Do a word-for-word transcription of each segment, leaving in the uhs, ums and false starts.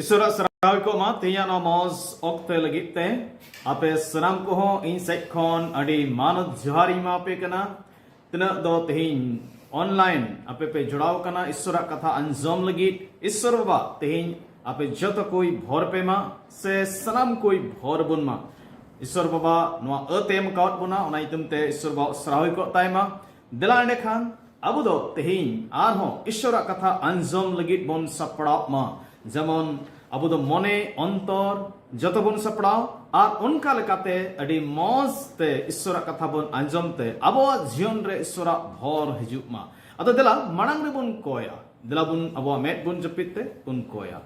ᱤᱥᱚᱨᱟᱜ ᱥᱟᱨᱦᱟᱣ ᱠᱚᱜ ᱢᱟ ᱛᱮᱦᱮᱧᱟᱜ ᱱᱚᱣᱟ ᱢᱚᱡᱽ ᱚᱠᱛᱮ ᱞᱟᱹᱜᱤᱫ ᱛᱮ᱾ ᱟᱯᱮ ᱥᱟᱱᱟᱢ ᱠᱚᱦᱚᱸ ᱤᱧ ᱥᱮᱫ ᱠᱷᱚᱱ ᱟᱹᱰᱤ ᱢᱟᱱᱚᱛ ᱡᱚᱦᱟᱨ ᱤᱧ ᱮᱢᱟ ᱯᱮ ᱠᱟᱱᱟ᱾ ᱛᱤᱱᱟᱹᱜ ᱫᱚ ᱛᱮᱦᱮᱧ online ᱟᱯᱮ ᱯᱮ ᱡᱚᱲᱟᱣ ᱠᱟᱱᱟ ᱤᱥᱚᱨᱟᱜ ᱠᱟᱛᱷᱟ ᱟᱸᱡᱚᱢ ᱞᱟᱹᱜᱤᱫ, ᱤᱥᱚᱨ ᱵᱟᱵᱟ ᱛᱮᱦᱮᱧ ᱟᱯᱮ ᱡᱚᱛᱚ ᱠᱚᱭ ᱵᱷᱚᱨ ᱯᱮ ᱢᱟ, ᱥᱮ ᱥᱟᱱᱟᱢ ᱠᱚᱭ ᱵᱷᱚᱨ ᱵᱚᱱ ᱢᱟ᱾ ᱤᱥᱚᱨ ᱵᱟᱵᱟ ᱱᱚᱣᱟ ᱟᱹᱛ ᱮ ᱮᱢ ᱠᱟᱣᱟᱫ ᱵᱚᱱᱟ, ᱚᱱᱟ ᱧᱩᱛᱩᱢ ᱛᱮ ᱤᱥᱚᱨ ᱵᱟᱵᱟ ᱥᱟᱨᱦᱟᱣ ᱠᱚᱜ ᱛᱟᱭ ᱢᱟ᱾ ᱫᱮᱞᱟ ᱮᱸᱰᱮᱠᱷᱟᱱ ᱟᱵᱚ ᱫᱚ ᱛᱮᱦᱮᱧ ᱟᱨᱦᱚᱸ ᱤᱥᱚᱨᱟᱜ ᱠᱟᱛᱷᱟ ᱟᱸᱡᱚᱢ ᱞᱟᱹᱜᱤᱫ ᱵᱚᱱ ᱥᱟᱯᱲᱟᱣ ᱢᱟ᱾ ᱡᱮᱢᱚᱱ ᱟᱵᱚ ᱫᱚ ᱢᱚᱱᱮ, ᱚᱱᱛᱚᱨ ᱡᱚᱛᱚ ᱵᱚᱱ ᱥᱟᱯᱲᱟᱣ, ᱟᱨ ᱚᱱᱠᱟ ᱞᱮᱠᱟᱛᱮ ᱟᱹᱰᱤ ᱢᱚᱡᱽ ᱛᱮ ᱤᱥᱚᱨᱟᱜ ᱠᱟᱛᱷᱟ ᱵᱚᱱ ᱟᱸᱡᱚᱢ ᱛᱮ ᱟᱵᱚᱣᱟᱜ ᱡᱤᱭᱚᱱ ᱨᱮ ᱤᱥᱚᱨᱟᱜ ᱵᱷᱚᱨ ᱦᱤᱡᱩᱜ ᱢᱟ᱾ ᱟᱫᱚ ᱫᱮᱞᱟ ᱢᱟᱲᱟᱝ ᱨᱮᱵᱚᱱ ᱠᱚᱭᱟ, ᱫᱮᱞᱟ ᱵᱚᱱ ᱟᱵᱚᱣᱟᱜ ᱢᱮᱫ ᱵᱚᱱ ᱡᱟᱹᱯᱤᱫ ᱛᱮ ᱵᱚᱱ ᱠᱚᱭᱟ᱾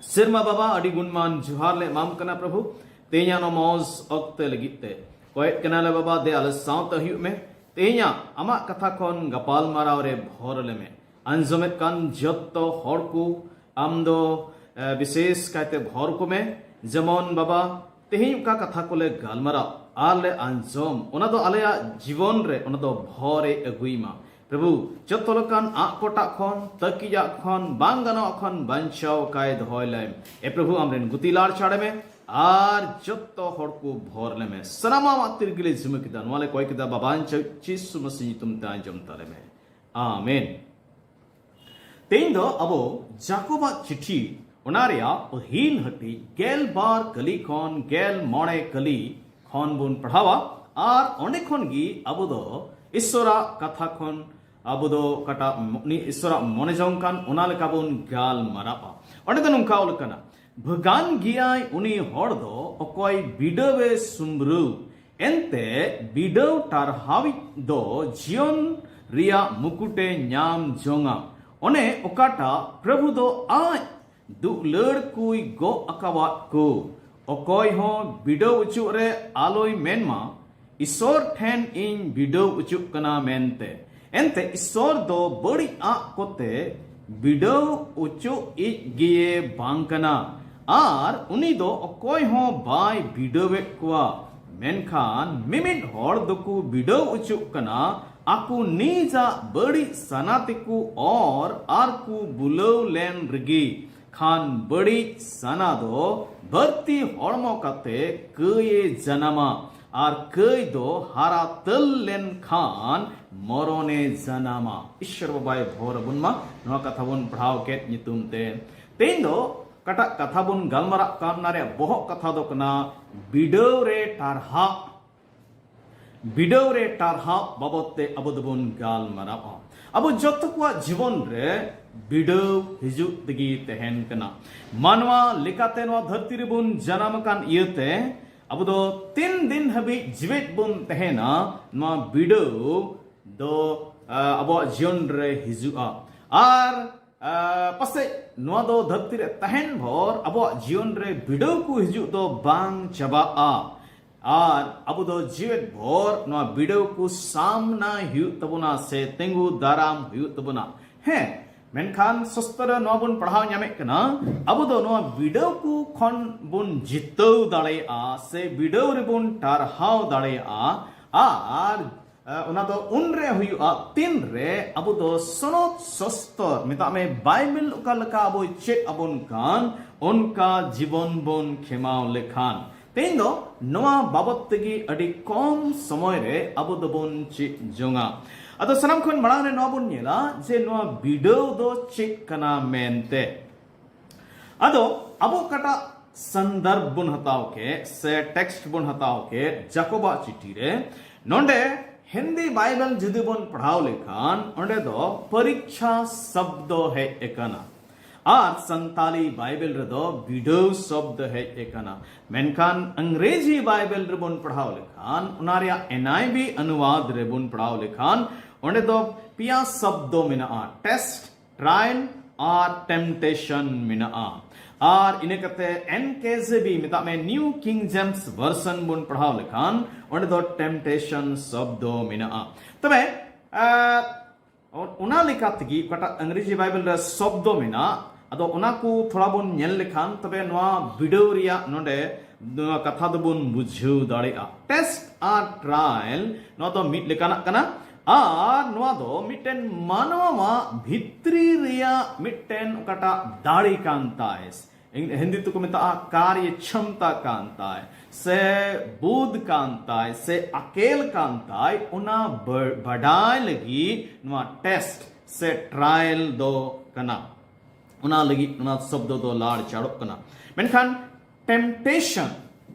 ᱥᱮᱨᱢᱟ ᱵᱟᱵᱟ, ᱟᱹᱰᱤ ᱜᱩᱱᱢᱟᱱ ᱡᱚᱦᱟᱨ ᱞᱮ ᱮᱢᱟᱢ ᱠᱟᱱᱟ ᱯᱨᱚᱵᱷᱩ, ᱛᱮᱦᱮᱧᱟᱜ ᱱᱚᱣᱟ ᱢᱚᱡᱽ ᱚᱠᱛᱮ ᱞᱟᱹᱜᱤᱫ ᱛᱮ᱾ ᱠᱚᱭᱮᱫ ᱠᱟᱱᱟᱞᱮ ᱵᱟᱵᱟ, ᱫᱮ ᱟᱞᱮ ᱥᱟᱶᱛᱮ ᱦᱩᱭᱩᱜ ᱢᱮ᱾ ᱛᱮᱦᱮᱧᱟᱜ ᱟᱢᱟᱜ ᱠᱟᱛᱷᱟ ᱠᱷᱚᱱ ᱜᱟᱯᱟᱞ ᱢᱟᱨᱟᱣ ᱨᱮ ᱵᱷᱚᱨ ᱞᱮᱢᱮ᱾ ᱟᱸᱡᱚᱢᱮᱫ ᱠᱟᱱ ᱡᱚᱛᱚ ᱦᱚᱲ ᱠᱚ ᱟᱢ ᱫᱚ, ᱮ, ᱵᱤᱥᱮᱥ ᱠᱟᱭᱛᱮ ᱵᱷᱚᱨ ᱠᱚᱢᱮ᱾ ᱡᱮᱢᱚᱱ ᱵᱟᱵᱟ, ᱛᱮᱦᱮᱧ ᱚᱠᱟ ᱠᱟᱛᱷᱟ ᱠᱚᱞᱮ ᱜᱟᱞᱢᱟᱨᱟᱣ ᱟᱨ ᱞᱮ ᱟᱸᱡᱚᱢ, ᱚᱱᱟ ᱫᱚ ᱟᱞᱮᱭᱟᱜ ᱡᱤᱵᱚᱱ ᱨᱮ ᱚᱱᱟ ᱫᱚ ᱵᱷᱚᱨ ᱮ ᱟᱹᱜᱩᱭ ᱢᱟ᱾ ᱯᱨᱚᱵᱷᱩ, ᱡᱚᱛᱚ ᱞᱮᱠᱟᱱ ᱟᱜ ᱠᱚᱴᱟᱜ ᱠᱷᱚᱱ, ᱛᱟᱹᱠᱤᱡᱟᱜ ᱠᱷᱚᱱ, ᱵᱟᱝ ᱜᱟᱱᱚᱜ ᱠᱷᱚᱱ ᱵᱟᱧᱪᱟᱣ ᱠᱟᱭ ᱫᱚᱦᱚᱭ ᱞᱮᱢ᱾ ᱮ ᱯᱨᱚᱵᱷᱩ, ᱟᱢᱨᱮᱱ ᱜᱩᱛᱤ ᱞᱟᱲ ᱪᱷᱟᱲᱮ ᱢᱮ ᱟᱨ ᱡᱚᱛᱚ ᱦᱚᱲ ᱠᱚ ᱵᱷᱚᱨ ᱞᱮᱢᱮ᱾ ᱥᱟᱱᱟᱢᱟᱜ ᱟᱢᱟᱜ ᱛᱤᱨᱜᱮ ᱞᱮ ᱡᱤᱢᱟᱹ ᱠᱮᱫᱟ᱾ ᱱᱚᱣᱟ ᱞᱮ ᱠᱚᱭ ᱠᱮᱫᱟ ᱵᱟᱵᱟ ᱡᱤᱥᱩ ᱢᱟᱹᱥᱤ ᱧᱩᱛᱩᱢ ᱛᱮ, ᱟᱸᱡᱚᱢ ᱛᱟᱞᱮ ᱢᱮ᱾ ᱟᱢᱮᱱ᱾ ᱛᱮᱦᱮᱧ ᱫᱚ ᱟᱵᱚ ᱡᱟᱠᱚᱵᱟᱜ ᱪᱤᱴᱷᱤ, ᱚᱱᱟ ᱨᱮᱭᱟᱜ ᱯᱟᱹᱦᱤᱞ ᱦᱟᱹᱴᱤᱧ ᱜᱮᱞ ᱵᱟᱨ ᱠᱟᱹᱞᱤ ᱠᱷᱚᱱ ᱜᱮᱞ ᱢᱚᱬᱮ ᱠᱟᱹᱞᱤ ᱠᱷᱚᱱ ᱵᱚᱱ ᱯᱟᱲᱦᱟᱣᱟ, ᱟᱨ ᱚᱸᱰᱮ ᱠᱷᱚᱱ ᱜᱮ ᱟᱵᱚ ᱫᱚ ᱤᱥᱚᱨᱟᱜ ᱠᱟᱛᱷᱟ ᱠᱷᱚᱱ ᱟᱵᱚ ᱫᱚ ᱚᱠᱟᱴᱟᱜ ᱩᱱᱤ ᱤᱥᱚᱨᱟᱜ ᱢᱚᱱᱮ ᱡᱚᱝ ᱠᱟᱱ, ᱚᱱᱟ ᱞᱮᱠᱟ ᱵᱚᱱ ᱜᱟᱞᱢᱟᱨᱟᱜᱼᱟ᱾ ᱚᱸᱰᱮ ᱫᱚ ᱱᱚᱝᱠᱟ ᱚᱞ ᱠᱟᱱᱟ, ᱵᱷᱟᱹᱜᱟᱱ ᱜᱮᱭᱟᱭ ᱩᱱᱤ ᱦᱚᱲ ᱫᱚ ᱚᱠᱚᱭ ᱵᱤᱰᱟᱹᱣᱮ ᱥᱩᱢᱨᱩ, ᱮᱱᱛᱮ ᱵᱤᱰᱟᱹᱣ ᱴᱟᱨᱦᱟᱣᱤᱡ ᱫᱚ ᱡᱤᱭᱚᱱ ᱨᱮᱭᱟᱜ ᱢᱩᱠᱩᱴᱮ ᱧᱟᱢ ᱡᱚᱝᱟ᱾ ᱚᱱᱮ ᱚᱠᱟᱴᱟᱜ ᱯᱨᱚᱵᱷᱩ ᱫᱚ ᱟᱡ ᱫᱩᱜᱞᱟᱹᱲ ᱠᱚᱭ ᱜᱚᱜ ᱟᱠᱟᱣᱟᱫ ᱠᱚ᱾ ᱚᱠᱚᱭ ᱦᱚᱸ ᱵᱤᱰᱟᱹᱣ ᱚᱪᱚᱜ ᱨᱮ ᱟᱞᱚᱭ ᱢᱮᱱᱢᱟ, ᱤᱥᱚᱨ ᱴᱷᱮᱱ ᱤᱧ ᱵᱤᱰᱟᱹᱣ ᱚᱪᱚᱜ ᱠᱟᱱᱟ ᱢᱮᱱᱛᱮ᱾ ᱮᱱᱛᱮ ᱤᱥᱚᱨ ᱫᱚ ᱵᱟᱹᱲᱤᱡ ᱟᱜ ᱠᱚᱛᱮ ᱵᱤᱰᱟᱹᱣ ᱚᱪᱚᱜ ᱤᱡ ᱜᱮᱭᱮ ᱵᱟᱝ ᱠᱟᱱᱟ, ᱟᱨ ᱩᱱᱤ ᱫᱚ ᱚᱠᱚᱭ ᱦᱚᱸ ᱵᱟᱭ ᱵᱤᱰᱟᱹᱣᱮᱫ ᱠᱚᱣᱟ᱾ ᱢᱮᱱᱠᱷᱟᱱ ᱢᱤᱢᱤᱫ ᱦᱚᱲ ᱫᱚᱠᱚ ᱵᱤᱰᱟᱹᱣ ᱚᱪᱚᱜ ᱠᱟᱱᱟ, ᱟᱠᱚ ᱱᱤᱡᱟᱜ ᱵᱟᱹᱲᱤᱡ ᱥᱟᱱᱟ ᱛᱮᱠᱚ ᱚᱨ ᱟᱨ ᱠᱚ ᱵᱩᱞᱟᱹᱣ ᱞᱮᱱ ᱨᱮᱜᱮ᱾ ᱠᱷᱟᱱ ᱵᱟᱹᱲᱤᱡ ᱥᱟᱱᱟ ᱫᱚ ᱵᱟᱹᱲᱛᱤ ᱦᱚᱲᱢᱚ ᱠᱟᱛᱮ ᱠᱟᱹᱭᱮ ᱡᱟᱱᱟᱢᱟ, ᱟᱨ ᱠᱟᱹᱭ ᱫᱚ ᱦᱟᱨᱟ ᱛᱟᱹᱞ ᱞᱮᱱᱠᱷᱟᱱ ᱢᱚᱨᱚᱱᱮ ᱡᱟᱱᱟᱢᱟ᱾ ᱤᱥᱥᱚᱨ ᱵᱟᱵᱟᱭ ᱵᱷᱳᱨ ᱟᱵᱚᱱ ᱢᱟ ᱱᱚᱣᱟ ᱠᱟᱛᱷᱟ ᱵᱚᱱ ᱯᱟᱲᱦᱟᱣ ᱠᱮᱫ ᱧᱩᱛᱩᱢ ᱛᱮ᱾ ᱛᱮᱦᱮᱧ ᱫᱚ ᱚᱠᱟᱴᱟᱜ ᱠᱟᱛᱷᱟ ᱵᱚᱱ ᱜᱟᱞᱢᱟᱨᱟᱜ ᱠᱟᱱ, ᱚᱱᱟ ᱨᱮᱭᱟᱜ ᱵᱚᱦᱚᱜ ᱠᱟᱛᱷᱟ ᱫᱚ ᱠᱟᱱᱟ ᱵᱤᱰᱟᱹᱣ ᱨᱮ ᱴᱟᱨᱦᱟᱜ᱾ ᱵᱤᱰᱟᱹᱣ ᱨᱮ ᱴᱟᱨᱦᱟᱣ ᱵᱟᱵᱚᱫ ᱛᱮ ᱟᱵᱚ ᱫᱚᱵᱚᱱ ᱜᱟᱞᱢᱟᱨᱟᱣᱟ᱾ ᱟᱵᱚ ᱡᱚᱛᱚ ᱠᱚᱣᱟᱜ ᱡᱤᱵᱚᱱ ᱨᱮ ᱵᱤᱰᱟᱹᱣ ᱦᱤᱡᱩᱜ ᱛᱮᱜᱮ ᱛᱟᱦᱮᱱ ᱠᱟᱱᱟ᱾ ᱢᱟᱱᱣᱟ ᱞᱮᱠᱟᱛᱮ ᱱᱚᱣᱟ ᱫᱷᱟᱹᱨᱛᱤ ᱨᱮᱵᱚᱱ ᱡᱟᱱᱟᱢ ᱟᱠᱟᱱ ᱤᱭᱟᱹᱛᱮ ᱟᱵᱚ ᱫᱚ ᱛᱤᱱ ᱫᱤᱱ ᱦᱟᱹᱵᱤᱡ ᱡᱤᱣᱮᱫ ᱵᱚᱱ ᱛᱟᱦᱮᱱᱟ, ᱱᱚᱣᱟ ᱵᱤᱰᱟᱹᱣ ᱫᱚ, ᱟ, ᱟᱵᱚᱣᱟᱜ ᱡᱤᱭᱚᱱ ᱨᱮ ᱦᱤᱡᱩᱜᱼᱟ᱾ ᱟᱨ, ᱟ, ᱯᱟᱥᱮᱡ ᱱᱚᱣᱟ ᱫᱚ ᱫᱷᱟᱹᱨᱛᱤ ᱨᱮ ᱛᱟᱦᱮᱱ ᱵᱷᱳᱨ ᱟᱵᱚᱣᱟᱜ ᱡᱤᱭᱚᱱ ᱨᱮ ᱵᱤᱰᱟᱹᱣ ᱠᱚ ᱦᱤᱡᱩᱜ ᱫᱚ ᱵᱟᱝ ᱪᱟᱵᱟᱜᱼᱟ᱾ ᱟᱨ ᱟᱵᱚ ᱫᱚ ᱡᱤᱣᱮᱫ ᱵᱷᱳᱨ ᱱᱚᱣᱟ ᱵᱤᱰᱟᱹᱣ ᱠᱚ ᱥᱟᱢᱱᱟ ᱦᱩᱭᱩᱜ ᱛᱟᱵᱚᱱᱟ ᱥᱮ ᱛᱤᱸᱜᱩ ᱫᱟᱨᱟᱢ ᱦᱩᱭᱩᱜ ᱛᱟᱵᱚᱱᱟ᱾ ᱦᱮᱸ, ᱢᱮᱱᱠᱷᱟᱱ ᱥᱚᱥᱛᱚ ᱨᱮ ᱱᱚᱣᱟ ᱵᱚᱱ ᱯᱟᱲᱦᱟᱣ ᱧᱟᱢᱮᱫ ᱠᱟᱱᱟ, ᱟᱵᱚ ᱫᱚ ᱱᱚᱣᱟ ᱵᱤᱰᱟᱹᱣ ᱠᱚ ᱠᱷᱚᱱ ᱵᱚᱱ ᱡᱤᱛᱟᱹᱣ ᱫᱟᱲᱮᱭᱟᱜᱼᱟ ᱥᱮ ᱵᱤᱰᱟᱹᱣ ᱨᱮᱵᱚᱱ ᱴᱟᱨᱦᱟᱣ ᱫᱟᱲᱮᱭᱟᱜᱼᱟ᱾ ᱟᱨ, ᱟ, ᱚᱱᱟ ᱫᱚ ᱩᱱᱨᱮ ᱦᱩᱭᱩᱜᱼᱟ, ᱛᱤᱱᱨᱮ ᱟᱵᱚ ᱫᱚ ᱥᱚᱱᱚᱛ ᱥᱚᱥᱛᱚᱨ, ᱢᱮᱛᱟᱜ ᱢᱮ, ᱵᱟᱭᱵᱮᱞ ᱚᱠᱟ ᱞᱮᱠᱟ ᱟᱵᱚᱭ ᱪᱮᱫ ᱟᱵᱚᱱ ᱠᱟᱱ, ᱚᱱᱠᱟ ᱡᱤᱵᱚᱱ ᱵᱚᱱ ᱠᱷᱮᱢᱟᱣ ᱞᱮᱠᱷᱟᱱ᱾ ᱛᱮᱦᱮᱧ ᱫᱚ ᱱᱚᱣᱟ ᱵᱟᱵᱚᱫ ᱛᱮᱜᱮ ᱟᱹᱰᱤ ᱠᱚᱢ ᱥᱚᱢᱚᱭ ᱨᱮ ᱟᱵᱚ ᱫᱚᱵᱚᱱ ᱪᱮᱫ ᱡᱚᱝᱟ᱾ ᱟᱫᱚ ᱥᱟᱱᱟᱢ ᱠᱷᱚᱱ ᱢᱟᱲᱟᱝ ᱨᱮ ᱱᱚᱣᱟ ᱵᱚᱱ ᱧᱮᱞᱟ ᱡᱮ ᱱᱚᱣᱟ ᱵᱤᱰᱟᱹᱣ ᱫᱚ ᱪᱮᱫ ᱠᱟᱱᱟ ᱢᱮᱱᱛᱮ᱾ ᱟᱫᱚ ᱟᱵᱚ ᱚᱠᱟᱴᱟᱜ ᱥᱚᱱᱫᱚᱨᱵᱷ ᱵᱚᱱ ᱦᱟᱛᱟᱣ ᱠᱮᱫ ᱥᱮ ᱴᱮᱠᱥᱴ ᱵᱚᱱ ᱦᱟᱛᱟᱣ ᱠᱮᱫ ᱡᱟᱠᱚᱵᱟᱜ ᱪᱤᱴᱷᱤ ᱨᱮ, ᱱᱚᱰᱮ ᱦᱤᱱᱫᱤ ᱵᱟᱭᱵᱮᱞ ᱡᱩᱫᱤ ᱵᱚᱱ ᱯᱟᱲᱦᱟᱣ ᱞᱮᱠᱷᱟᱱ ᱚᱸᱰᱮ ᱫᱚ ᱯᱚᱨᱤᱠᱠᱷᱟ ᱥᱚᱵᱫᱚ ᱦᱮᱡ ᱟᱠᱟᱱᱟ᱾ ᱟᱨ ᱥᱟᱱᱛᱟᱞᱤ ᱵᱟᱭᱵᱮᱞ ᱨᱮᱫᱚ ᱵᱤᱰᱟᱹᱣ ᱥᱚᱵᱫᱚ ᱦᱮᱡ ᱟᱠᱟᱱᱟ᱾ ᱢᱮᱱᱠᱷᱟᱱ ᱤᱝᱨᱮᱡᱤ ᱵᱟᱭᱵᱮᱞ ᱨᱮᱵᱚᱱ ᱯᱟᱲᱦᱟᱣ ᱞᱮᱠᱷᱟᱱ, ᱚᱱᱟ ᱨᱮᱭᱟᱜ NIV ᱚᱱᱩᱵᱟᱫ ᱨᱮᱵᱚᱱ ᱯᱟᱲᱦᱟᱣ ᱞᱮᱠᱷᱟᱱ, ᱚᱸᱰᱮ ᱫᱚ ᱯᱮᱭᱟ ᱥᱚᱵᱫᱚ ᱢᱮᱱᱟᱜᱼᱟ, ᱴᱮᱥᱴ, ᱴᱨᱟᱭᱟᱞ ᱟᱨ ᱴᱮᱢᱯᱴᱮᱥᱚᱱ ᱢᱮᱱᱟᱜᱼᱟ᱾ ᱟᱨ ᱤᱱᱟᱹ ᱠᱟᱛᱮ NKJV, ᱢᱮᱛᱟᱜ ᱢᱮ, ᱱᱤᱭᱩ ᱠᱤᱝ ᱡᱮᱢᱥ ᱵᱷᱟᱨᱥᱚᱱ ᱵᱚᱱ ᱯᱟᱲᱦᱟᱣ ᱞᱮᱠᱷᱟᱱ, ᱚᱸᱰᱮ ᱫᱚ ᱴᱮᱢᱯᱴᱮᱥᱚᱱ ᱥᱚᱵᱫᱚ ᱢᱮᱱᱟᱜᱼᱟ᱾ ᱛᱚᱵᱮ, ᱟ, ᱚ-, ᱚᱱᱟ ᱞᱮᱠᱟ ᱛᱮᱜᱮ ᱚᱠᱟᱴᱟᱜ ᱤᱝᱨᱮᱡᱤ ᱵᱟᱭᱵᱮᱞ ᱨᱮ ᱥᱚᱵᱫᱚ ᱢᱮᱱᱟᱜ, ᱟᱫᱚ ᱚᱱᱟ ᱠᱚ ᱛᱷᱚᱲᱟ ᱵᱚᱱ ᱧᱮᱞ ᱞᱮᱠᱷᱟᱱ, ᱛᱚᱵᱮ ᱱᱚᱣᱟ ᱵᱤᱰᱟᱹᱣ ᱨᱮᱭᱟᱜ ᱱᱚᱰᱮ ᱱᱚᱣᱟ ᱠᱟᱛᱷᱟ ᱫᱚᱵᱚᱱ ᱵᱩᱡᱷᱟᱹᱣ ᱫᱟᱲᱮᱭᱟᱜᱼᱟ᱾ ᱴᱮᱥᱴ ᱟᱨ ᱴᱨᱟᱭᱟᱞ, ᱱᱚᱣᱟ ᱫᱚ ᱢᱤᱫ ᱞᱮᱠᱟᱱᱟᱜ ᱠᱟᱱᱟ᱾ ᱟᱨ ᱱᱚᱣᱟ ᱫᱚ ᱢᱤᱫᱴᱮᱱ ᱢᱟᱱᱣᱟᱣᱟᱜ ᱵᱷᱤᱛᱨᱤ ᱨᱮᱭᱟᱜ ᱢᱤᱫᱴᱮᱱ ᱚᱠᱟᱴᱟᱜ ᱫᱟᱲᱮ ᱠᱟᱱ ᱛᱟᱭ, ᱦᱤᱱᱫᱤ ᱛᱮᱠᱚ ᱢᱮᱛᱟᱜᱼᱟ ᱠᱟᱨᱭᱚ ᱪᱷᱚᱢᱛᱟ ᱠᱟᱱ ᱛᱟᱭ, ᱥᱮ ᱵᱩᱫ ᱠᱟᱱ ᱛᱟᱭ, ᱥᱮ ᱟᱠᱮᱞ ᱠᱟᱱ ᱛᱟᱭ, ᱚᱱᱟ ᱵᱟ- ᱵᱟᱰᱟᱭ ᱞᱟᱹᱜᱤᱫ ᱱᱚᱣᱟ ᱴᱮᱥᱴ ᱥᱮ ᱴᱨᱟᱭᱟᱞ ᱫᱚ ᱠᱟᱱᱟ᱾ ᱚᱱᱟ ᱞᱟᱹᱜᱤᱫ ᱚᱱᱟ ᱥᱚᱵᱫᱚ ᱫᱚ ᱞᱟᱲ ᱪᱟᱲᱚᱜ ᱠᱟᱱᱟ᱾ ᱢᱮᱱᱠᱷᱟᱱ ᱴᱮᱢᱯᱴᱮᱥᱚᱱ,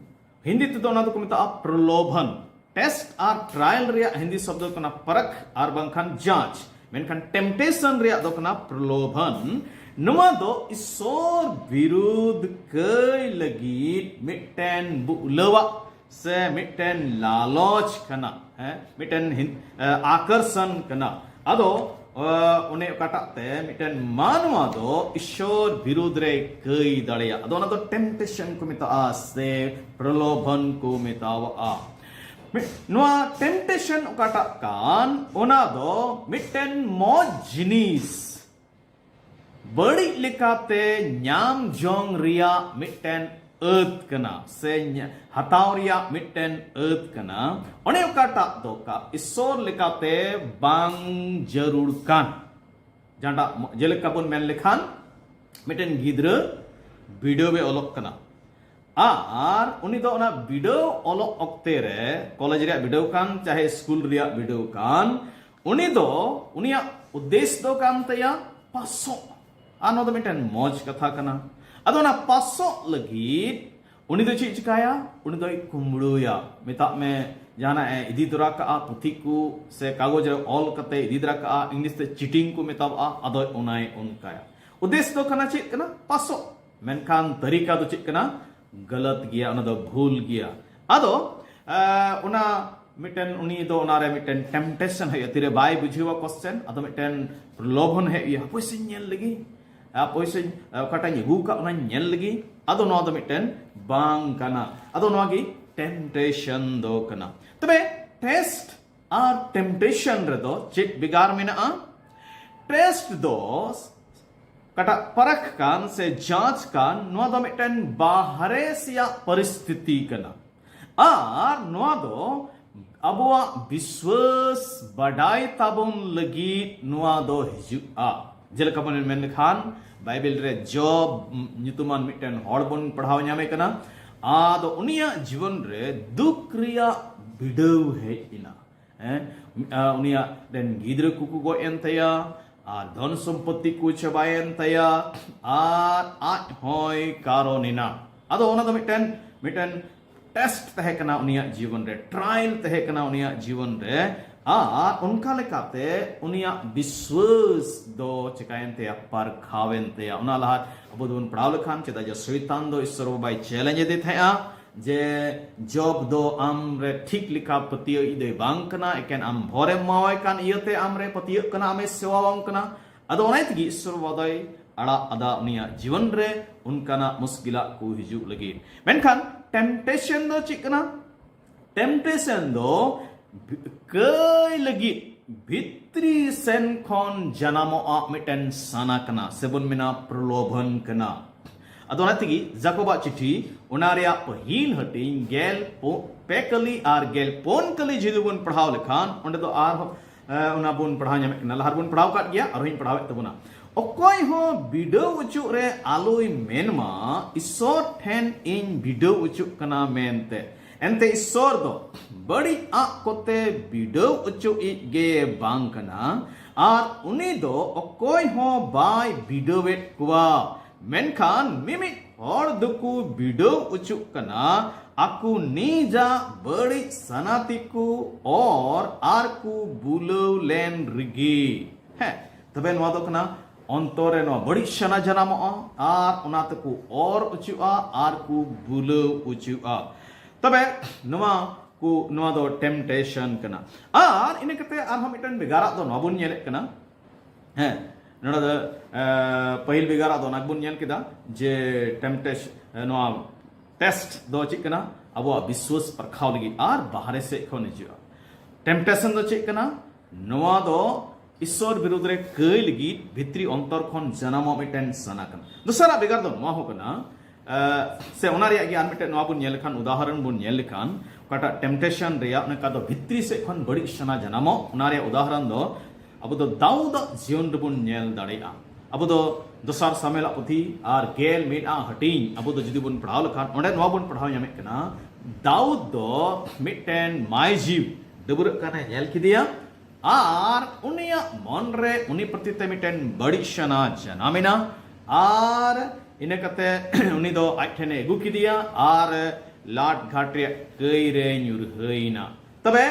ᱦᱤᱱᱫᱤ ᱛᱮᱫᱚ ᱚᱱᱟ ᱫᱚᱠᱚ ᱢᱮᱛᱟᱜᱼᱟ ᱯᱨᱚᱞᱳᱵᱷᱚᱱ᱾ ᱴᱮᱥᱴ ᱟᱨ ᱴᱨᱟᱭᱟᱞ ᱨᱮᱭᱟᱜ ᱦᱤᱱᱫᱤ ᱥᱚᱵᱫᱚ ᱠᱟᱱᱟ ᱯᱟᱨᱠᱷ ᱟᱨ ᱵᱟᱝᱠᱷᱟᱱ ᱡᱟᱸᱪ, ᱢᱮᱱᱠᱷᱟᱱ ᱴᱮᱢᱯᱴᱮᱥᱚᱱ ᱨᱮᱭᱟᱜ ᱫᱚ ᱠᱟᱱᱟ ᱯᱨᱚᱞᱳᱵᱷᱚᱱ᱾ ᱱᱚᱣᱟ ᱫᱚ ᱤᱥᱚᱨ ᱵᱤᱨᱩᱫᱷ ᱠᱟᱹᱭ ᱞᱟᱹᱜᱤᱫ ᱢᱤᱫᱴᱮᱱ ᱵᱩᱞᱟᱹᱣᱟᱜ ᱥᱮ ᱢᱤᱫᱴᱮᱱ ᱞᱟᱞᱚᱪ ᱠᱟᱱᱟ, ᱦᱮᱸ, ᱢᱤᱫᱴᱮᱱ ᱦᱤᱱ- ᱮ, ᱟᱠᱚᱨᱥᱚᱱ ᱠᱟᱱᱟ᱾ ᱟᱫᱚ ᱮ, ᱚᱱᱮ ᱚᱠᱟᱴᱟᱜ ᱛᱮ ᱢᱤᱫᱴᱮᱱ ᱢᱟᱱᱣᱟ ᱫᱚ ᱤᱥᱚᱨ ᱵᱤᱨᱩᱫᱷ ᱨᱮ ᱠᱟᱹᱭ ᱫᱟᱲᱮᱭᱟᱜᱼᱟ᱾ ᱟᱫᱚ ᱚᱱᱟ ᱫᱚ ᱴᱮᱢᱯᱴᱮᱥᱚᱱ ᱠᱚ ᱢᱮᱛᱟᱜᱼᱟ ᱥᱮ ᱯᱨᱚᱞᱳᱵᱷᱚᱱ ᱠᱚ ᱢᱮᱛᱟᱣᱟᱜᱼᱟ᱾ ᱢᱤ- ᱱᱚᱣᱟ ᱴᱮᱢᱯᱴᱮᱥᱚᱱ ᱚᱠᱟᱴᱟᱜ ᱠᱟᱱ, ᱚᱱᱟ ᱫᱚ ᱢᱤᱫᱴᱮᱱ ᱢᱚᱡᱽ ᱡᱤᱱᱤᱥ ᱵᱟᱹᱲᱤᱡ ᱞᱮᱠᱟᱛᱮ ᱧᱟᱢ ᱡᱚᱝ ᱨᱮᱭᱟᱜ ᱢᱤᱫᱴᱮᱱ ᱟᱹᱛ ᱠᱟᱱᱟ, ᱥᱮ ᱧ- ᱦᱟᱛᱟᱣ ᱨᱮᱭᱟᱜ ᱢᱤᱫᱴᱮᱱ ᱟᱹᱛ ᱠᱟᱱᱟ᱾ ᱚᱱᱮ ᱚᱠᱟᱴᱟᱜ ᱫᱚ ᱠᱟ- ᱤᱥᱚᱨ ᱞᱮᱠᱟᱛᱮ ᱵᱟᱝ ᱡᱟᱹᱨᱩᱲ ᱠᱟᱱ᱾ ᱡᱟᱦᱟᱸᱴᱟᱜ ᱢᱚ- ᱡᱮᱞᱮᱠᱟ ᱵᱚᱱ ᱢᱮᱱ ᱞᱮᱠᱷᱟᱱ, ᱢᱤᱫᱴᱮᱱ ᱜᱤᱫᱽᱨᱟᱹ ᱵᱤᱰᱟᱹᱣ ᱮ ᱚᱞᱚᱜ ᱠᱟᱱᱟ, ᱟᱨ ᱩᱱᱤ ᱫᱚ ᱚᱱᱟ ᱵᱤᱰᱟᱹᱣ ᱚᱞᱚᱜ ᱚᱠᱛᱮ ᱨᱮ, ᱠᱚᱞᱮᱡᱽ ᱨᱮᱭᱟᱜ ᱵᱤᱰᱟᱹᱣ ᱠᱟᱱ ᱪᱟᱦᱮ ᱥᱠᱩᱞ ᱨᱮᱭᱟᱜ ᱵᱤᱰᱟᱹᱣ ᱠᱟᱱ, ᱩᱱᱤ ᱫᱚ, ᱩᱱᱤᱭᱟᱜ ᱩᱫᱽᱫᱮᱥ ᱫᱚ ᱠᱟᱱ ᱛᱟᱭᱟ ᱯᱟᱥᱚᱜ᱾ ᱟᱨ ᱱᱚᱣᱟ ᱫᱚ ᱢᱤᱫᱴᱮᱱ ᱢᱚᱡᱽ ᱠᱟᱛᱷᱟ ᱠᱟᱱᱟ᱾ ᱟᱫᱚ ᱚᱱᱟ ᱯᱟᱥᱚᱜ ᱞᱟᱹᱜᱤᱫ ᱩᱱᱤ ᱫᱚ ᱪᱮᱫ ᱪᱤᱠᱟᱹᱭᱟ? ᱩᱱᱤ ᱫᱚᱭ ᱠᱩᱢᱵᱽᱲᱩᱭᱟ᱾ ᱢᱮᱛᱟᱜ ᱢᱮ, ᱡᱟᱦᱟᱱᱟᱜ ᱮ ᱤᱫᱤ ᱛᱚᱨᱟ ᱠᱟᱜᱼᱟ, ᱯᱩᱛᱷᱤ ᱠᱚ ᱥᱮ ᱠᱟᱜᱚᱡᱽ ᱨᱮ ᱚᱞ ᱠᱟᱛᱮ ᱤᱫᱤ ᱛᱚᱨᱟ ᱠᱟᱜᱼᱟ, ᱤᱝᱞᱤᱥ ᱛᱮ ᱪᱤᱴᱤᱝ ᱠᱚ ᱢᱮᱛᱟᱣᱟᱜᱼᱟ᱾ ᱟᱫᱚ ᱚᱱᱟᱭ ᱚᱱᱠᱟᱭᱟ᱾ ᱩᱫᱽᱫᱮᱥ ᱫᱚ ᱠᱟᱱᱟ ᱪᱮᱫ ᱠᱟᱱᱟ? ᱯᱟᱥᱚᱜ᱾ ᱢᱮᱱᱠᱷᱟᱱ ᱛᱟᱹᱨᱤᱠᱟ ᱫᱚ ᱪᱮᱫ ᱠᱟᱱᱟ? ᱜᱟᱞᱟᱛ ᱜᱮᱭᱟ, ᱚᱱᱟ ᱫᱚ ᱵᱷᱩᱞ ᱜᱮᱭᱟ᱾ ᱟᱫᱚ ᱮ, ᱚᱱᱟ ᱢᱤᱫᱴᱮᱱ, ᱩᱱᱤ ᱫᱚ ᱚᱱᱟᱨᱮ ᱢᱤᱫᱴᱮᱱ ᱴᱮᱢᱯᱴᱮᱥᱚᱱ ᱦᱮᱡ ᱛᱤᱨᱮ ᱵᱟᱭ ᱵᱩᱡᱷᱟᱹᱣᱟ ᱠᱚᱥᱪᱮᱱ, ᱟᱫᱚ ᱢᱤᱫᱴᱮᱱ ᱯᱨᱚᱞᱳᱵᱷᱚᱱ ᱦᱮᱡ ᱤᱭᱟᱹ, ᱦᱟᱯᱳᱭ ᱥᱮᱧ ᱧᱮᱞ ᱞᱮᱜᱮ, ᱦᱟᱯᱳᱭ ᱥᱮᱧ, ᱮ, ᱚᱠᱟᱴᱟᱜ ᱤᱧ ᱟᱹᱜᱩ ᱟᱠᱟᱫ ᱚᱱᱟᱧ ᱧᱮᱞ ᱞᱮᱜᱮ᱾ ᱟᱫᱚ ᱱᱚᱣᱟ ᱫᱚ ᱢᱤᱫᱴᱮᱱ ᱵᱟᱝ ᱠᱟᱱᱟ᱾ ᱟᱫᱚ ᱱᱚᱣᱟ ᱜᱮ ᱴᱮᱢᱯᱴᱮᱥᱚᱱ ᱫᱚ ᱠᱟᱱᱟ᱾ ᱛᱚᱵᱮ ᱴᱮᱥᱴ ᱟᱨ ᱴᱮᱢᱯᱴᱮᱥᱚᱱ ᱨᱮᱫᱚ ᱪᱮᱫ ᱵᱷᱮᱜᱟᱨ ᱢᱮᱱᱟᱜᱼᱟ? ᱴᱮᱥᱴ ᱫᱚ ᱚᱠᱟᱴᱟᱜ ᱯᱟᱨᱟᱠᱷ ᱠᱟᱱ ᱥᱮ ᱡᱟᱸᱪ ᱠᱟᱱ, ᱱᱚᱣᱟ ᱫᱚ ᱢᱤᱫᱴᱮᱱ ᱵᱟᱦᱨᱮ ᱥᱮᱭᱟᱜ ᱯᱚᱨᱤᱥᱛᱷᱤᱛᱤ ᱠᱟᱱᱟ᱾ ᱟᱨ ᱱᱚᱣᱟ ᱫᱚ ᱟᱵᱚᱣᱟᱜ ᱵᱤᱥᱣᱟᱹᱥ ᱵᱟᱰᱟᱭ ᱛᱟᱵᱚᱱ ᱞᱟᱹᱜᱤᱫ ᱱᱚᱣᱟ ᱫᱚ ᱦᱤᱡᱩᱜᱼᱟ᱾ ᱡᱮᱞᱮᱠᱟ ᱵᱚᱱ ᱢᱮᱱ ᱞᱮᱠᱷᱟᱱ, ᱵᱟᱭᱵᱮᱞ ᱨᱮ ᱡᱚᱵ ᱧᱩᱛᱩᱢᱟᱱ ᱢᱤᱫᱴᱮᱱ ᱦᱚᱲ ᱵᱚᱱ ᱯᱟᱲᱦᱟᱣ ᱧᱟᱢᱮ ᱠᱟᱱᱟ᱾ ᱟᱫᱚ ᱩᱱᱤᱭᱟᱜ ᱡᱤᱵᱚᱱ ᱨᱮ ᱫᱩᱠ ᱨᱮᱭᱟᱜ ᱵᱤᱰᱟᱹᱣ ᱦᱮᱡ ᱮᱱᱟ᱾ ᱦᱮᱸ, ᱟ, ᱩᱱᱤᱭᱟᱜ ᱨᱮᱱ ᱜᱤᱫᱽᱨᱟᱹ ᱠᱚᱠᱚ ᱜᱚᱡ ᱮᱱ ᱛᱟᱭᱟ, ᱟᱨ ᱫᱷᱚᱱ ᱥᱚᱢᱯᱚᱛᱤ ᱠᱚ ᱪᱟᱵᱟᱭᱮᱱ ᱛᱟᱭᱟ, ᱟᱨ ᱟᱡ ᱦᱚᱸᱭ ᱠᱟᱨᱚᱱ ᱮᱱᱟ᱾ ᱟᱫᱚ ᱚᱱᱟ ᱫᱚ ᱢᱤᱫᱴᱮᱱ, ᱢᱤᱫᱴᱮᱱ ᱴᱮᱥᱴ ᱛᱟᱦᱮᱸ ᱠᱟᱱᱟ ᱩᱱᱤᱭᱟᱜ ᱡᱤᱵᱚᱱ ᱨᱮ, ᱴᱨᱟᱭᱟᱞ ᱛᱟᱦᱮᱸ ᱠᱟᱱᱟ ᱩᱱᱤᱭᱟᱜ ᱡᱤᱵᱚᱱ ᱨᱮ, ᱟᱨ ᱚᱱᱠᱟ ᱞᱮᱠᱟᱛᱮ ᱩᱱᱤᱭᱟᱜ ᱵᱤᱥᱣᱟᱹᱥ ᱫᱚ ᱪᱤᱠᱟᱭᱮᱱ ᱛᱟᱭᱟ? ᱯᱟᱨᱠᱷᱟᱣᱮᱱ ᱛᱟᱭᱟ᱾ ᱚᱱᱟ ᱞᱟᱦᱟ ᱟᱵᱚ ᱫᱚᱵᱚᱱ ᱯᱟᱲᱦᱟᱣ ᱞᱮᱠᱷᱟᱱ, ᱪᱮᱫᱟᱜ ᱡᱮ ᱥᱚᱭᱛᱟᱱ ᱫᱚ ᱤᱥᱥᱚᱨ ᱵᱟᱵᱟᱭ ᱪᱮᱞᱮᱧᱡᱽ ᱮᱫᱮ ᱛᱟᱦᱮᱸᱜᱼᱟ ᱡᱮ, "ᱡᱚᱵ ᱫᱚ ᱟᱢ ᱨᱮ ᱴᱷᱤᱠ ᱞᱮᱠᱟ ᱯᱟᱹᱛᱭᱟᱹᱣ ᱤᱡ ᱫᱚᱭ ᱵᱟᱝ ᱠᱟᱱᱟ, ᱮᱠᱮᱱ ᱟᱢ ᱵᱷᱚᱨᱮᱢ ᱮᱢᱟᱣᱟᱭ ᱠᱟᱱ ᱤᱭᱟᱹᱛᱮ ᱟᱢ ᱨᱮ ᱯᱟᱹᱛᱭᱟᱹᱜ ᱠᱟᱱᱟ, ᱟᱢᱮ ᱥᱮᱣᱟᱣᱟᱢ ᱠᱟᱱᱟ᱾" ᱟᱫᱚ ᱚᱱᱟ ᱛᱮᱜᱮ ᱤᱥᱥᱚᱨ ᱵᱟᱵᱟ ᱫᱚᱭ ᱟᱲᱟᱜ ᱟᱫᱟ ᱩᱱᱤᱭᱟᱜ ᱡᱤᱵᱚᱱ ᱨᱮ ᱚᱱᱠᱟᱱᱟᱜ ᱢᱩᱥᱠᱤᱞᱟᱜ ᱠᱚ ᱦᱤᱡᱩᱜ ᱞᱟᱹᱜᱤᱫ᱾ ᱢᱮᱱᱠᱷᱟᱱ ᱴᱮᱢᱯᱴᱮᱥᱚᱱ ᱫᱚ ᱪᱮᱫ ᱠᱟᱱᱟ? ᱴᱮᱢᱯᱴᱮᱥᱚᱱ ᱫᱚ ᱠᱟᱹᱭ ᱞᱟᱹᱜᱤᱫ ᱵᱷᱤᱛᱨᱤ ᱥᱮᱱ ᱠᱷᱚᱱ ᱡᱟᱱᱟᱢᱚᱜᱼᱟ ᱢᱤᱫᱴᱮᱱ ᱥᱟᱱᱟ ᱠᱟᱱᱟ, ᱥᱮᱵᱚᱱ ᱢᱮᱱᱟ ᱯᱨᱚᱞᱳᱵᱷᱚᱱ ᱠᱟᱱᱟ᱾ ᱟᱫᱚ ᱚᱱᱟ ᱛᱮᱜᱮ ᱡᱟᱠᱚᱵᱟᱜ ᱪᱤᱴᱷᱤ, ᱚᱱᱟ ᱨᱮᱭᱟᱜ ᱯᱟᱹᱦᱤᱞ ᱦᱟᱹᱴᱤᱧ ᱜᱮᱞ ᱯᱩ-, ᱯᱮ ᱠᱟᱹᱞᱤ ᱟᱨ ᱜᱮᱞ ᱯᱩᱱ ᱠᱟᱹᱞᱤ ᱡᱩᱫᱤ ᱵᱚᱱ ᱯᱟᱲᱦᱟᱣ ᱞᱮᱠᱷᱟᱱ, ᱚᱸᱰᱮ ᱫᱚ ᱟᱨᱦᱚᱸ, ᱮ, ᱚᱱᱟ ᱵᱚᱱ ᱯᱟᱲᱦᱟᱣ ᱧᱟᱢᱮᱫ ᱠᱟᱱᱟ, ᱞᱟᱦᱟ ᱨᱮᱵᱚᱱ ᱯᱟᱲᱦᱟᱣ ᱟᱠᱟᱫ ᱜᱮᱭᱟ, ᱟᱨᱦᱚᱸᱧ ᱯᱟᱲᱦᱟᱣᱮᱫ ᱛᱟᱵᱚᱱᱟ᱾ "ᱚᱠᱚᱭ ᱦᱚᱸ ᱵᱤᱰᱟᱹᱣ ᱚᱪᱚᱜ ᱨᱮ ᱟᱞᱚᱭ ᱢᱮᱱᱢᱟ, ᱤᱥᱥᱚᱨ ᱴᱷᱮᱱ ᱤᱧ ᱵᱤᱰᱟᱹᱣ ᱚᱪᱚᱜ ᱠᱟᱱᱟ ᱢᱮᱱᱛᱮ᱾ ᱮᱱᱛᱮ ᱤᱥᱥᱚᱨ ᱫᱚ ᱵᱟᱹᱲᱤᱡ ᱟᱜ ᱠᱚᱛᱮ ᱵᱤᱰᱟᱹᱣ ᱚᱪᱚᱜ ᱤᱡ ᱜᱮ ᱵᱟᱝ ᱠᱟᱱᱟ, ᱟᱨ ᱩᱱᱤ ᱫᱚ ᱚᱠᱚᱭ ᱦᱚᱸ ᱵᱟᱭ ᱵᱤᱰᱟᱹᱣᱮᱫ ᱠᱚᱣᱟ᱾ ᱢᱮᱱᱠᱷᱟᱱ ᱢᱤᱢᱤᱫ ᱦᱚᱲ ᱫᱚᱠᱚ ᱵᱤᱰᱟᱹᱣ ᱚᱪᱚᱜ ᱠᱟᱱᱟ, ᱟᱠᱚ ᱱᱤᱡᱟᱜ ᱵᱟᱹᱲᱤᱡ ᱥᱟᱱᱟ ᱛᱮᱠᱚ ᱚᱨ ᱟᱨ ᱠᱚ ᱵᱩᱞᱟᱹᱣ ᱞᱮᱱ ᱨᱮᱜᱮ᱾" ᱦᱮᱸ, ᱛᱚᱵᱮ ᱱᱚᱣᱟ ᱫᱚ ᱠᱟᱱᱟ, ᱚᱱᱛᱚᱨ ᱨᱮ ᱱᱚᱣᱟ ᱵᱟᱹᱲᱤᱡ ᱥᱟᱱᱟ ᱡᱟᱱᱟᱢᱚᱜᱼᱟ ᱟᱨ ᱚᱱᱟ ᱛᱮᱠᱚ ᱚᱨ ᱚᱪᱚᱜᱼᱟ ᱟᱨ ᱠᱚ ᱵᱩᱞᱟᱹᱣ ᱚᱪᱚᱜᱼᱟ᱾ ᱛᱚᱵᱮ ᱱᱚᱣᱟ ᱠᱚ, ᱱᱚᱣᱟ ᱫᱚ ᱴᱮᱢᱯᱴᱮᱥᱚᱱ ᱠᱟᱱᱟ᱾ ᱟᱨ ᱤᱱᱟᱹ ᱠᱟᱛᱮ ᱟᱨᱦᱚᱸ ᱢᱤᱫᱴᱮᱱ ᱵᱷᱮᱜᱟᱨᱟᱜ ᱫᱚ ᱱᱚᱣᱟ ᱵᱚᱱ ᱧᱮᱞᱮᱫ ᱠᱟᱱᱟ᱾ ᱦᱮᱸ, ᱱᱚᱰᱮ ᱫᱚ, ᱮ, ᱯᱟᱹᱦᱤᱞ ᱵᱷᱮᱜᱟᱨᱟᱜ ᱫᱚ ᱚᱱᱟ ᱜᱮᱵᱚᱱ ᱧᱮᱞ ᱠᱮᱫᱟ ᱡᱮ ᱴᱮᱢᱯᱴᱮᱥ-, ᱮ, ᱱᱚᱣᱟ ᱴᱮᱥᱴ ᱫᱚ ᱪᱮᱫ ᱠᱟᱱᱟ? ᱟᱵᱚᱣᱟᱜ ᱵᱤᱥᱣᱟᱥ ᱯᱟᱨᱠᱷᱟᱣ ᱞᱟᱹᱜᱤᱫ ᱟᱨ ᱵᱟᱦᱨᱮ ᱥᱮᱫ ᱠᱷᱚᱱ ᱦᱤᱡᱩᱜᱼᱟ᱾ ᱴᱮᱢᱯᱴᱮᱥᱚᱱ ᱫᱚ ᱪᱮᱫ ᱠᱟᱱᱟ? ᱱᱚᱣᱟ ᱫᱚ ᱤᱥᱥᱚᱨ ᱵᱤᱨᱩᱫᱽ ᱨᱮ ᱠᱟᱹᱭ ᱞᱟᱹᱜᱤᱫ ᱵᱷᱤᱛᱨᱤ ᱚᱱᱛᱚᱨ ᱠᱷᱚᱱ ᱡᱟᱱᱟᱢᱚᱜ ᱢᱤᱫᱴᱮᱱ ᱥᱟᱱᱟ ᱠᱟᱱᱟ᱾ ᱫᱚᱥᱟᱨᱟᱜ ᱵᱷᱮᱜᱟᱨ ᱫᱚ ᱱᱚᱣᱟ ᱦᱚᱸ ᱠᱟᱱᱟ, ᱮ, ᱥᱮ ᱚᱱᱟ ᱨᱮᱭᱟᱜ ᱜᱮ ᱟᱨ ᱢᱤᱫᱴᱮᱱ ᱱᱚᱣᱟ ᱵᱚᱱ ᱧᱮᱞ ᱞᱮᱠᱷᱟᱱ, ᱩᱫᱟᱦᱚᱨᱚᱱ ᱵᱚᱱ ᱧᱮᱞ ᱞᱮᱠᱷᱟᱱ, ᱚᱠᱟᱴᱟᱜ ᱴᱮᱢᱯᱴᱮᱥᱚᱱ ᱨᱮᱭᱟᱜ ᱚᱱᱠᱟ ᱫᱚ ᱵᱷᱤᱛᱨᱤ ᱥᱮᱫ ᱠᱷᱚᱱ ᱵᱟᱹᱲᱤᱡ ᱥᱟᱱᱟ ᱡᱟᱱᱟᱢᱚᱜ, ᱚᱱᱟ ᱨᱮᱭᱟᱜ ᱩᱫᱟᱦᱚᱨᱚᱱ ᱫᱚ ᱟᱵᱚ ᱫᱚ ᱫᱟᱣᱩᱫᱟᱜ ᱡᱤᱭᱚᱱ ᱨᱮᱵᱚᱱ ᱧᱮᱞ ᱫᱟᱲᱮᱭᱟᱜᱼᱟ᱾ ᱟᱵᱚ ᱫᱚ ᱫᱚᱥᱟᱨ ᱥᱟᱢᱩᱭᱮᱞᱟᱜ ᱯᱩᱛᱷᱤ ᱟᱨ ᱜᱮᱞ ᱢᱤᱫ ᱟᱜ ᱦᱟᱹᱴᱤᱧ ᱟᱵᱚ ᱫᱚ ᱡᱩᱫᱤ ᱵᱚᱱ ᱯᱟᱲᱦᱟᱣ ᱞᱮᱠᱷᱟᱱ, ᱚᱸᱰᱮ ᱱᱚᱣᱟ ᱵᱚᱱ ᱯᱟᱲᱦᱟᱣ ᱧᱟᱢᱮᱫ ᱠᱟᱱᱟ, ᱫᱟᱣᱩᱫ ᱫᱚ ᱢᱤᱫᱴᱮᱱ ᱢᱟᱭᱡᱤᱵ ᱰᱟᱹᱵᱽᱨᱟᱹᱜ ᱠᱟᱱᱮ ᱧᱮᱞ ᱠᱮᱫᱮᱭᱟ, ᱟᱨ ᱩᱱᱤᱭᱟᱜ ᱢᱚᱱ ᱨᱮ ᱩᱱᱤ ᱯᱨᱚᱛᱤ ᱛᱮ ᱢᱤᱫᱴᱮᱱ ᱵᱟᱹᱲᱤᱡ ᱥᱟᱱᱟ ᱡᱟᱱᱟᱢ ᱮᱱᱟ, ᱟᱨ ᱤᱱᱟᱹ ᱠᱟᱛᱮ ᱩᱱᱤ ᱫᱚ ᱟᱡ ᱴᱷᱮᱱᱮ ᱟᱹᱜᱩ ᱠᱮᱫᱮᱭᱟ ᱟᱨ ᱞᱟᱴ ᱜᱷᱟᱴ ᱨᱮᱭᱟᱜ ᱠᱟᱹᱭ ᱨᱮ ᱧᱩᱨᱦᱟᱹᱭᱮᱱᱟ᱾ ᱛᱚᱵᱮ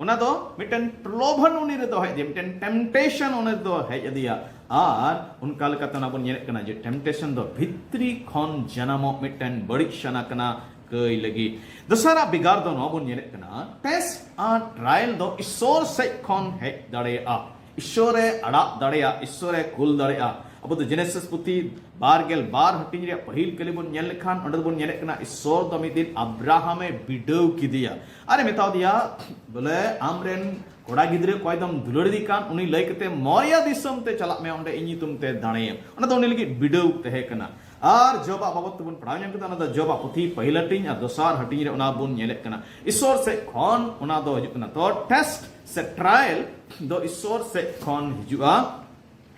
ᱚᱱᱟ ᱫᱚ ᱢᱤᱫᱴᱮᱱ ᱯᱨᱚᱞᱳᱵᱷᱚᱱ ᱩᱱᱤ ᱨᱮᱫᱚ ᱦᱮᱡ ᱟᱫᱮᱭᱟ, ᱢᱤᱫᱴᱮᱱ ᱴᱮᱢᱯᱴᱮᱥᱚᱱ ᱩᱱᱤ ᱨᱮᱫᱚ ᱦᱮᱡ ᱟᱫᱮᱭᱟ᱾ ᱟᱨ ᱚᱱᱠᱟ ᱞᱮᱠᱟᱛᱮ ᱚᱱᱟ ᱵᱚᱱ ᱧᱮᱞᱮᱫ ᱠᱟᱱᱟ ᱡᱮ ᱴᱮᱢᱯᱴᱮᱥᱚᱱ ᱫᱚ ᱵᱷᱤᱛᱨᱤ ᱠᱷᱚᱱ ᱡᱟᱱᱟᱢᱚᱜ ᱢᱤᱫᱴᱮᱱ ᱵᱟᱹᱲᱤᱡ ᱥᱟᱱᱟ ᱠᱟᱱᱟ ᱠᱟᱹᱭ ᱞᱟᱹᱜᱤᱫ᱾ ᱫᱚᱥᱟᱨᱟᱜ ᱵᱷᱮᱜᱟᱨ ᱫᱚ ᱱᱚᱣᱟ ᱵᱚᱱ ᱧᱮᱞᱮᱫ ᱠᱟᱱᱟ, ᱴᱮᱥᱴ ᱟᱨ ᱴᱨᱟᱭᱟᱞ ᱫᱚ ᱤᱥᱚᱨ ᱥᱮᱫ ᱠᱷᱚᱱ ᱦᱮᱡ ᱫᱟᱲᱮᱭᱟᱜᱼᱟ, ᱤᱥᱚᱨᱮ ᱟᱲᱟᱜ ᱫᱟᱲᱮᱭᱟᱜᱼᱟ, ᱤᱥᱚᱨᱮ ᱠᱩᱞ ᱫᱟᱲᱮᱭᱟᱜᱼᱟ᱾ ᱟᱵᱚ ᱫᱚ ᱡᱮᱱᱮᱥᱤᱥ ᱯᱩᱛᱷᱤ ᱵᱟᱨ ᱜᱮᱞ ᱵᱟᱨ ᱦᱟᱹᱴᱤᱧ ᱨᱮᱭᱟᱜ ᱯᱟᱹᱦᱤᱞ ᱠᱟᱹᱞᱤ ᱵᱚᱱ ᱧᱮᱞ ᱞᱮᱠᱷᱟᱱ, ᱚᱸᱰᱮ ᱫᱚᱵᱚᱱ ᱧᱮᱞᱮᱫ ᱠᱟᱱᱟ ᱤᱥᱚᱨ ᱫᱚ ᱢᱤᱫ ᱫᱤᱱ ᱟᱵᱨᱟᱦᱟᱢᱮ ᱵᱤᱰᱟᱹᱣ ᱠᱮᱫᱮᱭᱟ ᱟᱨᱮ ᱢᱮᱛᱟᱣ ᱫᱮᱭᱟ, ᱵᱚᱞᱮ ᱟᱢᱨᱮᱱ ᱠᱚᱲᱟ ᱜᱤᱫᱽᱨᱟᱹ ᱚᱠᱚᱭ ᱫᱚᱢ ᱫᱩᱞᱟᱹᱲ ᱫᱮ ᱠᱟᱱ, ᱩᱱᱤ ᱞᱟᱹᱭ ᱠᱟᱛᱮ ᱢᱚᱨᱤᱭᱟ ᱫᱤᱥᱚᱢ ᱛᱮ ᱪᱟᱞᱟᱜ ᱢᱮ, ᱚᱸᱰᱮ ᱤᱧ ᱧᱩᱛᱩᱢ ᱛᱮ ᱫᱟᱲᱮᱭᱟᱢ᱾ ᱚᱱᱟ ᱫᱚ ᱩᱱᱤ ᱞᱟᱹᱜᱤᱫ ᱵᱤᱰᱟᱹᱣ ᱛᱟᱦᱮᱸ ᱠᱟᱱᱟ᱾ ᱟᱨ ᱡᱚᱵᱟᱜ ᱵᱟᱵᱚᱫ ᱛᱮᱵᱚᱱ ᱯᱟᱲᱦᱟᱣ ᱧᱟᱢ ᱠᱮᱫᱟ, ᱚᱱᱟ ᱫᱚ ᱡᱚᱵᱟᱜ ᱯᱩᱛᱷᱤ ᱯᱟᱹᱦᱤᱞ ᱦᱟᱹᱴᱤᱧ ᱟᱨ ᱫᱚᱥᱟᱨ ᱦᱟᱹᱴᱤᱧ ᱨᱮ ᱚᱱᱟ ᱵᱚᱱ ᱧᱮᱞᱮᱫ ᱠᱟᱱᱟ᱾ ᱤᱥᱚᱨ ᱥᱮᱫ ᱠᱷᱚᱱ ᱚᱱᱟ ᱫᱚ ᱦᱤᱡᱩᱜ ᱠᱟᱱᱟ᱾ ᱛᱚ ᱴᱮᱥᱴ ᱥᱮ ᱴᱨᱟᱭᱟᱞ ᱫᱚ ᱤᱥᱚᱨ ᱥᱮᱫ ᱠᱷᱚᱱ ᱦᱤᱡᱩᱜᱼᱟ,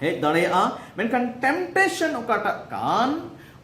ᱦᱮᱡ ᱫᱟᱲᱮᱭᱟᱜᱼᱟ, ᱢᱮᱱᱠᱷᱟᱱ ᱴᱮᱢᱯᱴᱮᱥᱚᱱ ᱚᱠᱟᱴᱟᱜ ᱠᱟᱱ,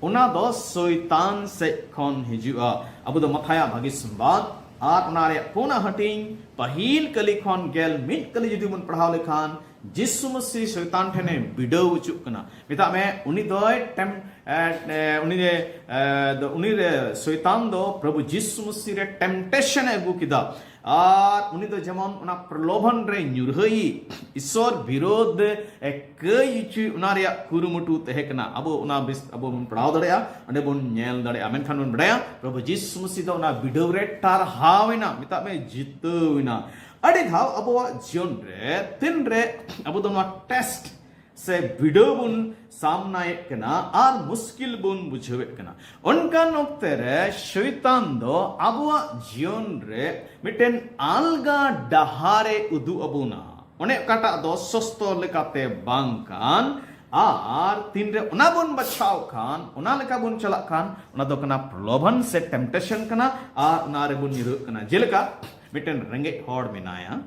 ᱚᱱᱟ ᱫᱚ ᱥᱚᱭᱛᱟᱱ ᱥᱮᱫ ᱠᱷᱚᱱ ᱦᱤᱡᱩᱜᱼᱟ᱾ ᱟᱵᱚ ᱫᱚ ᱢᱟᱛᱷᱟᱭᱟᱜ ᱵᱷᱟᱹᱜᱤ ᱥᱚᱢᱵᱟᱫ ᱟᱨ ᱚᱱᱟ ᱨᱮᱭᱟᱜ ᱯᱩᱱᱟᱜ ᱦᱟᱹᱴᱤᱧ ᱯᱟᱹᱦᱤᱞ ᱠᱟᱹᱞᱤ ᱠᱷᱚᱱ ᱜᱮᱞ ᱢᱤᱫ ᱠᱟᱹᱞᱤ ᱡᱩᱫᱤ ᱵᱚᱱ ᱯᱟᱲᱦᱟᱣ ᱞᱮᱠᱷᱟᱱ, ᱡᱤᱥᱩ ᱢᱟᱹᱥᱤ ᱥᱚᱭᱛᱟᱱ ᱴᱷᱮᱱᱮ ᱵᱤᱰᱟᱹᱣ ᱦᱚᱪᱚᱜ ᱠᱟᱱᱟ᱾ ᱢᱮᱛᱟᱜ ᱢᱮ, ᱩᱱᱤ ᱫᱚᱭ ᱴᱮᱢ-, ᱮ, ᱮ, ᱩᱱᱤ ᱨᱮ, ᱮ, ᱫᱚ, ᱩᱱᱤ ᱨᱮ ᱥᱚᱭᱛᱟᱱ ᱫᱚ ᱯᱨᱚᱵᱷᱩ ᱡᱤᱥᱩ ᱢᱟᱹᱥᱤ ᱨᱮ ᱴᱮᱢᱯᱴᱮᱥᱚᱱ ᱮ ᱟᱹᱜᱩ ᱠᱮᱫᱟ᱾ ᱟᱨ ᱩᱱᱤ ᱫᱚ ᱡᱮᱢᱚᱱ ᱚᱱᱟ ᱯᱨᱚᱞᱳᱵᱷᱚᱱ ᱨᱮ ᱧᱩᱨᱦᱟᱹᱭᱤᱡ, ᱤᱥᱚᱨ ᱵᱤᱨᱳᱫᱷ ᱮ ᱠᱟᱹᱭ ᱦᱚᱪᱚᱭ, ᱚᱱᱟ ᱨᱮᱭᱟᱜ ᱠᱩᱨᱩᱢᱩᱴᱩ ᱛᱟᱦᱮᱸ ᱠᱟᱱᱟ᱾ ᱟᱵᱚ ᱚᱱᱟ ᱵᱤᱥ-, ᱟᱵᱚ ᱵᱚᱱ ᱯᱟᱲᱦᱟᱣ ᱫᱟᱲᱮᱭᱟᱜᱼᱟ, ᱚᱸᱰᱮ ᱵᱚᱱ ᱧᱮᱞ ᱫᱟᱲᱮᱭᱟᱜᱼᱟ᱾ ᱢᱮᱱᱠᱷᱟᱱ ᱵᱚᱱ ᱵᱟᱲᱟᱭᱟ, ᱯᱨᱚᱵᱷᱩ ᱡᱤᱥᱩ ᱢᱟᱹᱥᱤ ᱫᱚ ᱚᱱᱟ ᱵᱤᱰᱟᱹᱣ ᱨᱮ ᱴᱟᱨᱦᱟᱣ ᱮᱱᱟ, ᱢᱮᱛᱟᱜ ᱢᱮ ᱡᱤᱛᱟᱹᱣ ᱮᱱᱟ᱾ ᱟᱹᱰᱤ ᱫᱷᱟᱣ ᱟᱵᱚᱣᱟᱜ ᱡᱤᱭᱚᱱ ᱨᱮ ᱛᱤᱱ ᱨᱮ ᱟᱵᱚ ᱫᱚ ᱱᱚᱣᱟ ᱴᱮᱥᱴ ᱥᱮ ᱵᱤᱰᱟᱹᱣ ᱵᱚᱱ ᱥᱟᱢᱱᱟᱭᱮᱫ ᱠᱟᱱᱟ ᱟᱨ ᱢᱩᱥᱠᱤᱞ ᱵᱚᱱ ᱵᱩᱡᱷᱟᱹᱣᱮᱫ ᱠᱟᱱᱟ, ᱚᱱᱠᱟᱱ ᱚᱠᱛᱮ ᱨᱮ ᱥᱚᱭᱛᱟᱱ ᱫᱚ ᱟᱵᱚᱣᱟᱜ ᱡᱤᱭᱚᱱ ᱨᱮ ᱢᱤᱫᱴᱮᱱ ᱟᱞᱜᱟ ᱰᱟᱦᱟᱨᱮ ᱩᱫᱩᱜ ᱟᱵᱚᱱᱟ᱾ ᱚᱱᱮ ᱚᱠᱟᱴᱟᱜ ᱫᱚ ᱥᱚᱥᱛᱚ ᱞᱮᱠᱟᱛᱮ ᱵᱟᱝ ᱠᱟᱱ, ᱟᱨ ᱛᱤᱱᱨᱮ ᱚᱱᱟ ᱵᱚᱱ ᱵᱟᱪᱷᱟᱣ ᱠᱷᱟᱱ, ᱚᱱᱟ ᱞᱮᱠᱟ ᱵᱚᱱ ᱪᱟᱞᱟᱜ ᱠᱷᱟᱱ, ᱚᱱᱟ ᱫᱚ ᱠᱟᱱᱟ ᱯᱨᱚᱞᱳᱵᱷᱚᱱ ᱥᱮ ᱴᱮᱢᱯᱴᱮᱥᱚᱱ ᱠᱟᱱᱟ᱾ ᱟᱨ ᱚᱱᱟ ᱨᱮᱵᱚᱱ ᱧᱩᱨᱦᱟᱹᱜ ᱠᱟᱱᱟ᱾ ᱡᱮᱞᱮᱠᱟ ᱢᱤᱫᱴᱮᱱ ᱨᱮᱸᱜᱮᱡ ᱦᱚᱲ ᱢᱮᱱᱟᱭᱟ,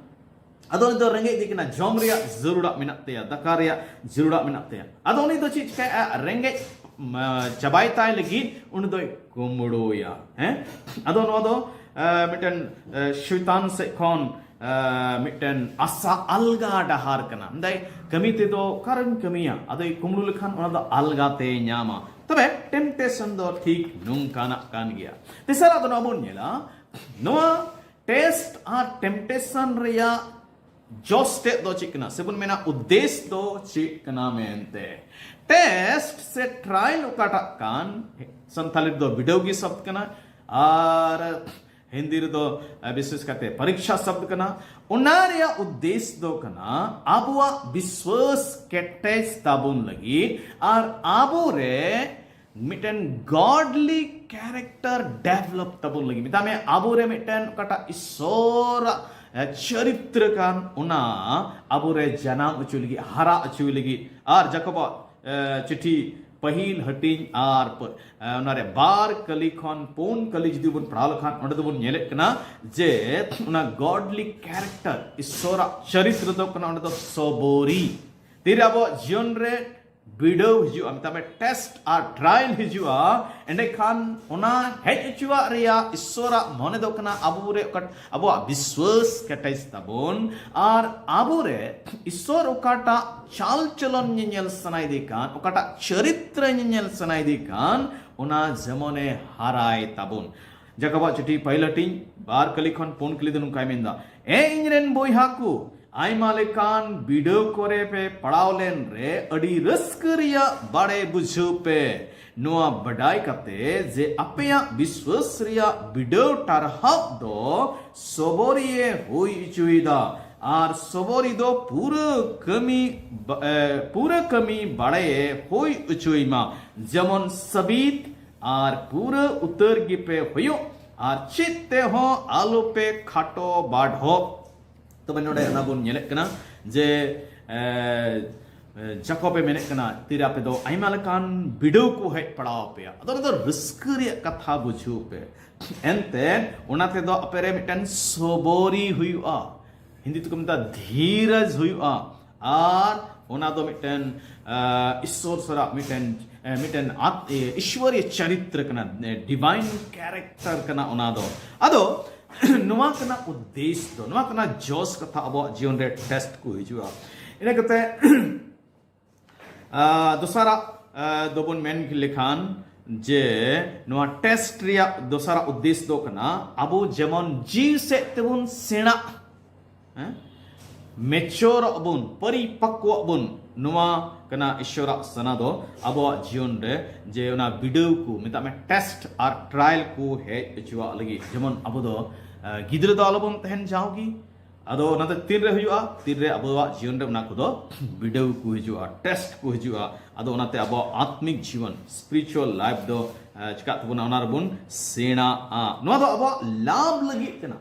ᱟᱫᱚ ᱩᱱᱤ ᱫᱚ ᱨᱮᱸᱜᱮᱡ ᱫᱤ ᱠᱟᱱᱟ, ᱡᱚᱢ ᱨᱮᱭᱟᱜ ᱡᱟᱹᱨᱩᱲᱟᱜ ᱢᱮᱱᱟᱜ ᱛᱟᱭᱟ, ᱫᱟᱠᱟ ᱨᱮᱭᱟᱜ ᱡᱟᱹᱨᱩᱲᱟᱜ ᱢᱮᱱᱟᱜ ᱛᱟᱭᱟ᱾ ᱟᱫᱚ ᱩᱱᱤ ᱫᱚ ᱪᱮᱫ ᱪᱤᱠᱟᱹᱭᱟ? ᱨᱮᱸᱜᱮᱡ ᱢᱟ, ᱪᱟᱵᱟᱭ ᱛᱟᱭ ᱞᱟᱹᱜᱤᱫ ᱩᱱᱤ ᱫᱚᱭ ᱠᱩᱢᱵᱽᱲᱩᱭᱟ᱾ ᱦᱮᱸ, ᱟᱫᱚ ᱱᱚᱣᱟ ᱫᱚ ᱮ, ᱢᱤᱫᱴᱮᱱ ᱮ, ᱥᱚᱭᱛᱟᱱ ᱥᱮᱫ ᱠᱷᱚᱱ ᱮ, ᱢᱤᱫᱴᱮᱱ ᱟᱥᱟ ᱟᱞᱜᱟ ᱰᱟᱦᱟᱨ ᱠᱟᱱᱟ᱾ ᱢᱮᱱᱫᱟᱭ, ᱠᱟᱹᱢᱤ ᱛᱮᱫᱚ ᱚᱠᱟᱨᱮᱢ ᱠᱟᱹᱢᱤᱭᱟ? ᱟᱫᱚᱭ ᱠᱩᱢᱵᱽᱲᱩ ᱞᱮᱠᱷᱟᱱ ᱚᱱᱟ ᱫᱚ ᱟᱞᱜᱟ ᱛᱮᱭ ᱧᱟᱢᱟ᱾ ᱛᱚᱵᱮ ᱴᱮᱢᱯᱴᱮᱥᱚᱱ ᱫᱚ ᱴᱷᱤᱠ ᱱᱚᱝᱠᱟᱱᱟᱜ ᱠᱟᱱ ᱜᱮᱭᱟ᱾ ᱛᱮᱥᱟᱨᱟᱜ ᱫᱚ ᱱᱚᱣᱟ ᱵᱚᱱ ᱧᱮᱞᱟ, ᱱᱚᱣᱟ ᱴᱮᱥᱴ ᱟᱨ ᱴᱮᱢᱯᱴᱮᱥᱚᱱ ᱨᱮᱭᱟᱜ ᱡᱚᱥ ᱛᱮᱫ ᱫᱚ ᱪᱮᱫ ᱠᱟᱱᱟ, ᱥᱮᱵᱚᱱ ᱢᱮᱱᱟ ᱩᱫᱽᱫᱮᱥ ᱫᱚ ᱪᱮᱫ ᱠᱟᱱᱟ ᱢᱮᱱᱛᱮ? ᱴᱮᱥᱴ ᱥᱮ ᱴᱨᱟᱭᱟᱞ ᱚᱠᱟᱴᱟᱜ ᱠᱟᱱ, ᱥᱟᱱᱛᱟᱲᱤ ᱨᱮᱫᱚ ᱵᱤᱰᱟᱹᱣ ᱜᱮ ᱥᱚᱵᱫ ᱠᱟᱱᱟ, ᱟᱨ ᱦᱤᱱᱫᱤ ᱨᱮᱫᱚ ᱮ, ᱵᱤᱥᱮᱥ ᱠᱟᱛᱮ ᱯᱚᱨᱤᱠᱷᱟ ᱥᱚᱵᱫ ᱠᱟᱱᱟ᱾ ᱚᱱᱟ ᱨᱮᱭᱟᱜ ᱩᱫᱽᱫᱮᱥ ᱫᱚ ᱠᱟᱱᱟ ᱟᱵᱚᱣᱟᱜ ᱵᱤᱥᱣᱟᱹᱥ ᱠᱮᱴᱮᱡ ᱛᱟᱵᱚᱱ ᱞᱟᱹᱜᱤᱫ ᱟᱨ ᱟᱵᱚᱨᱮ ᱢᱤᱫᱴᱮᱱ ᱜᱚᱰᱞᱤ ᱠᱮᱨᱮᱠᱴᱟᱨ ᱰᱮᱵᱷᱞᱚᱯ ᱛᱟᱵᱚᱱ ᱞᱟᱹᱜᱤᱫ᱾ ᱢᱮᱛᱟᱜ ᱢᱮ, ᱟᱵᱚᱨᱮ ᱢᱤᱫᱴᱮᱱ ᱚᱠᱟᱴᱟᱜ ᱤᱥᱥᱚᱨᱟᱜ ᱮ, ᱪᱚᱨᱤᱛᱨᱚ ᱠᱟᱱ, ᱚᱱᱟ ᱟᱵᱚᱨᱮ ᱡᱟᱱᱟᱢ ᱦᱚᱪᱚᱭ ᱞᱟᱹᱜᱤᱫ, ᱦᱟᱨᱟ ᱦᱚᱪᱚᱭ ᱞᱟᱹᱜᱤᱫ᱾ ᱟᱨ ᱡᱟᱠᱚᱵᱟᱜ ᱮ, ᱪᱤᱴᱷᱤ ᱯᱟᱹᱦᱤᱞ ᱦᱟᱹᱴᱤᱧ ᱟᱨ ᱯ-, ᱮ, ᱚᱱᱟᱨᱮ ᱵᱟᱨ ᱠᱟᱹᱞᱤ ᱠᱷᱚᱱ ᱯᱩᱱ ᱠᱟᱹᱞᱤ ᱡᱩᱫᱤ ᱵᱚᱱ ᱯᱟᱲᱦᱟᱣ ᱞᱮᱠᱷᱟᱱ, ᱚᱸᱰᱮ ᱫᱚᱵᱚᱱ ᱧᱮᱞᱮᱫ ᱠᱟᱱᱟ ᱡᱮ ᱚᱱᱟ ᱜᱚᱰᱞᱤ ᱠᱮᱨᱮᱠᱴᱟᱨ, ᱤᱥᱥᱚᱨᱟᱜ ᱪᱚᱨᱤᱛᱨᱚ ᱫᱚ ᱠᱟᱱᱟ ᱚᱸᱰᱮ ᱫᱚ ᱥᱚᱵᱚᱨᱤ᱾ ᱛᱤᱨᱮ ᱟᱵᱚᱣᱟᱜ ᱡᱤᱭᱚᱱ ᱨᱮ ᱵᱤᱰᱟᱹᱣ ᱦᱤᱡᱩᱜᱼᱟ, ᱢᱮᱛᱟᱜ ᱢᱮ ᱴᱮᱥᱴ ᱟᱨ ᱴᱨᱟᱭᱟᱞ ᱦᱤᱡᱩᱜᱼᱟ, ᱮᱸᱰᱮᱠᱷᱟᱱ ᱚᱱᱟ ᱦᱮᱡ ᱦᱚᱪᱚᱣᱟᱜ ᱨᱮᱭᱟᱜ ᱤᱥᱥᱚᱨᱟᱜ ᱢᱚᱱᱮ ᱫᱚ ᱠᱟᱱᱟ ᱟᱵᱚ ᱨᱮ ᱚᱠᱟ-, ᱟᱵᱚᱣᱟᱜ ᱵᱤᱥᱣᱟᱹᱥ ᱠᱮᱴᱮᱡ ᱛᱟᱵᱚᱱ, ᱟᱨ ᱟᱵᱚ ᱨᱮ ᱤᱥᱥᱚᱨ ᱚᱠᱟᱴᱟᱜ ᱪᱟᱞ ᱪᱚᱞᱚᱱ ᱧᱮᱧᱮᱞ ᱥᱟᱱᱟᱭᱮᱫᱮ ᱠᱟᱱ, ᱚᱠᱟᱴᱟᱜ ᱪᱚᱨᱤᱛᱨᱚ ᱧᱮᱧᱮᱞ ᱥᱟᱱᱟᱭᱮᱫᱮ ᱠᱟᱱ, ᱚᱱᱟ ᱡᱮᱢᱚᱱᱮ ᱦᱟᱨᱟᱭ ᱛᱟᱵᱚᱱ᱾ ᱡᱟᱠᱚᱵᱟᱜ ᱪᱤᱴᱷᱤ ᱯᱟᱹᱦᱤᱞ ᱦᱟᱹᱴᱤᱧ ᱵᱟᱨ ᱠᱟᱹᱞᱤ ᱠᱷᱚᱱ ᱯᱩᱱ ᱠᱟᱹᱞᱤ ᱫᱚ ᱱᱚᱝᱠᱟᱭ ᱢᱮᱱᱫᱟ, ᱮ ᱤᱧ ᱨᱮᱱ ᱵᱚᱭᱦᱟ ᱠᱚ, ᱟᱭᱢᱟ ᱞᱮᱠᱟᱱ ᱵᱤᱰᱟᱹᱣ ᱠᱚᱨᱮ ᱯᱮ ᱯᱟᱲᱟᱣ ᱞᱮᱱ ᱨᱮ ᱟᱹᱰᱤ ᱨᱟᱹᱥᱠᱟᱹ ᱨᱮᱭᱟᱜ ᱵᱟᱲᱮ ᱵᱩᱡᱷᱟᱹᱣ ᱯᱮ᱾ ᱱᱚᱣᱟ ᱵᱟᱰᱟᱭ ᱠᱟᱛᱮ ᱡᱮ ᱟᱯᱮᱭᱟᱜ ᱵᱤᱥᱣᱟᱹᱥ ᱨᱮᱭᱟᱜ ᱵᱤᱰᱟᱹᱣ ᱴᱟᱨᱦᱟᱣ ᱫᱚ ᱥᱚᱵᱚᱨᱤᱭᱮ ᱦᱩᱭ ᱦᱚᱪᱚᱭᱮᱫᱟ, ᱟᱨ ᱥᱚᱵᱚᱨᱤ ᱫᱚ ᱯᱩᱨᱟᱹ ᱠᱟᱹᱢᱤ ᱵᱟ-, ᱮ, ᱯᱩᱨᱟᱹ ᱠᱟᱹᱢᱤ ᱵᱟᱲᱮᱭᱮ ᱦᱩᱭ ᱦᱚᱪᱚᱭ ᱢᱟ, ᱡᱮᱢᱚᱱ ᱥᱟᱹᱵᱤᱛ ᱟᱨ ᱯᱩᱨᱟᱹ ᱩᱛᱟᱹᱨ ᱜᱮᱯᱮ ᱦᱩᱭᱩᱜ, ᱟᱨ ᱪᱮᱫ ᱛᱮᱦᱚᱸ ᱟᱞᱚᱯᱮ ᱠᱷᱟᱴᱚ ᱵᱟᱰᱷᱚᱜ᱾ ᱛᱚᱵᱮ ᱱᱚᱰᱮ ᱚᱱᱟ ᱵᱚᱱ ᱧᱮᱞᱮᱫ ᱠᱟᱱᱟ ᱡᱮ, ᱮ, ᱡᱟᱠᱚᱵᱮ ᱢᱮᱱᱮᱫ ᱠᱟᱱᱟ, ᱛᱤᱨᱮ ᱟᱯᱮ ᱫᱚ ᱟᱭᱢᱟ ᱞᱮᱠᱟᱱ ᱵᱤᱰᱟᱹᱣ ᱠᱚ ᱦᱮᱡ ᱯᱟᱲᱟᱣ ᱟᱯᱮᱭᱟ, ᱟᱫᱚ ᱚᱱᱟ ᱫᱚ ᱨᱟᱹᱥᱠᱟᱹ ᱨᱮᱭᱟᱜ ᱠᱟᱛᱷᱟ ᱵᱩᱡᱷᱟᱹᱣ ᱯᱮ᱾ ᱮᱱᱛᱮ ᱚᱱᱟ ᱛᱮᱫᱚ ᱟᱯᱮ ᱨᱮ ᱢᱤᱫᱴᱮᱱ ᱥᱚᱵᱚᱨᱤ ᱦᱩᱭᱩᱜᱼᱟ, ᱦᱤᱱᱫᱤ ᱛᱮᱠᱚ ᱢᱮᱛᱟᱜᱼᱟ ᱫᱷᱤᱨᱟᱡᱽ ᱦᱩᱭᱩᱜᱼᱟ, ᱟᱨ ᱚᱱᱟ ᱫᱚ ᱢᱤᱫᱴᱮᱱ ᱟᱸ, ᱤᱥᱥᱚᱨ ᱥᱟᱞᱟᱜ ᱢᱤᱫᱴᱮᱱ ᱟᱸ, ᱢᱤᱫᱴᱮᱱ ᱟᱛ- ᱮ, ᱤᱥᱣᱚᱨᱤᱭ ᱪᱟᱨᱤᱛᱨᱚ ᱠᱟᱱᱟ, ᱰᱤᱵᱷᱟᱭᱤᱱ ᱠᱮᱨᱮᱠᱴᱟᱨ ᱠᱟᱱᱟ ᱚᱱᱟ ᱫᱚ᱾ ᱟᱫᱚ ᱱᱚᱣᱟ ᱠᱟᱱᱟ ᱩᱫᱽᱫᱮᱥ ᱫᱚ, ᱱᱚᱣᱟ ᱠᱟᱱᱟ ᱡᱚᱥ ᱠᱟᱛᱷᱟ ᱟᱵᱚᱣᱟᱜ ᱡᱤᱭᱚᱱ ᱨᱮ ᱴᱮᱥᱴ ᱠᱚ ᱦᱤᱡᱩᱜᱼᱟ᱾ ᱤᱱᱟᱹ ᱠᱟᱛᱮ ᱟᱸ, ᱫᱚᱥᱟᱨᱟᱜ ᱟᱸ, ᱫᱚᱵᱚᱱ ᱢᱮᱱ ᱞᱮᱠᱷᱟᱱ ᱡᱮ ᱱᱚᱣᱟ ᱴᱮᱥᱴ ᱨᱮᱭᱟᱜ ᱫᱚᱥᱟᱨᱟᱜ ᱩᱫᱽᱫᱮᱥ ᱫᱚ ᱠᱟᱱᱟ ᱟᱵᱚ ᱡᱮᱢᱚᱱ ᱡᱤᱣᱤ ᱥᱮᱫ ᱛᱮᱵᱚᱱ ᱥᱮᱬᱟᱜ, ᱦᱮᱸ, ᱢᱮᱪᱚᱨᱚᱜ ᱵᱚᱱ, ᱯᱚᱨᱤᱯᱟᱠᱣᱚᱜ ᱵᱚᱱ, ᱱᱚᱣᱟ ᱠᱟᱱᱟ ᱤᱥᱣᱚᱨᱟᱜ ᱥᱟᱱᱟ ᱫᱚ ᱟᱵᱚᱣᱟᱜ ᱡᱤᱭᱚᱱ ᱨᱮ, ᱡᱮ ᱚᱱᱟ ᱵᱤᱰᱟᱹᱣ ᱠᱚ ᱢᱮᱛᱟᱜ ᱢᱮ ᱴᱮᱥᱴ ᱟᱨ ᱴᱨᱟᱭᱟᱞ ᱠᱚ ᱦᱮᱡ ᱦᱚᱪᱚᱣᱟᱜ ᱞᱟᱹᱜᱤᱫ, ᱡᱮᱢᱚᱱ ᱟᱵᱚ ᱫᱚ ᱟᱸ, ᱜᱤᱫᱽᱨᱟᱹ ᱫᱚ ᱟᱞᱚᱵᱚᱱ ᱛᱟᱦᱮᱱ ᱡᱟᱣᱜᱮ᱾ ᱟᱫᱚ ᱚᱱᱟ ᱫᱚ ᱛᱤᱱᱨᱮ ᱦᱩᱭᱩᱜᱼᱟ? ᱛᱤᱱᱨᱮ ᱟᱵᱚᱣᱟᱜ ᱡᱤᱭᱚᱱ ᱨᱮ ᱚᱱᱟ ᱠᱚᱫᱚ ᱵᱤᱰᱟᱹᱣ ᱠᱚ ᱦᱤᱡᱩᱜᱼᱟ, ᱴᱮᱥᱴ ᱠᱚ ᱦᱤᱡᱩᱜᱼᱟ᱾ ᱟᱫᱚ ᱚᱱᱟᱛᱮ ᱟᱵᱚᱣᱟᱜ ᱟᱛᱢᱤᱠ ᱡᱤᱵᱚᱱ, ᱥᱯᱤᱨᱤᱪᱩᱣᱟᱞ ᱞᱟᱭᱤᱯᱷ ᱫᱚ ᱟᱸ, ᱪᱤᱠᱟᱜ ᱛᱟᱵᱚᱱᱟ? ᱚᱱᱟ ᱨᱮᱵᱚᱱ ᱥᱮᱬᱟᱜᱼᱟ᱾ ᱱᱚᱣᱟ ᱫᱚ ᱟᱵᱚᱣᱟᱜ ᱞᱟᱵᱷ ᱞᱟᱹᱜᱤᱫ ᱠᱟᱱᱟ᱾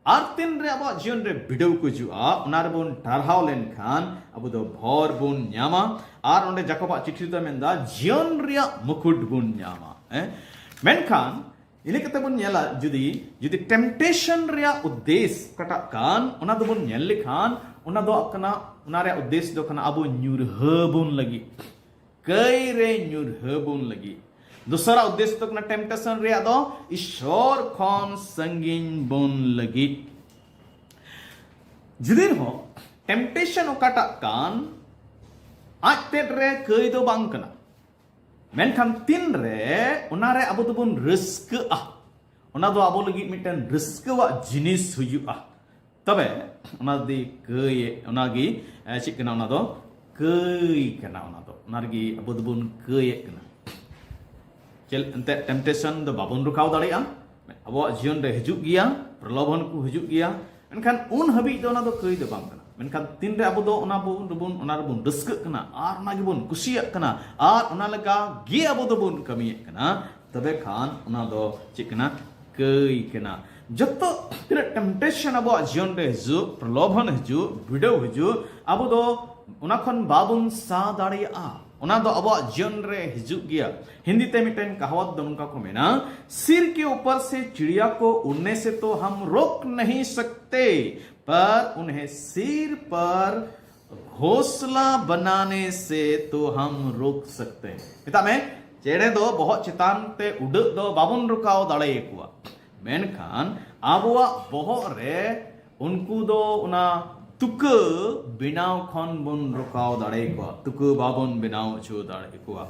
ᱟᱨ ᱛᱤᱱᱨᱮ ᱟᱵᱚᱣᱟᱜ ᱡᱤᱭᱚᱱ ᱨᱮ ᱵᱤᱰᱟᱹᱣ ᱠᱚ ᱦᱤᱡᱩᱜᱼᱟ, ᱚᱱᱟ ᱨᱮᱵᱚᱱ ᱴᱟᱨᱦᱟᱣ ᱞᱮᱱᱠᱷᱟᱱ ᱟᱵᱚ ᱫᱚ ᱵᱷᱚᱨ ᱵᱚᱱ ᱧᱟᱢᱟ᱾ ᱟᱨ ᱚᱸᱰᱮ ᱡᱟᱠᱚᱵᱟᱜ ᱪᱤᱴᱷᱤ ᱨᱮᱫᱚ ᱢᱮᱱᱫᱟ ᱡᱤᱭᱚᱱ ᱨᱮᱭᱟᱜ ᱢᱩᱠᱩᱴ ᱵᱚᱱ ᱧᱟᱢᱟ᱾ ᱦᱮᱸ? ᱢᱮᱱᱠᱷᱟᱱ ᱤᱱᱟᱹ ᱠᱟᱛᱮ ᱵᱚᱱ ᱧᱮᱞᱟ, ᱡᱩᱫᱤ ᱡᱩᱫᱤ ᱴᱮᱢᱯᱴᱮᱥᱚᱱ ᱨᱮᱭᱟᱜ ᱩᱫᱽᱫᱮᱥ ᱚᱠᱟᱴᱟᱜ ᱠᱟᱱ, ᱚᱱᱟ ᱫᱚᱵᱚᱱ ᱧᱮᱞ ᱞᱮᱠᱷᱟᱱ ᱚᱱᱟ ᱫᱚ ᱠᱟᱱᱟ, ᱚᱱᱟ ᱨᱮᱭᱟᱜ ᱩᱫᱽᱫᱮᱥ ᱫᱚ ᱠᱟᱱᱟ ᱟᱵᱚ ᱧᱩᱨᱦᱟᱹ ᱵᱚᱱ ᱞᱟᱹᱜᱤᱫ, ᱠᱟᱹᱭ ᱨᱮ ᱧᱩᱨᱦᱟᱹ ᱵᱚᱱ ᱞᱟᱹᱜᱤᱫ᱾ ᱫᱚᱥᱟᱨᱟᱜ ᱩᱫᱽᱫᱮᱥ ᱫᱚ ᱠᱟᱱᱟ ᱴᱮᱢᱯᱴᱮᱥᱚᱱ ᱨᱮᱭᱟᱜ ᱫᱚ ᱤᱥᱚᱨ ᱠᱷᱚᱱ ᱥᱟᱺᱜᱤᱧ ᱵᱚᱱ ᱞᱟᱹᱜᱤᱫ᱾ ᱡᱩᱫᱤ ᱨᱮᱦᱚᱸ ᱴᱮᱢᱯᱴᱮᱥᱚᱱ ᱚᱠᱟᱴᱟᱜ ᱠᱟᱱ, ᱟᱡ ᱛᱮᱫ ᱨᱮ ᱠᱟᱹᱭ ᱫᱚ ᱵᱟᱝ ᱠᱟᱱᱟ, ᱢᱮᱱᱠᱷᱟᱱ ᱛᱤᱱᱨᱮ ᱚᱱᱟᱨᱮ ᱟᱵᱚ ᱫᱚᱵᱚᱱ ᱨᱟᱹᱥᱠᱟᱹᱜᱼᱟ, ᱚᱱᱟ ᱫᱚ ᱟᱵᱚ ᱞᱟᱹᱜᱤᱫ ᱢᱤᱫᱴᱮᱱ ᱨᱟᱹᱥᱠᱟᱹᱣᱟᱜ ᱡᱤᱱᱤᱥ ᱦᱩᱭᱩᱜᱼᱟ, ᱛᱚᱵᱮ ᱚᱱᱟ ᱫᱚ ᱠᱟᱹᱭ, ᱚᱱᱟᱜᱮ ᱮ, ᱪᱮᱫ ᱠᱟᱱᱟ? ᱚᱱᱟ ᱫᱚ ᱠᱟᱹᱭ ᱠᱟᱱᱟ᱾ ᱚᱱᱟ ᱫᱚ, ᱚᱱᱟ ᱨᱮᱜᱮ ᱟᱵᱚ ᱫᱚᱵᱚᱱ ᱠᱟᱹᱭᱮᱫ ᱠᱟᱱᱟ᱾ ᱪᱮᱫ ᱮᱱᱛᱮᱫ ᱴᱮᱢᱯᱴᱮᱥᱚᱱ ᱫᱚ ᱵᱟᱵᱚᱱ ᱨᱚᱠᱟᱣ ᱫᱟᱲᱮᱭᱟᱜᱼᱟ, ᱟᱵᱚᱣᱟᱜ ᱡᱤᱭᱚᱱ ᱨᱮ ᱦᱤᱡᱩᱜ ᱜᱮᱭᱟ, ᱯᱨᱚᱞᱳᱵᱷᱚᱱ ᱠᱚ ᱦᱤᱡᱩᱜ ᱜᱮᱭᱟ, ᱢᱮᱱᱠᱷᱟᱱ ᱩᱱ ᱦᱟᱹᱵᱤᱡ ᱫᱚ ᱚᱱᱟ ᱫᱚ ᱠᱟᱹᱭ ᱫᱚ ᱵᱟᱝ ᱠᱟᱱᱟ᱾ ᱢᱮᱱᱠᱷᱟᱱ ᱛᱤᱱᱨᱮ ᱟᱵᱚ ᱫᱚ ᱚᱱᱟ ᱵᱚᱱ, ᱨᱮᱵᱚᱱ, ᱚᱱᱟ ᱨᱮᱵᱚᱱ ᱨᱟᱹᱥᱠᱟᱹᱜ ᱠᱟᱱᱟ ᱟᱨ ᱚᱱᱟ ᱜᱮᱵᱚᱱ ᱠᱩᱥᱤᱭᱟᱜ ᱠᱟᱱᱟ ᱟᱨ ᱚᱱᱟ ᱞᱮᱠᱟ ᱜᱮ ᱟᱵᱚ ᱫᱚᱵᱚᱱ ᱠᱟᱹᱢᱤᱭᱮᱫ ᱠᱟᱱᱟ, ᱛᱚᱵᱮ ᱠᱷᱟᱱ ᱚᱱᱟ ᱫᱚ ᱪᱮᱫ ᱠᱟᱱᱟ? ᱠᱟᱹᱭ ᱠᱟᱱᱟ᱾ ᱡᱚᱛᱚ ᱛᱤᱱᱟᱹᱜ ᱴᱮᱢᱯᱴᱮᱥᱚᱱ ᱟᱵᱚᱣᱟᱜ ᱡᱤᱭᱚᱱ ᱨᱮ ᱦᱤᱡᱩᱜ, ᱯᱨᱚᱞᱳᱵᱷᱚᱱ ᱦᱤᱡᱩᱜ, ᱵᱤᱰᱟᱹᱣ ᱦᱤᱡᱩᱜ, ᱟᱵᱚ ᱫᱚ ᱚᱱᱟ ᱠᱷᱚᱱ ᱵᱟᱵᱚᱱ ᱥᱟᱦᱟ ᱫᱟᱲᱮᱭᱟᱜᱼᱟ᱾ ᱚᱱᱟ ᱫᱚ ᱟᱵᱚᱣᱟᱜ ᱡᱤᱭᱚᱱ ᱨᱮ ᱦᱤᱡᱩᱜ ᱜᱮᱭᱟ᱾ ᱦᱤᱱᱫᱤ ᱛᱮ ᱢᱤᱫᱴᱮᱱ ᱠᱟᱦᱟᱣᱟᱛ ᱫᱚ ᱱᱚᱝᱠᱟ ᱠᱚ ᱢᱮᱱᱟ, सिर के ऊपर से चिड़िया को उड़ने से तो हम रोक नहीं सकते, पर उन्हें सिर पर घोंसला बनाने से तो हम रोक सकते हैं। ᱢᱮᱛᱟᱜ ᱢᱮ, ᱪᱮᱬᱮ ᱫᱚ ᱵᱚᱦᱚᱜ ᱪᱮᱛᱟᱱ ᱛᱮ ᱩᱰᱟᱹᱜ ᱫᱚ ᱵᱟᱵᱚᱱ ᱨᱚᱠᱟᱣ ᱫᱟᱲᱮᱭᱟᱠᱚᱣᱟ, ᱢᱮᱱᱠᱷᱟᱱ ᱟᱵᱚᱣᱟᱜ ᱵᱚᱦᱚᱜ ᱨᱮ ᱩᱱᱠᱩ ᱫᱚ ᱚᱱᱟ ᱛᱩᱠᱟᱹ ᱵᱮᱱᱟᱣ ᱠᱷᱚᱱ ᱵᱚᱱ ᱨᱚᱠᱟᱣ ᱫᱟᱲᱮᱭᱟᱠᱚᱣᱟ, ᱛᱩᱠᱟᱹ ᱵᱟᱵᱚᱱ ᱵᱮᱱᱟᱣ ᱦᱚᱪᱚ ᱫᱟᱲᱮᱭᱟᱠᱚᱣᱟ᱾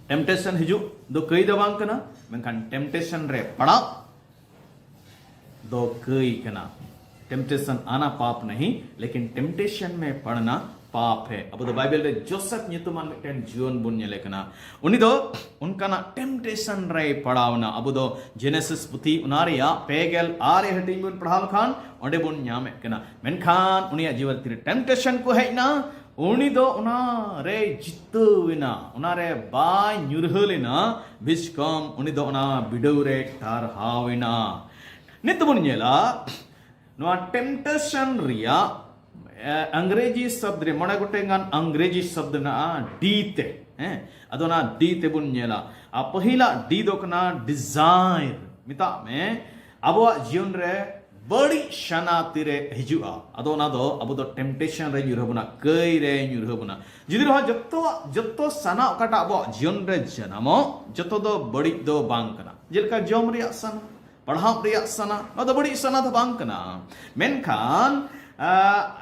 ᱴᱮᱢᱯᱴᱮᱥᱚᱱ ᱦᱤᱡᱩᱜ ᱫᱚ ᱠᱟᱹᱭ ᱫᱚ ᱵᱟᱝ ᱠᱟᱱᱟ, ᱢᱮᱱᱠᱷᱟᱱ ᱴᱮᱢᱯᱴᱮᱥᱚᱱ ᱨᱮ ᱯᱟᱲᱟᱜ ᱫᱚ ᱠᱟᱹᱭ ᱠᱟᱱᱟ᱾ टेम्पटेशन आना पाप नहीं, लेकिन टेम्पटेशन में पड़ना पाप है। ᱟᱵᱚ ᱫᱚ ᱵᱟᱭᱵᱮᱞ ᱨᱮ ᱡᱳᱥᱮᱯ ᱧᱩᱛᱩᱢᱟᱱ ᱢᱤᱫᱴᱮᱱ ᱡᱩᱣᱟᱹᱱ ᱵᱚᱱ ᱧᱮᱞᱮ ᱠᱟᱱᱟ᱾ ᱩᱱᱤ ᱫᱚ ᱚᱱᱠᱟᱱᱟᱜ ᱴᱮᱢᱯᱴᱮᱥᱚᱱ ᱨᱮᱭ ᱯᱟᱲᱟᱣ ᱮᱱᱟ᱾ ᱟᱵᱚ ᱫᱚ ᱡᱮᱱᱮᱥᱤᱥ ᱯᱩᱛᱷᱤ ᱚᱱᱟ ᱨᱮᱭᱟᱜ ᱯᱮ ᱜᱮᱞ ᱟᱨᱮ ᱦᱟᱹᱴᱤᱧ ᱵᱚᱱ ᱯᱟᱲᱦᱟᱣ ᱞᱮᱠᱷᱟᱱ ᱚᱸᱰᱮ ᱵᱚᱱ ᱧᱟᱢᱮᱫ ᱠᱟᱱᱟ᱾ ᱢᱮᱱᱠᱷᱟᱱ ᱩᱱᱤᱭᱟᱜ ᱡᱤᱵᱚᱱ ᱛᱤᱱᱟᱹᱜ ᱴᱮᱢᱯᱴᱮᱥᱚᱱ ᱠᱚ ᱦᱮᱡ ᱮᱱᱟ, ᱩᱱᱤ ᱫᱚ ᱚᱱᱟ ᱨᱮ ᱡᱤᱛᱟᱹᱣ ᱮᱱᱟ, ᱚᱱᱟ ᱨᱮ ᱵᱟᱭ ᱧᱩᱨᱦᱟᱹ ᱞᱮᱱᱟ, ᱵᱤᱥᱠᱚᱢ ᱩᱱᱤ ᱫᱚ ᱚᱱᱟ ᱵᱤᱰᱟᱹᱣ ᱨᱮ ᱴᱟᱨᱦᱟᱣ ᱮᱱᱟ᱾ ᱱᱤᱛ ᱵᱚᱱ ᱧᱮᱞᱟ, ᱱᱚᱣᱟ ᱴᱮᱢᱯᱴᱮᱥᱚᱱ ᱨᱮᱭᱟᱜ, ᱮ, ᱟᱝᱜᱨᱮᱡᱤ ᱥᱚᱵᱫ ᱨᱮ ᱢᱚᱬᱮ ᱜᱚᱴᱮᱱ ᱜᱟᱱ ᱟᱝᱜᱨᱮᱡᱤ ᱥᱚᱵᱫ ᱢᱮᱱᱟᱜᱼᱟ ᱰᱤ ᱛᱮ᱾ ᱦᱮᱸ, ᱟᱫᱚ ᱚᱱᱟ ᱰᱤ ᱛᱮᱵᱚᱱ ᱧᱮᱞᱟ᱾ ᱟᱨ ᱯᱟᱹᱦᱤᱞᱟᱜ ᱰᱤ ᱫᱚ ᱠᱟᱱᱟ ᱰᱤᱡᱟᱭᱟᱨ᱾ ᱢᱮᱛᱟᱜ ᱢᱮ, ᱟᱵᱚᱣᱟᱜ ᱡᱤᱭᱚᱱ ᱨᱮ ᱵᱟᱹᱲᱤᱡ ᱥᱟᱱᱟ ᱛᱤᱨᱮ ᱦᱤᱡᱩᱜᱼᱟ, ᱟᱫᱚ ᱚᱱᱟ ᱫᱚ ᱟᱵᱚ ᱫᱚ ᱴᱮᱢᱯᱴᱮᱥᱚᱱ ᱨᱮ ᱧᱩᱨᱦᱟᱹ ᱵᱚᱱᱟ, ᱠᱟᱹᱭ ᱨᱮ ᱧᱩᱨᱦᱟᱹ ᱵᱚᱱᱟ᱾ ᱡᱩᱫᱤ ᱨᱮᱦᱚᱸ ᱡᱚᱛᱚᱣᱟᱜ, ᱡᱚᱛᱚ ᱥᱟᱱᱟ ᱚᱠᱟᱴᱟᱜ ᱟᱵᱚᱣᱟᱜ ᱡᱤᱭᱚᱱ ᱨᱮ ᱡᱟᱱᱟᱢᱚᱜ, ᱡᱚᱛᱚ ᱫᱚ ᱵᱟᱹᱲᱤᱡ ᱫᱚ ᱵᱟᱝ ᱠᱟᱱᱟ᱾ ᱡᱮᱞᱮᱠᱟ ᱡᱚᱢ ᱨᱮᱭᱟᱜ ᱥᱟᱱᱟ, ᱯᱟᱲᱦᱟᱣ ᱨᱮᱭᱟᱜ ᱥᱟᱱᱟ, ᱱᱚᱣᱟ ᱫᱚ ᱵᱟᱹᱲᱤᱡ ᱥᱟᱱᱟ ᱫᱚ ᱵᱟᱝ ᱠᱟᱱᱟ᱾ ᱢᱮᱱᱠᱷᱟᱱ, ᱟ,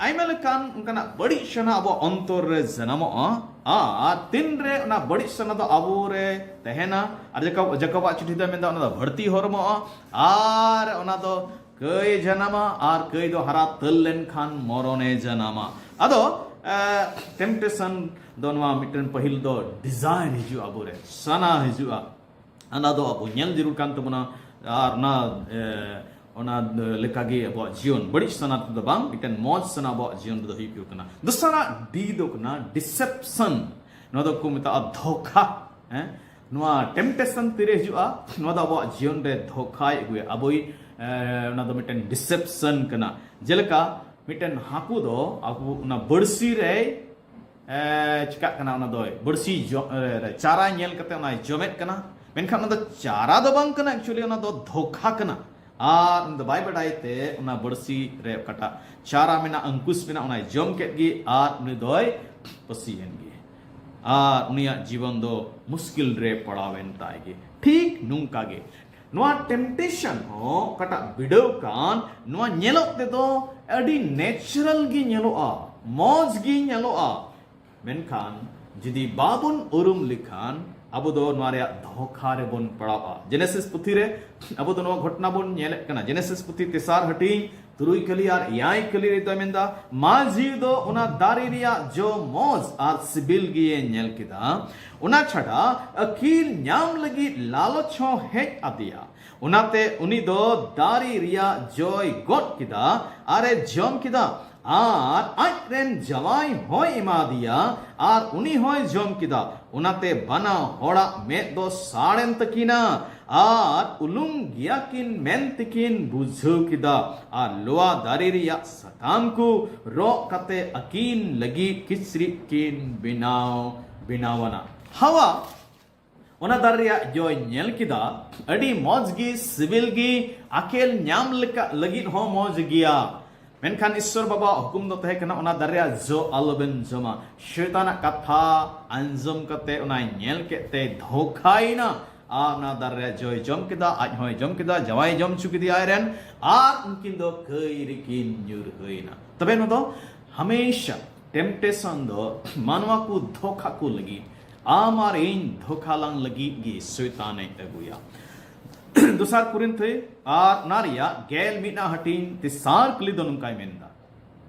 ᱟᱭᱢᱟ ᱞᱮᱠᱟᱱ ᱚᱱᱠᱟᱱᱟᱜ ᱵᱟᱹᱲᱤᱡ ᱥᱟᱱᱟ ᱟᱵᱚᱣᱟᱜ ᱚᱱᱛᱚᱨ ᱨᱮ ᱡᱟᱱᱟᱢᱚᱜᱼᱟ᱾ ᱟᱨ ᱛᱤᱱᱨᱮ ᱚᱱᱟ ᱵᱟᱹᱲᱤᱡ ᱥᱟᱱᱟ ᱫᱚ ᱟᱵᱚ ᱨᱮ ᱛᱟᱦᱮᱱᱟ, ᱟᱨ ᱡᱟᱠᱚᱵ, ᱡᱟᱠᱚᱵᱟᱜ ᱪᱤᱴᱷᱤ ᱫᱚ ᱢᱮᱱᱫᱟ ᱚᱱᱟ ᱫᱚ ᱵᱟᱹᱲᱛᱤ ᱦᱚᱨᱢᱚᱜᱼᱟ᱾ ᱟᱨ ᱚᱱᱟ ᱫᱚ ᱠᱟᱹᱭ ᱡᱟᱱᱟᱢᱟ, ᱟᱨ ᱠᱟᱹᱭ ᱫᱚ ᱦᱟᱨᱟ ᱛᱟᱹᱞ ᱞᱮᱱᱠᱷᱟᱱ ᱢᱚᱨᱚᱱᱮ ᱡᱟᱱᱟᱢᱟ᱾ ᱟᱫᱚ, ᱮ, ᱴᱮᱢᱯᱴᱮᱥᱚᱱ ᱫᱚ ᱱᱚᱣᱟ ᱢᱤᱫᱴᱮᱱ ᱯᱟᱹᱦᱤᱞ ᱫᱚ ᱰᱤᱡᱟᱭᱟᱨ ᱦᱤᱡᱩᱜᱼᱟ, ᱟᱵᱚᱨᱮ ᱥᱟᱱᱟ ᱦᱤᱡᱩᱜᱼᱟ᱾ ᱚᱱᱟ ᱫᱚ ᱟᱵᱚ ᱧᱮᱞ ᱡᱟᱹᱨᱩᱲ ᱠᱟᱱ ᱛᱟᱵᱚᱱᱟ᱾ ᱟᱨ ᱚᱱᱟ, ᱮ, ᱚᱱᱟ ᱞᱮᱠᱟᱜᱮ ᱟᱵᱚᱣᱟᱜ ᱡᱤᱭᱚᱱ ᱵᱟᱹᱲᱤᱡ ᱥᱟᱱᱟ ᱛᱮᱫᱚ ᱵᱟᱝ, ᱢᱤᱫᱴᱮᱱ ᱢᱚᱡᱽ ᱥᱟᱱᱟ ᱟᱵᱚᱣᱟᱜ ᱡᱤᱭᱚᱱ ᱨᱮᱫᱚ ᱦᱩᱭᱩᱜ ᱠᱟᱱᱟ᱾ ᱫᱚᱥᱟᱨᱟᱜ ᱰᱤ ᱫᱚ ᱠᱟᱱᱟ ᱰᱤᱥᱮᱯᱥᱚᱱ᱾ ᱱᱚᱣᱟ ᱫᱚᱠᱚ ᱢᱮᱛᱟᱜᱼᱟ ᱫᱷᱳᱠᱟ᱾ ᱦᱮᱸ, ᱱᱚᱣᱟ ᱴᱮᱢᱯᱴᱮᱥᱚᱱ ᱛᱤᱨᱮ ᱦᱤᱡᱩᱜᱼᱟ? ᱱᱚᱣᱟ ᱫᱚ ᱟᱵᱚᱣᱟᱜ ᱡᱤᱭᱚᱱ ᱨᱮ ᱫᱷᱳᱠᱟᱭ ᱟᱹᱜᱩᱭᱟ᱾ ᱟᱵᱚᱭ ᱮ, ᱚᱱᱟ ᱫᱚ ᱢᱤᱫᱴᱮᱱ ᱰᱤᱥᱮᱯᱥᱚᱱ ᱠᱟᱱᱟ᱾ ᱡᱮᱞᱮᱠᱟ ᱢᱤᱫᱴᱮᱱ ᱦᱟᱹᱠᱩ ᱫᱚ ᱟᱵᱚ ᱚᱱᱟ ᱵᱟᱹᱲᱥᱤ ᱨᱮᱭ, ᱮ, ᱪᱤᱠᱟᱜ ᱠᱟᱱᱟ, ᱚᱱᱟ ᱫᱚᱭ ᱵᱟᱹᱲᱥᱤ ᱡᱚ-, ᱮ, ᱨᱮ ᱪᱟᱨᱟ ᱧᱮᱞ ᱠᱟᱛᱮ ᱚᱱᱟᱭ ᱡᱚᱢᱮᱫ ᱠᱟᱱᱟ, ᱢᱮᱱᱠᱷᱟᱱ ᱚᱱᱟ ᱫᱚ ᱪᱟᱨᱟ ᱫᱚ ᱵᱟᱝ ᱠᱟᱱᱟ, actually ᱚᱱᱟ ᱫᱚ ᱫᱷᱳᱠᱷᱟ ᱠᱟᱱᱟ᱾ ᱟᱨ ᱩᱱᱤ ᱫᱚ ᱵᱟᱭ ᱵᱟᱰᱟᱭ ᱛᱮ ᱚᱱᱟ ᱵᱟᱹᱲᱥᱤ ᱨᱮ ᱚᱠᱟᱴᱟᱜ ᱪᱟᱨᱟ ᱢᱮᱱᱟᱜ, ᱟᱝᱠᱩᱥ ᱢᱮᱱᱟᱜ, ᱚᱱᱟᱭ ᱡᱚᱢ ᱠᱮᱫ ᱜᱮ ᱟᱨ ᱩᱱᱤ ᱫᱚᱭ ᱯᱟᱹᱥᱤᱭᱮᱱ ᱜᱮ᱾ ᱟᱨ ᱩᱱᱤᱭᱟᱜ ᱡᱤᱵᱚᱱ ᱫᱚ ᱢᱩᱥᱠᱤᱞ ᱨᱮ ᱯᱟᱲᱟᱣᱮᱱ ᱛᱟᱭ ᱜᱮ᱾ ᱴᱷᱤᱠ ᱱᱚᱝᱠᱟ ᱜᱮ ᱱᱚᱣᱟ ᱴᱮᱢᱯᱴᱮᱥᱚᱱ ᱦᱚᱸ, ᱚᱠᱟᱴᱟᱜ ᱵᱤᱰᱟᱹᱣ ᱠᱟᱱ, ᱱᱚᱣᱟ ᱧᱮᱞᱚᱜ ᱛᱮᱫᱚ ᱟᱹᱰᱤ ᱱᱮᱪᱟᱨᱟᱞ ᱜᱮ ᱧᱮᱞᱚᱜᱼᱟ, ᱢᱚᱡᱽ ᱜᱮ ᱧᱮᱞᱚᱜᱼᱟ᱾ ᱢᱮᱱᱠᱷᱟᱱ ᱡᱩᱫᱤ ᱵᱟᱵᱚᱱ ᱩᱨᱩᱢ ᱞᱮᱠᱷᱟᱱ, ᱟᱵᱚ ᱫᱚ ᱱᱚᱣᱟ ᱨᱮᱭᱟᱜ ᱫᱷᱳᱠᱷᱟ ᱨᱮᱵᱚᱱ ᱯᱟᱲᱟᱣᱼᱟ᱾ ᱡᱮᱱᱮᱥᱤᱥ ᱯᱩᱛᱷᱤ ᱨᱮ ᱟᱵᱚ ᱫᱚ ᱱᱚᱣᱟ ᱜᱷᱚᱴᱚᱱᱟ ᱵᱚᱱ ᱧᱮᱞᱮᱫ ᱠᱟᱱᱟ᱾ ᱡᱮᱱᱮᱥᱤᱥ ᱯᱩᱛᱷᱤ ᱛᱮᱥᱟᱨ ᱦᱟᱹᱴᱤᱧ ᱛᱩᱨᱩᱭ ᱠᱟᱹᱞᱤ ᱟᱨ ᱮᱭᱟᱭ ᱠᱟᱹᱞᱤ ᱨᱮᱫᱚᱭ ᱢᱮᱱᱫᱟ, ᱢᱟᱹᱡᱷᱤ ᱫᱚ ᱚᱱᱟ ᱫᱟᱨᱮ ᱨᱮᱭᱟᱜ ᱡᱚ ᱢᱚᱡᱽ ᱟᱨ ᱥᱤᱵᱤᱞ ᱜᱮᱭᱮ ᱧᱮᱞ ᱠᱮᱫᱟ᱾ ᱚᱱᱟ ᱪᱷᱟᱰᱟ ᱟᱹᱠᱤᱞ ᱧᱟᱢ ᱞᱟᱹᱜᱤᱫ ᱞᱟᱞᱚᱪ ᱦᱚᱸ ᱦᱮᱡ ᱟᱫᱮᱭᱟ᱾ ᱚᱱᱟᱛᱮ ᱩᱱᱤ ᱫᱚ ᱫᱟᱨᱮ ᱨᱮᱭᱟᱜ ᱡᱚᱭ ᱜᱚᱫ ᱠᱮᱫᱟ ᱟᱨᱮ ᱡᱚᱢ ᱠᱮᱫᱟ᱾ ᱟᱨ ᱟᱡ ᱨᱮᱱ ᱡᱟᱶᱟᱭ ᱦᱚᱸᱭ ᱮᱢᱟᱫᱮᱭᱟ ᱟᱨ ᱩᱱᱤ ᱦᱚᱸᱭ ᱡᱚᱢ ᱠᱮᱫᱟ᱾ ᱚᱱᱟᱛᱮ ᱵᱟᱱᱟ ᱦᱚᱲᱟᱜ ᱢᱮᱫ ᱫᱚ ᱥᱟᱲ ᱮᱱ ᱛᱟᱹᱠᱤᱱᱟ ᱟᱨ ᱩᱞᱩᱝ ᱜᱮᱭᱟ ᱠᱤᱱ ᱢᱮᱱ ᱛᱮᱠᱤᱱ ᱵᱩᱡᱷᱟᱹᱣ ᱠᱮᱫᱟ᱾ ᱟᱨ ᱞᱚᱣᱟ ᱫᱟᱨᱮ ᱨᱮᱭᱟᱜ ᱥᱟᱠᱟᱢ ᱠᱚ ᱨᱚᱜ ᱠᱟᱛᱮ ᱟᱹᱠᱤᱱ ᱞᱟᱹᱜᱤᱫ ᱠᱤᱪᱨᱤᱡ ᱠᱤᱱ ᱵᱮᱱᱟᱣ ᱵᱮᱱᱟᱣᱟᱱᱟ᱾ ᱦᱟᱣᱟ ᱚᱱᱟ ᱫᱟᱨᱮ ᱨᱮᱭᱟᱜ ᱡᱚᱭ ᱧᱮᱞ ᱠᱮᱫᱟ, ᱟᱹᱰᱤ ᱢᱚᱡᱽ ᱜᱮ, ᱥᱤᱵᱤᱞ ᱜᱮ, ᱟᱠᱮᱞ ᱧᱟᱢ ᱞᱮᱠᱟ ᱞᱟᱹᱜᱤᱫ ᱦᱚᱸ ᱢᱚᱡᱽ ᱜᱮᱭᱟ᱾ ᱢᱮᱱᱠᱷᱟᱱ ᱤᱥᱥᱚᱨ ᱵᱟᱵᱟᱣᱟᱜ ᱦᱩᱠᱩᱢ ᱫᱚ ᱛᱟᱦᱮᱸ ᱠᱟᱱᱟ, ᱚᱱᱟ ᱫᱟᱨᱮ ᱨᱮᱭᱟᱜ ᱡᱚ ᱟᱞᱚᱵᱮᱱ ᱡᱚᱢᱟ᱾ ᱥᱚᱭᱛᱟᱱᱟᱜ ᱠᱟᱛᱷᱟ ᱟᱸᱡᱚᱢ ᱠᱟᱛᱮ, ᱚᱱᱟᱭ ᱧᱮᱞ ᱠᱮᱫ ᱛᱮ ᱫᱷᱳᱠᱷᱟᱭᱮᱱᱟ᱾ ᱟᱨ ᱚᱱᱟ ᱫᱟᱨᱮ ᱨᱮᱭᱟᱜ ᱡᱚᱭ ᱡᱚᱢ ᱠᱮᱫᱟ, ᱟᱡ ᱦᱚᱸᱭ ᱡᱚᱢ ᱠᱮᱫᱟ, ᱡᱟᱶᱟᱭ ᱡᱚᱢ ᱦᱚᱪᱚ ᱠᱮᱫᱮᱭᱟ ᱟᱡ ᱨᱮᱱ, ᱟᱨ ᱩᱱᱠᱤᱱ ᱫᱚ ᱠᱟᱹᱭ ᱨᱮᱠᱤᱱ ᱧᱩᱨᱦᱟᱹᱭᱮᱱᱟ᱾ ᱛᱚᱵᱮ ᱱᱚᱣᱟ ᱫᱚ ᱦᱟᱢᱮᱥᱟ ᱴᱮᱢᱯᱴᱮᱥᱚᱱ ᱫᱚ ᱢᱟᱱᱣᱟ ᱠᱚ ᱫᱷᱳᱠᱷᱟ ᱠᱚ ᱞᱟᱹᱜᱤᱫ, ᱟᱢ ᱟᱨ ᱤᱧ ᱫᱷᱳᱠᱷᱟ ᱞᱟᱝ ᱞᱟᱹᱜᱤᱫ ᱜᱮ ᱥᱚᱭᱛᱟᱱᱮ ᱟᱹᱜᱩᱭᱟ᱾ ᱫᱚᱥᱟᱨ ᱠᱚᱨᱤᱱᱛᱷᱤ ᱟᱨ ᱚᱱᱟ ᱨᱮᱭᱟᱜ ᱜᱮᱞ ᱢᱤᱫ ᱟᱜ ᱦᱟᱹᱴᱤᱧ ᱛᱮᱥᱟᱨ ᱠᱩᱞᱤ ᱫᱚ ᱱᱚᱝᱠᱟᱭ ᱢᱮᱱᱫᱟ,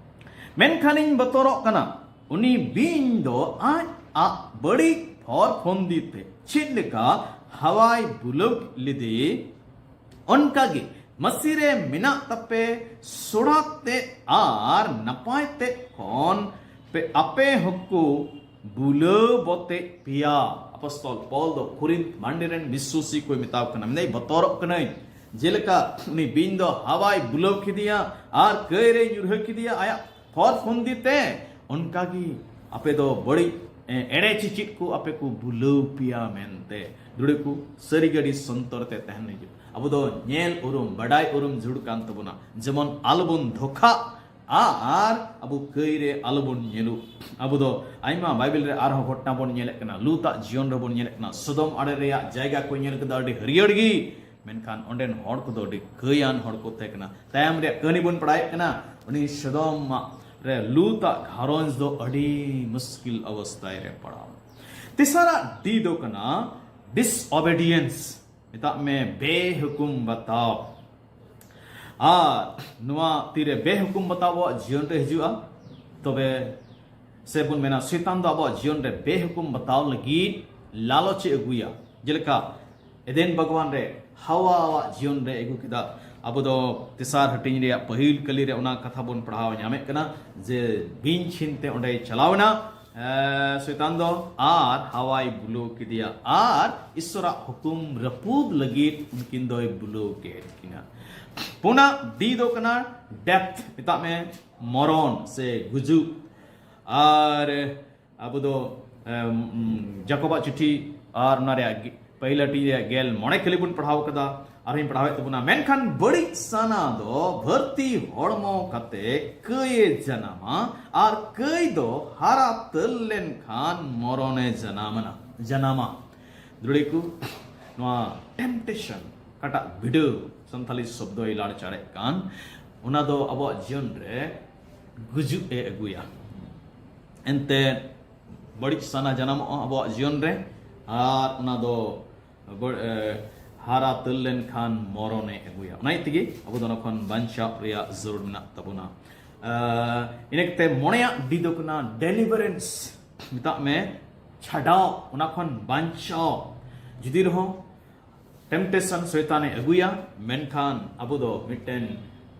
ᱢᱮᱱᱠᱷᱟᱱᱤᱧ ᱵᱚᱛᱚᱨᱚᱜ ᱠᱟᱱᱟ, ᱩᱱᱤ ᱵᱤᱧ ᱫᱚ ᱟᱡ ᱟᱜ ᱵᱟᱹᱲᱤᱡ ᱦᱚᱨ ᱯᱷᱚᱱᱫᱤ ᱛᱮ ᱪᱮᱫ ᱞᱮᱠᱟ ᱦᱟᱣᱟᱭ ᱵᱩᱞᱟᱹᱣ ᱞᱮᱫᱮ, ᱚᱱᱠᱟᱜᱮ ᱢᱟᱹᱥᱤ ᱨᱮ ᱢᱮᱱᱟᱜ ᱛᱟᱯᱮ ᱥᱚᱲᱟ ᱛᱮᱫ ᱟᱨ ᱱᱟᱯᱟᱭ ᱛᱮᱫ ᱠᱷᱚᱱ ᱯᱮ, ᱟᱯᱮ ᱦᱚᱸᱠᱚ ᱵᱩᱞᱟᱹᱣ ᱵᱚᱛᱮᱡ ᱯᱮᱭᱟ᱾ ᱟᱯᱚᱥᱛᱚᱞ ᱯᱚᱞ ᱫᱚ ᱠᱚᱨᱤᱱᱛᱷ ᱢᱟᱹᱱᱰᱤ ᱨᱮᱱ ᱵᱤᱥᱣᱟᱥᱤ ᱠᱚᱭ ᱢᱮᱛᱟᱣ ᱠᱟᱱᱟ, ᱢᱮᱱᱫᱟᱭ, ᱵᱚᱛᱚᱨᱚᱜ ᱠᱟᱹᱱᱟᱹᱧ, ᱡᱮᱞᱮᱠᱟ ᱩᱱᱤ ᱵᱤᱧ ᱫᱚ ᱦᱟᱣᱟᱭ ᱵᱩᱞᱟᱹᱣ ᱠᱮᱫᱮᱭᱟ ᱟᱨ ᱠᱟᱹᱭ ᱨᱮᱭ ᱧᱩᱨᱦᱟᱹ ᱠᱮᱫᱮᱭᱟ ᱟᱭᱟᱜ ᱯᱷᱚᱨ ᱯᱷᱩᱱᱫᱤ ᱛᱮ, ᱚᱱᱠᱟᱜᱮ ᱟᱯᱮ ᱫᱚ ᱵᱟᱹᱲᱤᱡ, ᱮ, ᱮᱲᱮ ᱪᱤᱪᱤᱫ ᱠᱚ ᱟᱯᱮ ᱠᱚ ᱵᱩᱞᱟᱹᱣ ᱯᱮᱭᱟ ᱢᱮᱱᱛᱮ᱾ ᱫᱩᱲᱩᱵ ᱠᱚ ᱥᱟᱹᱨᱤ ᱜᱟᱹᱰᱤ ᱥᱚᱱᱛᱚᱨ ᱛᱮ ᱛᱟᱦᱮᱱ ᱦᱩᱭᱩᱜ᱾ ᱟᱵᱚ ᱫᱚ ᱧᱮᱞ ᱩᱨᱩᱢ, ᱵᱟᱰᱟᱭ ᱩᱨᱩᱢ ᱡᱷᱩᱲ ᱠᱟᱱ ᱛᱟᱵᱚᱱᱟ, ᱡᱮᱢᱚᱱ ᱟᱞᱚᱵᱚᱱ ᱫᱷᱳᱠᱷᱟᱜ ᱟᱨ ᱟᱵᱚ ᱠᱟᱹᱭ ᱨᱮ ᱟᱞᱚᱵᱚᱱ ᱧᱮᱞᱚᱜ᱾ ᱟᱵᱚ ᱫᱚ ᱟᱭᱢᱟ ᱵᱟᱭᱵᱮᱞ ᱨᱮ ᱟᱨᱦᱚᱸ ᱜᱷᱚᱴᱚᱱᱟ ᱵᱚᱱ ᱧᱮᱞᱮᱫ ᱠᱟᱱᱟ, ᱞᱩᱛᱟᱜ ᱡᱤᱭᱚᱱ ᱨᱮᱵᱚᱱ ᱧᱮᱞᱮᱫ ᱠᱟᱱᱟ᱾ ᱥᱚᱫᱚᱢ ᱟᱲᱮ ᱨᱮᱭᱟᱜ ᱡᱟᱭᱜᱟ ᱠᱚ ᱧᱮᱞ ᱠᱮᱫᱟ ᱟᱹᱰᱤ ᱦᱟᱹᱨᱭᱟᱹᱲ ᱜᱮ, ᱢᱮᱱᱠᱷᱟᱱ ᱚᱸᱰᱮᱱ ᱦᱚᱲ ᱠᱚᱫᱚ ᱟᱹᱰᱤ ᱠᱟᱹᱭᱟᱱ ᱦᱚᱲ ᱠᱚ ᱛᱟᱦᱮᱸ ᱠᱟᱱᱟ᱾ ᱛᱟᱭᱚᱢ ᱨᱮᱭᱟᱜ ᱠᱟᱹᱦᱱᱤ ᱵᱚᱱ ᱯᱟᱲᱦᱟᱣᱮᱫ ᱠᱟᱱᱟ, ᱩᱱᱤ ᱥᱚᱫᱚᱢ ᱨᱮ ᱞᱩᱛᱟᱜ ᱜᱷᱟᱨᱚᱸᱡᱽ ᱫᱚ ᱟᱹᱰᱤ ᱢᱩᱥᱠᱤᱞ ᱚᱵᱚᱥᱛᱷᱟ ᱨᱮ ᱯᱟᱲᱟᱣ᱾ ᱛᱮᱥᱟᱨᱟᱜ ᱰᱤ ᱫᱚ ᱠᱟᱱᱟ ᱰᱤᱥᱚᱵᱮᱰᱤᱭᱮᱱᱥ, ᱢᱮᱛᱟᱜ ᱢᱮ ᱵᱮᱦᱩᱠᱩᱢ ᱵᱟᱛᱟᱣ᱾ ᱟᱨ ᱱᱚᱣᱟ ᱛᱤᱨᱮ ᱵᱮᱦᱩᱠᱩᱢ ᱵᱟᱛᱟᱣ ᱟᱵᱚᱣᱟᱜ ᱡᱤᱭᱚᱱ ᱨᱮ ᱦᱤᱡᱩᱜᱼᱟ, ᱛᱚᱵᱮ ᱥᱮ ᱵᱚᱱ ᱢᱮᱱᱟ ᱥᱮᱛᱟᱱ ᱫᱚ ᱟᱵᱚᱣᱟᱜ ᱡᱤᱭᱚᱱ ᱨᱮ ᱵᱮᱦᱩᱠᱩᱢ ᱵᱟᱛᱟᱣ ᱞᱟᱹᱜᱤᱫ ᱞᱟᱞᱚᱪ ᱮ ᱟᱹᱜᱩᱭᱟ᱾ ᱡᱮᱞᱮᱠᱟ ᱮᱫᱮᱱ ᱵᱟᱜᱽᱣᱟᱱ ᱨᱮ ᱦᱟᱣᱟᱣᱟᱜ ᱡᱤᱭᱚᱱ ᱨᱮ ᱟᱹᱜᱩ ᱠᱮᱫᱟ᱾ ᱟᱵᱚ ᱫᱚ ᱛᱮᱥᱟᱨ ᱦᱟᱹᱴᱤᱧ ᱨᱮᱭᱟᱜ ᱯᱟᱹᱦᱤᱞ ᱠᱟᱹᱞᱤ ᱨᱮ ᱚᱱᱟ ᱠᱟᱛᱷᱟ ᱵᱚᱱ ᱯᱟᱲᱦᱟᱣ ᱧᱟᱢᱮᱫ ᱠᱟᱱᱟ ᱡᱮ ᱵᱤᱧ ᱪᱷᱤᱱ ᱛᱮ ᱚᱸᱰᱮᱭ ᱪᱟᱞᱟᱣ ᱮᱱᱟ, ᱮ, ᱥᱚᱭᱛᱟᱱ ᱫᱚ, ᱟᱨ ᱦᱟᱣᱟᱭ ᱵᱩᱞᱟᱹᱣ ᱠᱮᱫᱮᱭᱟ ᱟᱨ ᱤᱥᱚᱨᱟᱜ ᱦᱩᱠᱩᱢ ᱨᱟᱹᱯᱩᱫ ᱞᱟᱹᱜᱤᱫ ᱩᱱᱠᱤᱱ ᱫᱚᱭ ᱵᱩᱞᱟᱹᱣ ᱠᱮᱫ ᱠᱤᱱᱟ᱾ ᱯᱩᱱᱟᱜ ᱰᱤ ᱫᱚ ᱠᱟᱱᱟ ᱰᱮᱛᱷ, ᱢᱮᱛᱟᱜ ᱢᱮ ᱢᱚᱨᱚᱱ ᱥᱮ ᱜᱩᱡᱩᱜ᱾ ᱟᱨ ᱟᱵᱚ ᱫᱚ, ᱮᱢ, ᱡᱟᱠᱚᱵᱟᱜ ᱪᱤᱴᱷᱤ ᱟᱨ ᱚᱱᱟ ᱨᱮᱭᱟᱜ ᱜᱮ-, ᱯᱟᱹᱦᱤᱞ ᱦᱟᱹᱴᱤᱧ ᱨᱮᱭᱟᱜ ᱜᱮᱞ ᱢᱚᱬᱮ ᱠᱷᱟᱹᱞᱤ ᱵᱚᱱ ᱯᱟᱲᱦᱟᱣ ᱠᱟᱫᱟ᱾ ᱟᱨᱦᱚᱸᱧ ᱯᱟᱲᱦᱟᱣᱮᱫ ᱛᱟᱵᱚᱱᱟ, ᱢᱮᱱᱠᱷᱟᱱ ᱵᱟᱹᱲᱤᱡ ᱥᱟᱱᱟ ᱫᱚ ᱵᱷᱟᱹᱨᱛᱤ ᱦᱚᱲᱢᱚ ᱠᱟᱛᱮ ᱠᱟᱹᱭᱮ ᱡᱟᱱᱟᱢᱟ, ᱟᱨ ᱠᱟᱹᱭ ᱫᱚ ᱦᱟᱨᱟ ᱛᱟᱹᱞ ᱞᱮᱱᱠᱷᱟᱱ ᱢᱚᱨᱚᱱᱮ ᱡᱟᱱᱟᱢ ᱮᱱᱟ, ᱡᱟᱱᱟᱢᱟ᱾ ᱫᱩᱲᱤ ᱠᱚ, ᱱᱚᱣᱟ ᱴᱮᱢᱯᱴᱮᱥᱚᱱ, ᱚᱠᱟᱴᱟᱜ ᱵᱤᱰᱟᱹᱣ ᱥᱟᱱᱛᱟᱞᱤ ᱥᱚᱵᱫᱚᱭ ᱞᱟᱲᱪᱟᱲᱮᱫ ᱠᱟᱱ, ᱚᱱᱟ ᱫᱚ ᱟᱵᱚᱣᱟᱜ ᱡᱤᱭᱚᱱ ᱨᱮ ᱜᱩᱡᱩᱜ ᱮ ᱟᱹᱜᱩᱭᱟ᱾ ᱮᱱᱛᱮ ᱵᱟᱹᱲᱤᱡ ᱥᱟᱱᱟ ᱡᱟᱱᱟᱢᱚᱜᱼᱟ ᱟᱵᱚᱣᱟᱜ ᱡᱤᱭᱚᱱ ᱨᱮ, ᱟᱨ ᱚᱱᱟ ᱫᱚ ᱵᱟᱹᱲ-, ᱮ, ᱦᱟᱨᱟ ᱛᱟᱹᱞ ᱞᱮᱱᱠᱷᱟᱱ ᱢᱚᱨᱚᱱᱮ ᱟᱹᱜᱩᱭᱟ᱾ ᱚᱱᱟ ᱤᱭᱟᱹ ᱛᱮᱜᱮ ᱟᱵᱚ ᱫᱚ ᱚᱱᱟ ᱠᱷᱚᱱ ᱵᱟᱧᱪᱟᱣ ᱨᱮᱭᱟᱜ ᱡᱟᱹᱨᱩᱲ ᱢᱮᱱᱟᱜ ᱛᱟᱵᱚᱱᱟ᱾ ᱮ, ᱤᱱᱟᱹ ᱠᱟᱛᱮ ᱢᱚᱬᱮᱭᱟᱜ ᱰᱤ ᱫᱚ ᱠᱟᱱᱟ ᱰᱮᱞᱤᱵᱷᱟᱨᱮᱱᱥ, ᱢᱮᱛᱟᱜ ᱢᱮ ᱪᱷᱟᱰᱟᱣ, ᱚᱱᱟ ᱠᱷᱚᱱ ᱵᱟᱧᱪᱟᱣ᱾ ᱡᱩᱫᱤ ᱨᱮᱦᱚᱸ ᱴᱮᱢᱯᱴᱮᱥᱚᱱ ᱥᱚᱭᱛᱟᱱᱮ ᱟᱹᱜᱩᱭᱟ, ᱢᱮᱱᱠᱷᱟᱱ ᱟᱵᱚ ᱫᱚ ᱢᱤᱫᱴᱮᱱ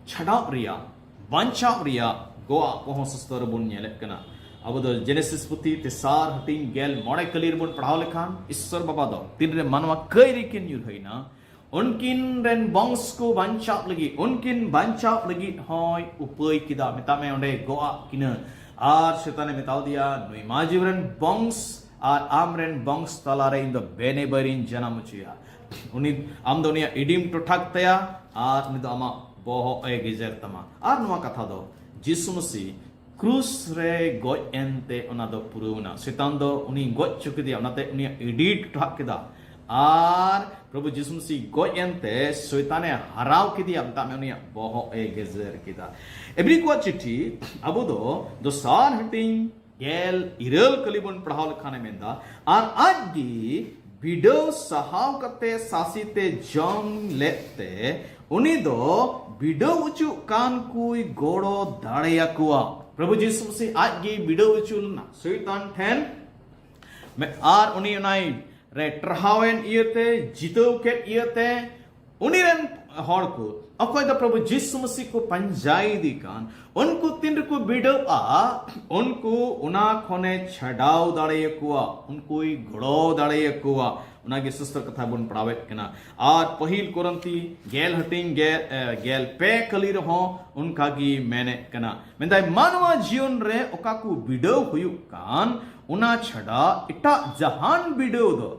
ᱪᱷᱟᱰᱟᱣ ᱨᱮᱭᱟᱜ, ᱵᱟᱧᱪᱟᱣ ᱨᱮᱭᱟᱜ ᱜᱚᱣᱟᱜ ᱠᱚᱦᱚᱸ ᱥᱚᱥᱛᱚ ᱨᱮᱵᱚᱱ ᱧᱮᱞᱮᱫ ᱠᱟᱱᱟ᱾ ᱟᱵᱚ ᱫᱚ ᱡᱮᱱᱮᱥᱤᱥ ᱯᱩᱛᱷᱤ ᱛᱮᱥᱟᱨ ᱦᱟᱹᱴᱤᱧ ᱜᱮᱞ ᱢᱚᱬᱮ ᱠᱟᱹᱞᱤ ᱨᱮᱵᱚᱱ ᱯᱟᱲᱦᱟᱣ ᱞᱮᱠᱷᱟᱱ, ᱤᱥᱥᱚᱨ ᱵᱟᱵᱟ ᱫᱚ ᱛᱤᱱᱨᱮ ᱢᱟᱱᱣᱟ ᱠᱟᱹᱭ ᱨᱮᱠᱤᱱ ᱧᱩᱨᱦᱟᱹᱭᱱᱟ, ᱩᱱᱠᱤᱱ ᱨᱮᱱ ᱵᱚᱝᱥ ᱠᱚ ᱵᱟᱧᱪᱟᱣ ᱞᱟᱹᱜᱤᱫ, ᱩᱱᱠᱤᱱ ᱵᱟᱧᱪᱟᱣ ᱞᱟᱹᱜᱤᱫ ᱦᱚᱸᱭ ᱩᱯᱟᱹᱭ ᱠᱮᱫᱟ᱾ ᱢᱮᱛᱟᱜ ᱢᱮ, ᱚᱸᱰᱮ ᱜᱚᱜ ᱟᱫ ᱠᱤᱱᱟᱹ᱾ ᱟᱨ ᱥᱮᱛᱟᱱᱮ ᱢᱮᱛᱟᱣ ᱫᱮᱭᱟ, ᱱᱩᱭ ᱢᱟ ᱡᱤᱣᱤ ᱨᱮᱱ ᱵᱚᱝᱥ ᱟᱨ ᱟᱢ ᱨᱮᱱ ᱵᱚᱝᱥ ᱛᱟᱞᱟᱨᱮ ᱤᱧ ᱫᱚ ᱵᱮᱱᱮᱵᱟᱹᱨᱤᱧ ᱡᱟᱱᱟᱢ ᱦᱚᱪᱚᱭᱟ᱾ ᱩᱱᱤ, ᱟᱢ ᱫᱚ ᱩᱱᱤᱭᱟᱜ ᱤᱰᱤᱢ ᱴᱚᱴᱷᱟᱠ ᱛᱟᱭᱟ ᱟᱨ ᱩᱱᱤ ᱫᱚ ᱟᱢᱟᱜ ᱵᱚᱦᱚᱜ ᱮ ᱜᱮᱡᱮᱨ ᱛᱟᱢᱟ᱾ ᱟᱨ ᱱᱚᱣᱟ ᱠᱟᱛᱷᱟ ᱫᱚ ᱡᱤᱥᱩ ᱢᱟᱹᱥᱤ ᱠᱨᱩᱥ ᱨᱮ ᱜᱚᱡ ᱮᱱᱛᱮ ᱚᱱᱟ ᱫᱚ ᱯᱩᱨᱟᱹᱣ ᱮᱱᱟ᱾ ᱥᱮᱛᱟᱱ ᱫᱚ ᱩᱱᱤ ᱜᱚᱡ ᱦᱚᱪᱚ ᱠᱮᱫᱮᱭᱟ, ᱚᱱᱟᱛᱮ ᱩᱱᱤᱭᱟᱜ ᱤᱰᱤ ᱴᱚᱴᱷᱟᱜ ᱠᱮᱫᱟ᱾ ᱟᱨ ᱯᱨᱚᱵᱷᱩ ᱡᱤᱥᱩ ᱢᱟᱹᱥᱤ ᱜᱚᱡ ᱮᱱᱛᱮ ᱥᱚᱭᱛᱟᱱᱮ ᱦᱟᱨᱟᱣ ᱠᱮᱫᱮᱭᱟ, ᱢᱮᱛᱟᱜ ᱢᱮ ᱩᱱᱤᱭᱟᱜ ᱵᱚᱦᱚᱜ ᱮ ᱜᱮᱡᱮᱨ ᱠᱮᱫᱟ᱾ ᱮᱵᱽᱨᱤ ᱠᱚᱣᱟᱜ ᱪᱤᱴᱷᱤ ᱟᱵᱚ ᱫᱚ ᱫᱚᱥᱟᱨ ᱦᱟᱹᱴᱤᱧ ᱜᱮᱞ ᱤᱨᱟᱹᱞ ᱠᱟᱹᱞᱤ ᱵᱚᱱ ᱯᱟᱲᱦᱟᱣ ᱞᱮᱠᱷᱟᱱᱮ ᱢᱮᱱᱫᱟ, ᱟᱨ ᱟᱡ ᱜᱮ ᱵᱤᱰᱟᱹᱣ ᱥᱟᱦᱟᱣ ᱠᱟᱛᱮ ᱥᱟᱥᱤ ᱛᱮ ᱡᱚᱢ ᱞᱮᱫ ᱛᱮ ᱩᱱᱤ ᱫᱚ ᱵᱤᱰᱟᱹᱣ ᱚᱪᱚᱜ ᱠᱟᱱ ᱠᱩᱭ ᱜᱚᱲᱚ ᱫᱟᱲᱮᱭᱟᱠᱚᱣᱟ᱾ ᱯᱨᱚᱵᱷᱩ ᱡᱤᱥᱩ ᱢᱟᱹᱥᱤ ᱟᱡ ᱜᱮ ᱵᱤᱰᱟᱹᱣ ᱚᱪᱚ ᱞᱮᱱᱟ ᱥᱚᱭᱛᱟᱱ ᱴᱷᱮᱱ, ᱢᱮ-, ᱟᱨ ᱩᱱᱤ ᱚᱱᱟᱭ ᱨᱮ ᱴᱟᱨᱦᱟᱣᱮᱱ ᱤᱭᱟᱹᱛᱮ, ᱡᱤᱛᱟᱹᱣ ᱠᱮᱫ ᱤᱭᱟᱹᱛᱮ, ᱩᱱᱤ ᱨᱮᱱ ᱦᱚᱲ ᱠᱚ, ᱚᱠᱚᱭ ᱫᱚ ᱯᱨᱚᱵᱷᱩ ᱡᱤᱥᱩ ᱢᱟᱹᱥᱤ ᱠᱚ ᱯᱟᱸᱡᱟᱭᱮᱫᱮ ᱠᱟᱱ, ᱩᱱᱠᱩ ᱛᱤᱱ ᱨᱮᱠᱚ ᱵᱤᱰᱟᱹᱣᱼᱟ, ᱩᱱᱠᱩ ᱚᱱᱟ ᱠᱷᱚᱱᱮ ᱪᱷᱟᱰᱟᱣ ᱫᱟᱲᱮᱭᱟᱠᱚᱣᱟ, ᱩᱱᱠᱩᱭ ᱜᱚᱲᱚ ᱫᱟᱲᱮᱭᱟᱠᱚᱣᱟ᱾ ᱚᱱᱟᱜᱮ ᱥᱩᱥᱛᱚᱨ ᱠᱟᱛᱷᱟ ᱵᱚᱱ ᱯᱟᱲᱦᱟᱣᱮᱫ ᱠᱟᱱᱟ᱾ ᱟᱨ ᱯᱟᱹᱦᱤᱞ ᱠᱚᱨᱤᱱᱛᱷᱤ ᱜᱮᱞ ᱦᱟᱹᱴᱤᱧ ᱜᱮ, ᱮ, ᱜᱮᱞ ᱯᱮ ᱠᱟᱹᱞᱤ ᱨᱮᱦᱚᱸ ᱚᱱᱠᱟᱜᱮ ᱢᱮᱱᱮᱫ ᱠᱟᱱᱟ᱾ ᱢᱮᱱᱫᱟᱭ, ᱢᱟᱱᱣᱟ ᱡᱤᱭᱚᱱ ᱨᱮ ᱚᱠᱟ ᱠᱚ ᱵᱤᱰᱟᱹᱣ ᱦᱩᱭᱩᱜ ᱠᱟᱱ, ᱚᱱᱟ ᱪᱷᱟᱰᱟ ᱮᱴᱟᱜ ᱡᱟᱦᱟᱱ ᱵᱤᱰᱟᱹᱣ ᱫᱚ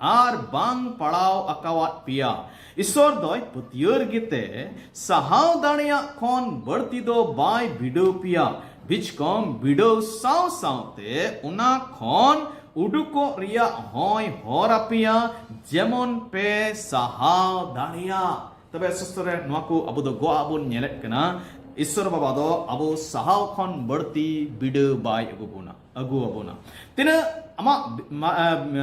ᱟᱨ ᱵᱟᱝ ᱯᱟᱲᱟᱣ ᱟᱠᱟᱣᱟᱫ ᱯᱮᱭᱟ᱾ ᱤᱥᱚᱨ ᱫᱚᱭ ᱯᱟᱹᱛᱭᱟᱹᱨ ᱜᱮᱛᱮ ᱥᱟᱦᱟᱣ ᱫᱟᱲᱮᱭᱟᱜ ᱠᱷᱚᱱ ᱵᱟᱹᱲᱛᱤ ᱫᱚ ᱵᱟᱭ ᱵᱤᱰᱟᱹᱣ ᱯᱮᱭᱟ᱾ ᱵᱤᱪᱠᱚᱢ ᱵᱤᱰᱟᱹᱣ ᱥᱟᱶ ᱥᱟᱶᱛᱮ ᱚᱱᱟ ᱠᱷᱚᱱ ᱩᱰᱩᱠᱚᱜ ᱨᱮᱭᱟᱜ ᱦᱚᱸᱭ ᱦᱚᱨ ᱟᱯᱮᱭᱟ, ᱡᱮᱢᱚᱱ ᱯᱮ ᱥᱟᱦᱟᱣ ᱫᱟᱲᱮᱭᱟᱜ᱾ ᱛᱚᱵᱮ ᱥᱩᱥᱛᱚ ᱨᱮ ᱱᱚᱣᱟ ᱠᱚ ᱟᱵᱚ ᱫᱚ ᱜᱚᱜ ᱟᱵᱚᱱ ᱧᱮᱞᱮᱫ ᱠᱟᱱᱟ᱾ ᱤᱥᱚᱨ ᱵᱟᱵᱟ ᱫᱚ ᱟᱵᱚ ᱥᱟᱦᱟᱣ ᱠᱷᱚᱱ ᱵᱟᱹᱲᱛᱤ ᱵᱤᱰᱟᱹᱣ ᱵᱟᱭ ᱟᱹᱜᱩ ᱵᱚᱱᱟ, ᱟᱹᱜᱩ ᱟᱵᱚᱱᱟ᱾ ᱛᱤᱱᱟᱹᱜ ᱟᱢᱟᱜ, ᱢᱟ-,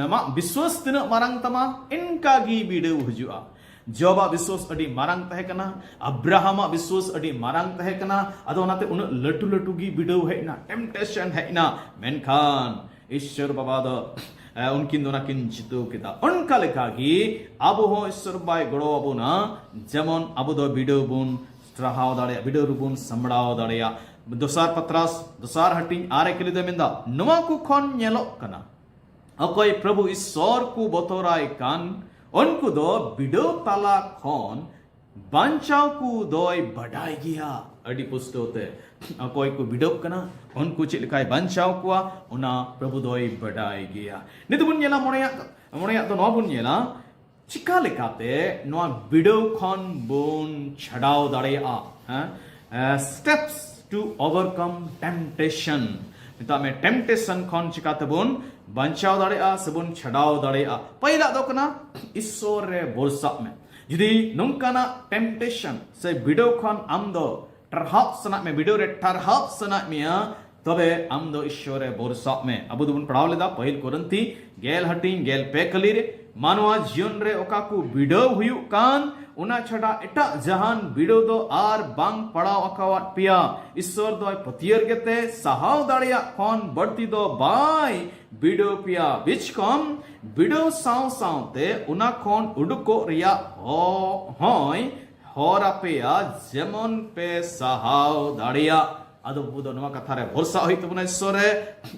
ᱟᱢᱟᱜ ᱵᱤᱥᱣᱟᱥ ᱛᱤᱱᱟᱹᱜ ᱢᱟᱨᱟᱝ ᱛᱟᱢᱟ, ᱤᱱᱠᱟ ᱜᱮ ᱵᱤᱰᱟᱹᱣ ᱦᱤᱡᱩᱜᱼᱟ᱾ ᱡᱚᱵᱟᱜ ᱵᱤᱥᱣᱟᱥ ᱟᱹᱰᱤ ᱢᱟᱨᱟᱝ ᱛᱟᱦᱮᱸ ᱠᱟᱱᱟ, ᱟᱵᱨᱟᱦᱟᱢᱟᱜ ᱵᱤᱥᱣᱟᱥ ᱟᱹᱰᱤ ᱢᱟᱨᱟᱝ ᱛᱟᱦᱮᱸ ᱠᱟᱱᱟ, ᱟᱫᱚ ᱚᱱᱟᱛᱮ ᱩᱱᱟᱹᱜ ᱞᱟᱹᱴᱩ ᱞᱟᱹᱴᱩ ᱜᱮ ᱵᱤᱰᱟᱹᱣ ᱦᱮᱡ ᱮᱱᱟ, ᱴᱮᱢᱯᱴᱮᱥᱚᱱ ᱦᱮᱡ ᱮᱱᱟ᱾ ᱢᱮᱱᱠᱷᱟᱱ ᱤᱥᱥᱚᱨ ᱵᱟᱵᱟ ᱫᱚ, ᱮ, ᱩᱱᱠᱤᱱ ᱫᱚ ᱚᱱᱟ ᱠᱤᱱ ᱡᱤᱛᱟᱹᱣ ᱠᱮᱫᱟ᱾ ᱚᱱᱠᱟ ᱞᱮᱠᱟ ᱜᱮ ᱟᱵᱚ ᱦᱚᱸ ᱤᱥᱥᱚᱨ ᱵᱟᱵᱟᱭ ᱜᱚᱲᱚ ᱟᱵᱚᱱᱟ, ᱡᱮᱢᱚᱱ ᱟᱵᱚ ᱫᱚ ᱵᱤᱰᱟᱹᱣ ᱵᱚᱱ ᱴᱟᱨᱦᱟᱣ ᱫᱟᱲᱮᱭᱟᱜ, ᱵᱤᱰᱟᱹᱣ ᱨᱮᱵᱚᱱ ᱥᱟᱢᱵᱲᱟᱣ ᱫᱟᱲᱮᱭᱟᱜ᱾ ᱫᱚᱥᱟᱨ ᱯᱟᱛᱨᱟᱥ, ᱫᱚᱥᱟᱨ ᱦᱟᱹᱴᱤᱧ ᱟᱨᱮ ᱠᱟᱹᱞᱤ ᱫᱚ ᱢᱮᱱᱫᱟ, ᱱᱚᱣᱟ ᱠᱚ ᱠᱷᱚᱱ ᱧᱮᱞᱚᱜ ᱠᱟᱱᱟ, ᱚᱠᱚᱭ ᱯᱨᱚᱵᱷᱩ ᱤᱥᱥᱚᱨ ᱠᱚ ᱵᱚᱛᱚᱨᱟᱭ ᱠᱟᱱ, ᱩᱱᱠᱩ ᱫᱚ ᱵᱤᱰᱟᱹᱣ ᱛᱟᱞᱟ ᱠᱷᱚᱱ ᱵᱟᱧᱪᱟᱣ ᱠᱚ ᱫᱚᱭ ᱵᱟᱰᱟᱭ ᱜᱮᱭᱟ᱾ ᱟᱹᱰᱤ ᱯᱩᱥᱴᱟᱹᱣ ᱛᱮ ᱚᱠᱚᱭ ᱠᱚ ᱵᱤᱰᱟᱹᱣ ᱠᱟᱱᱟ, ᱩᱱᱠᱩ ᱪᱮᱫ ᱞᱮᱠᱟᱭ ᱵᱟᱧᱪᱟᱣ ᱠᱚᱣᱟ, ᱚᱱᱟ ᱯᱨᱚᱵᱷᱩ ᱫᱚᱭ ᱵᱟᱰᱟᱭ ᱜᱮᱭᱟ᱾ ᱱᱤᱛ ᱵᱚᱱ ᱧᱮᱞᱟ, ᱢᱚᱬᱮᱭᱟᱜ ᱢᱚᱬᱮᱭᱟᱜ ᱫᱚ ᱱᱚᱣᱟ ᱵᱚᱱ ᱧᱮᱞᱟ, ᱪᱤᱠᱟ ᱞᱮᱠᱟᱛᱮ ᱱᱚᱣᱟ ᱵᱤᱰᱟᱹᱣ ᱠᱷᱚᱱ ᱵᱚᱱ ᱪᱷᱟᱰᱟᱣ ᱫᱟᱲᱮᱭᱟᱜᱼᱟ᱾ ᱦᱮᱸ? Steps to overcome temptation. ᱢᱮᱛᱟᱜ ᱢᱮ, ᱴᱮᱢᱯᱴᱮᱥᱚᱱ ᱠᱷᱚᱱ ᱪᱤᱠᱟ ᱛᱮᱵᱚᱱ ᱵᱟᱧᱪᱟᱣ ᱫᱟᱲᱮᱭᱟᱜᱼᱟ ᱥᱮᱵᱚᱱ ᱪᱷᱟᱰᱟᱣ ᱫᱟᱲᱮᱭᱟᱜᱼᱟ᱾ ᱯᱟᱹᱦᱤᱞᱟᱜ ᱫᱚ ᱠᱟᱱᱟ ᱤᱥᱥᱚᱨ ᱨᱮ ᱵᱷᱚᱨᱥᱟᱜ ᱢᱮ᱾ ᱡᱩᱫᱤ ᱱᱚᱝᱠᱟᱱᱟᱜ ᱴᱮᱢᱯᱴᱮᱥᱚᱱ ᱥᱮ ᱵᱤᱰᱟᱹᱣ ᱠᱷᱚᱱ ᱟᱢ ᱫᱚ ᱴᱟᱨᱦᱟᱣ ᱥᱟᱱᱟᱭᱮᱫ ᱢᱮ, ᱵᱤᱰᱟᱹᱣ ᱨᱮ ᱴᱟᱨᱦᱟᱣ ᱥᱟᱱᱟᱭᱮᱫ ᱢᱮᱭᱟ, ᱛᱚᱵᱮ ᱟᱢ ᱫᱚ ᱤᱥᱥᱚᱨ ᱨᱮ ᱵᱷᱚᱨᱥᱟᱜ ᱢᱮ᱾ ᱟᱵᱚ ᱫᱚᱵᱚᱱ ᱯᱟᱲᱦᱟᱣ ᱞᱮᱫᱟ ᱯᱟᱹᱦᱤᱞ ᱠᱚᱨᱤᱱᱛᱷᱤ ᱜᱮᱞ ᱦᱟᱹᱴᱤᱧ ᱜᱮᱞ ᱯᱮ ᱠᱟᱹᱞᱤ ᱨᱮ, ᱢᱟᱱᱣᱟ ᱡᱤᱭᱚᱱ ᱨᱮ ᱚᱠᱟ ᱠᱚ ᱵᱤᱰᱟᱹᱣ ᱦᱩᱭᱩᱜ ᱠᱟᱱ, ᱚᱱᱟ ᱪᱷᱟᱰᱟ ᱮᱴᱟᱜ ᱡᱟᱦᱟᱱ ᱵᱤᱰᱟᱹᱣ ᱫᱚ ᱟᱨ ᱵᱟᱝ ᱯᱟᱲᱟᱣ ᱟᱠᱟᱣᱟᱫ ᱯᱮᱭᱟ᱾ ᱤᱥᱥᱚᱨ ᱫᱚᱭ ᱯᱟᱹᱛᱭᱟᱹᱨ ᱜᱮᱛᱮ ᱥᱟᱦᱟᱣ ᱫᱟᱲᱮᱭᱟᱜ ᱠᱷᱚᱱ ᱵᱟᱹᱲᱛᱤ ᱫᱚ ᱵᱟᱭ ᱵᱤᱰᱟᱹᱣ ᱯᱮᱭᱟ᱾ ᱵᱤᱪᱠᱚᱢ ᱵᱤᱰᱟᱹᱣ ᱥᱟᱶ ᱥᱟᱶᱛᱮ ᱚᱱᱟ ᱠᱷᱚᱱ ᱩᱰᱩᱠᱚᱜ ᱨᱮᱭᱟᱜ ᱦᱚ-, ᱦᱚᱸᱭ ᱦᱚᱨ ᱟᱯᱮᱭᱟ, ᱡᱮᱢᱚᱱ ᱯᱮ ᱥᱟᱦᱟᱣ ᱫᱟᱲᱮᱭᱟᱜ᱾ ᱟᱫᱚ ᱟᱵᱚ ᱫᱚ ᱱᱚᱣᱟ ᱠᱟᱛᱷᱟ ᱨᱮ ᱵᱷᱚᱨᱥᱟ ᱦᱩᱭᱩᱜ ᱛᱟᱵᱚᱱᱟ ᱤᱥᱥᱚᱨ ᱨᱮ,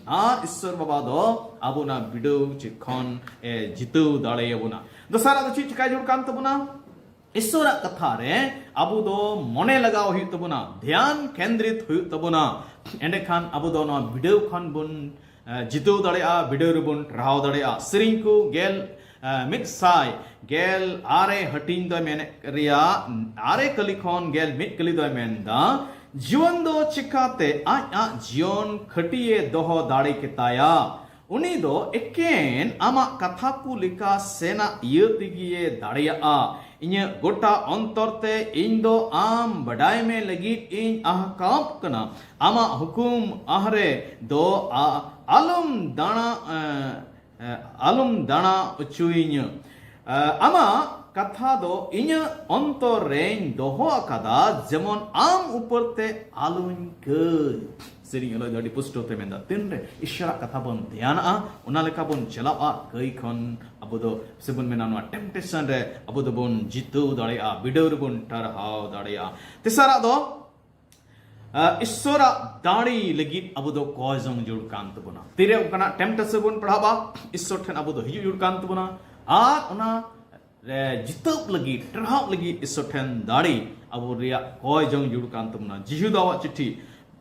ᱟᱨ ᱤᱥᱥᱚᱨ ᱵᱟᱵᱟ ᱫᱚ ᱟᱵᱚ ᱚᱱᱟ ᱵᱤᱰᱟᱹᱣ ᱪᱮᱫ ᱠᱷᱚᱱ ᱮ ᱡᱤᱛᱟᱹᱣ ᱫᱟᱲᱮᱭᱟᱵᱚᱱᱟ᱾ ᱫᱚᱥᱟᱨᱟᱜ ᱫᱚ ᱪᱮᱫ ᱪᱤᱠᱟᱭ ᱡᱟᱹᱨᱩᱲ ᱠᱟᱱ ᱛᱟᱵᱚᱱᱟ? ᱤᱥᱥᱚᱨᱟᱜ ᱠᱟᱛᱷᱟ ᱨᱮ ᱟᱵᱚ ᱫᱚ ᱢᱚᱱᱮ ᱞᱟᱜᱟᱣ ᱦᱩᱭᱩᱜ ᱛᱟᱵᱚᱱᱟ, ᱫᱷᱮᱭᱟᱱ ᱠᱮᱱᱫᱨᱤᱛ ᱦᱩᱭᱩᱜ ᱛᱟᱵᱚᱱᱟ᱾ ᱮᱸᱰᱮᱠᱷᱟᱱ ᱟᱵᱚ ᱫᱚ ᱱᱚᱣᱟ ᱵᱤᱰᱟᱹᱣ ᱠᱷᱚᱱ ᱵᱚᱱ ᱮ, ᱡᱤᱛᱟᱹᱣ ᱫᱟᱲᱮᱭᱟᱜᱼᱟ, ᱵᱤᱰᱟᱹᱣ ᱨᱮᱵᱚᱱ ᱴᱟᱨᱦᱟᱣ ᱫᱟᱲᱮᱭᱟᱜᱼᱟ᱾ ᱥᱮᱨᱮᱧ ᱠᱚ ᱜᱮᱞ, ᱮ, ᱢᱤᱫ ᱥᱟᱭ ᱜᱮᱞ ᱟᱨᱮ ᱦᱟᱹᱴᱤᱧ ᱫᱚᱭ ᱢᱮᱱᱮᱫ ᱨᱮᱭᱟᱜ ᱟᱨᱮ ᱠᱟᱹᱞᱤ ᱠᱷᱚᱱ ᱜᱮᱞ ᱢᱤᱫ ᱠᱟᱹᱞᱤ ᱫᱚᱭ ᱢᱮᱱᱫᱟ, ᱡᱤᱭᱚᱱ ᱫᱚ ᱪᱤᱠᱟᱛᱮ ᱟᱡ ᱟᱡ ᱡᱤᱭᱚᱱ ᱠᱷᱟᱹᱴᱤᱭᱮ ᱫᱚᱦᱚ ᱫᱟᱲᱮ ᱠᱮᱛᱟᱭᱟ? ᱩᱱᱤ ᱫᱚ ᱮᱠᱮᱱ ᱟᱢᱟᱜ ᱠᱟᱛᱷᱟ ᱠᱚ ᱞᱮᱠᱟ ᱥᱮᱱᱟᱜ ᱤᱭᱟᱹ ᱛᱮᱜᱮᱭᱮ ᱫᱟᱲᱮᱭᱟᱜᱼᱟ᱾ ᱤᱧᱟᱹᱜ ᱜᱚᱴᱟ ᱚᱱᱛᱚᱨ ᱛᱮ ᱤᱧ ᱫᱚ ᱟᱢ ᱵᱟᱰᱟᱭ ᱢᱮ ᱞᱟᱹᱜᱤᱫ ᱤᱧ ᱟᱦᱠᱟᱣ ᱠᱟᱱᱟ᱾ ᱟᱢᱟᱜ ᱦᱩᱠᱩᱢ ᱟᱦᱨᱮ ᱫᱚ ᱟ-, ᱟᱞᱚᱢ ᱫᱟᱬᱟ, ᱮ, ᱮ, ᱟᱞᱚᱢ ᱫᱟᱬᱟ ᱚᱪᱚᱭᱤᱧᱟ᱾ ᱮ, ᱟᱢᱟᱜ ᱠᱟᱛᱷᱟ ᱫᱚ ᱤᱧᱟᱹᱜ ᱚᱱᱛᱚᱨ ᱨᱮᱧ ᱫᱚᱦᱚ ᱟᱠᱟᱫᱟ, ᱡᱮᱢᱚᱱ ᱟᱢ ᱩᱯᱚᱨ ᱛᱮ ᱟᱞᱚᱧ ᱠᱟᱹᱭ᱾ ᱥᱮᱨᱮᱧ ᱚᱞᱚᱜ ᱫᱚ ᱟᱹᱰᱤ ᱯᱩᱥᱴᱟᱹᱣ ᱛᱮ ᱢᱮᱱᱫᱟ, ᱛᱤᱱᱨᱮ ᱤᱥᱥᱚᱨᱟᱜ ᱠᱟᱛᱷᱟ ᱵᱚᱱ ᱫᱷᱮᱭᱟᱱᱟᱜᱼᱟ, ᱚᱱᱟ ᱞᱮᱠᱟ ᱵᱚᱱ ᱪᱟᱞᱟᱜᱼᱟ, ᱠᱟᱹᱭ ᱠᱷᱚᱱ ᱟᱵᱚ ᱫᱚ ᱥᱮᱵᱚᱱ ᱢᱮᱱᱟ ᱱᱚᱣᱟ ᱴᱮᱢᱯᱴᱮᱥᱚᱱ ᱨᱮ ᱟᱵᱚ ᱫᱚᱵᱚᱱ ᱡᱤᱛᱟᱹᱣ ᱫᱟᱲᱮᱭᱟᱜᱼᱟ, ᱵᱤᱰᱟᱹᱣ ᱨᱮᱵᱚᱱ ᱴᱟᱨᱦᱟᱣ ᱫᱟᱲᱮᱭᱟᱜᱼᱟ᱾ ᱛᱮᱥᱟᱨᱟᱜ ᱫᱚ, ᱟ, ᱤᱥᱥᱚᱨᱟᱜ ᱫᱟᱲᱮ ᱞᱟᱹᱜᱤᱫ ᱟᱵᱚ ᱫᱚ ᱠᱚᱭ ᱡᱚᱝ ᱡᱟᱹᱨᱩᱲ ᱠᱟᱱ ᱛᱟᱵᱚᱱᱟ᱾ ᱛᱤᱨᱮ ᱚᱱᱠᱟᱱᱟᱜ ᱴᱮᱢᱯᱴᱮᱥᱚᱱ ᱵᱚᱱ ᱯᱟᱲᱦᱟᱣᱟ, ᱤᱥᱥᱚᱨ ᱴᱷᱮᱱ ᱟᱵᱚ ᱫᱚ ᱦᱤᱡᱩᱜ ᱡᱟᱹᱨᱩᱲ ᱠᱟᱱ ᱛᱟᱵᱚᱱᱟ᱾ ᱟᱨ ᱚᱱᱟ ᱨᱮ ᱡᱤᱛᱟᱹᱣ ᱞᱟᱹᱜᱤᱫ, ᱴᱟᱨᱦᱟᱣ ᱞᱟᱹᱜᱤᱫ ᱤᱥᱚᱨ ᱴᱷᱮᱱ ᱫᱟᱲᱮ ᱟᱵᱚ ᱨᱮᱭᱟᱜ ᱠᱚᱭ ᱡᱚᱝ ᱡᱟᱹᱨᱩᱲ ᱠᱟᱱ ᱛᱟᱵᱚᱱᱟ᱾ ᱡᱤᱦᱩᱫᱟᱣᱟᱜ ᱪᱤᱴᱷᱤ,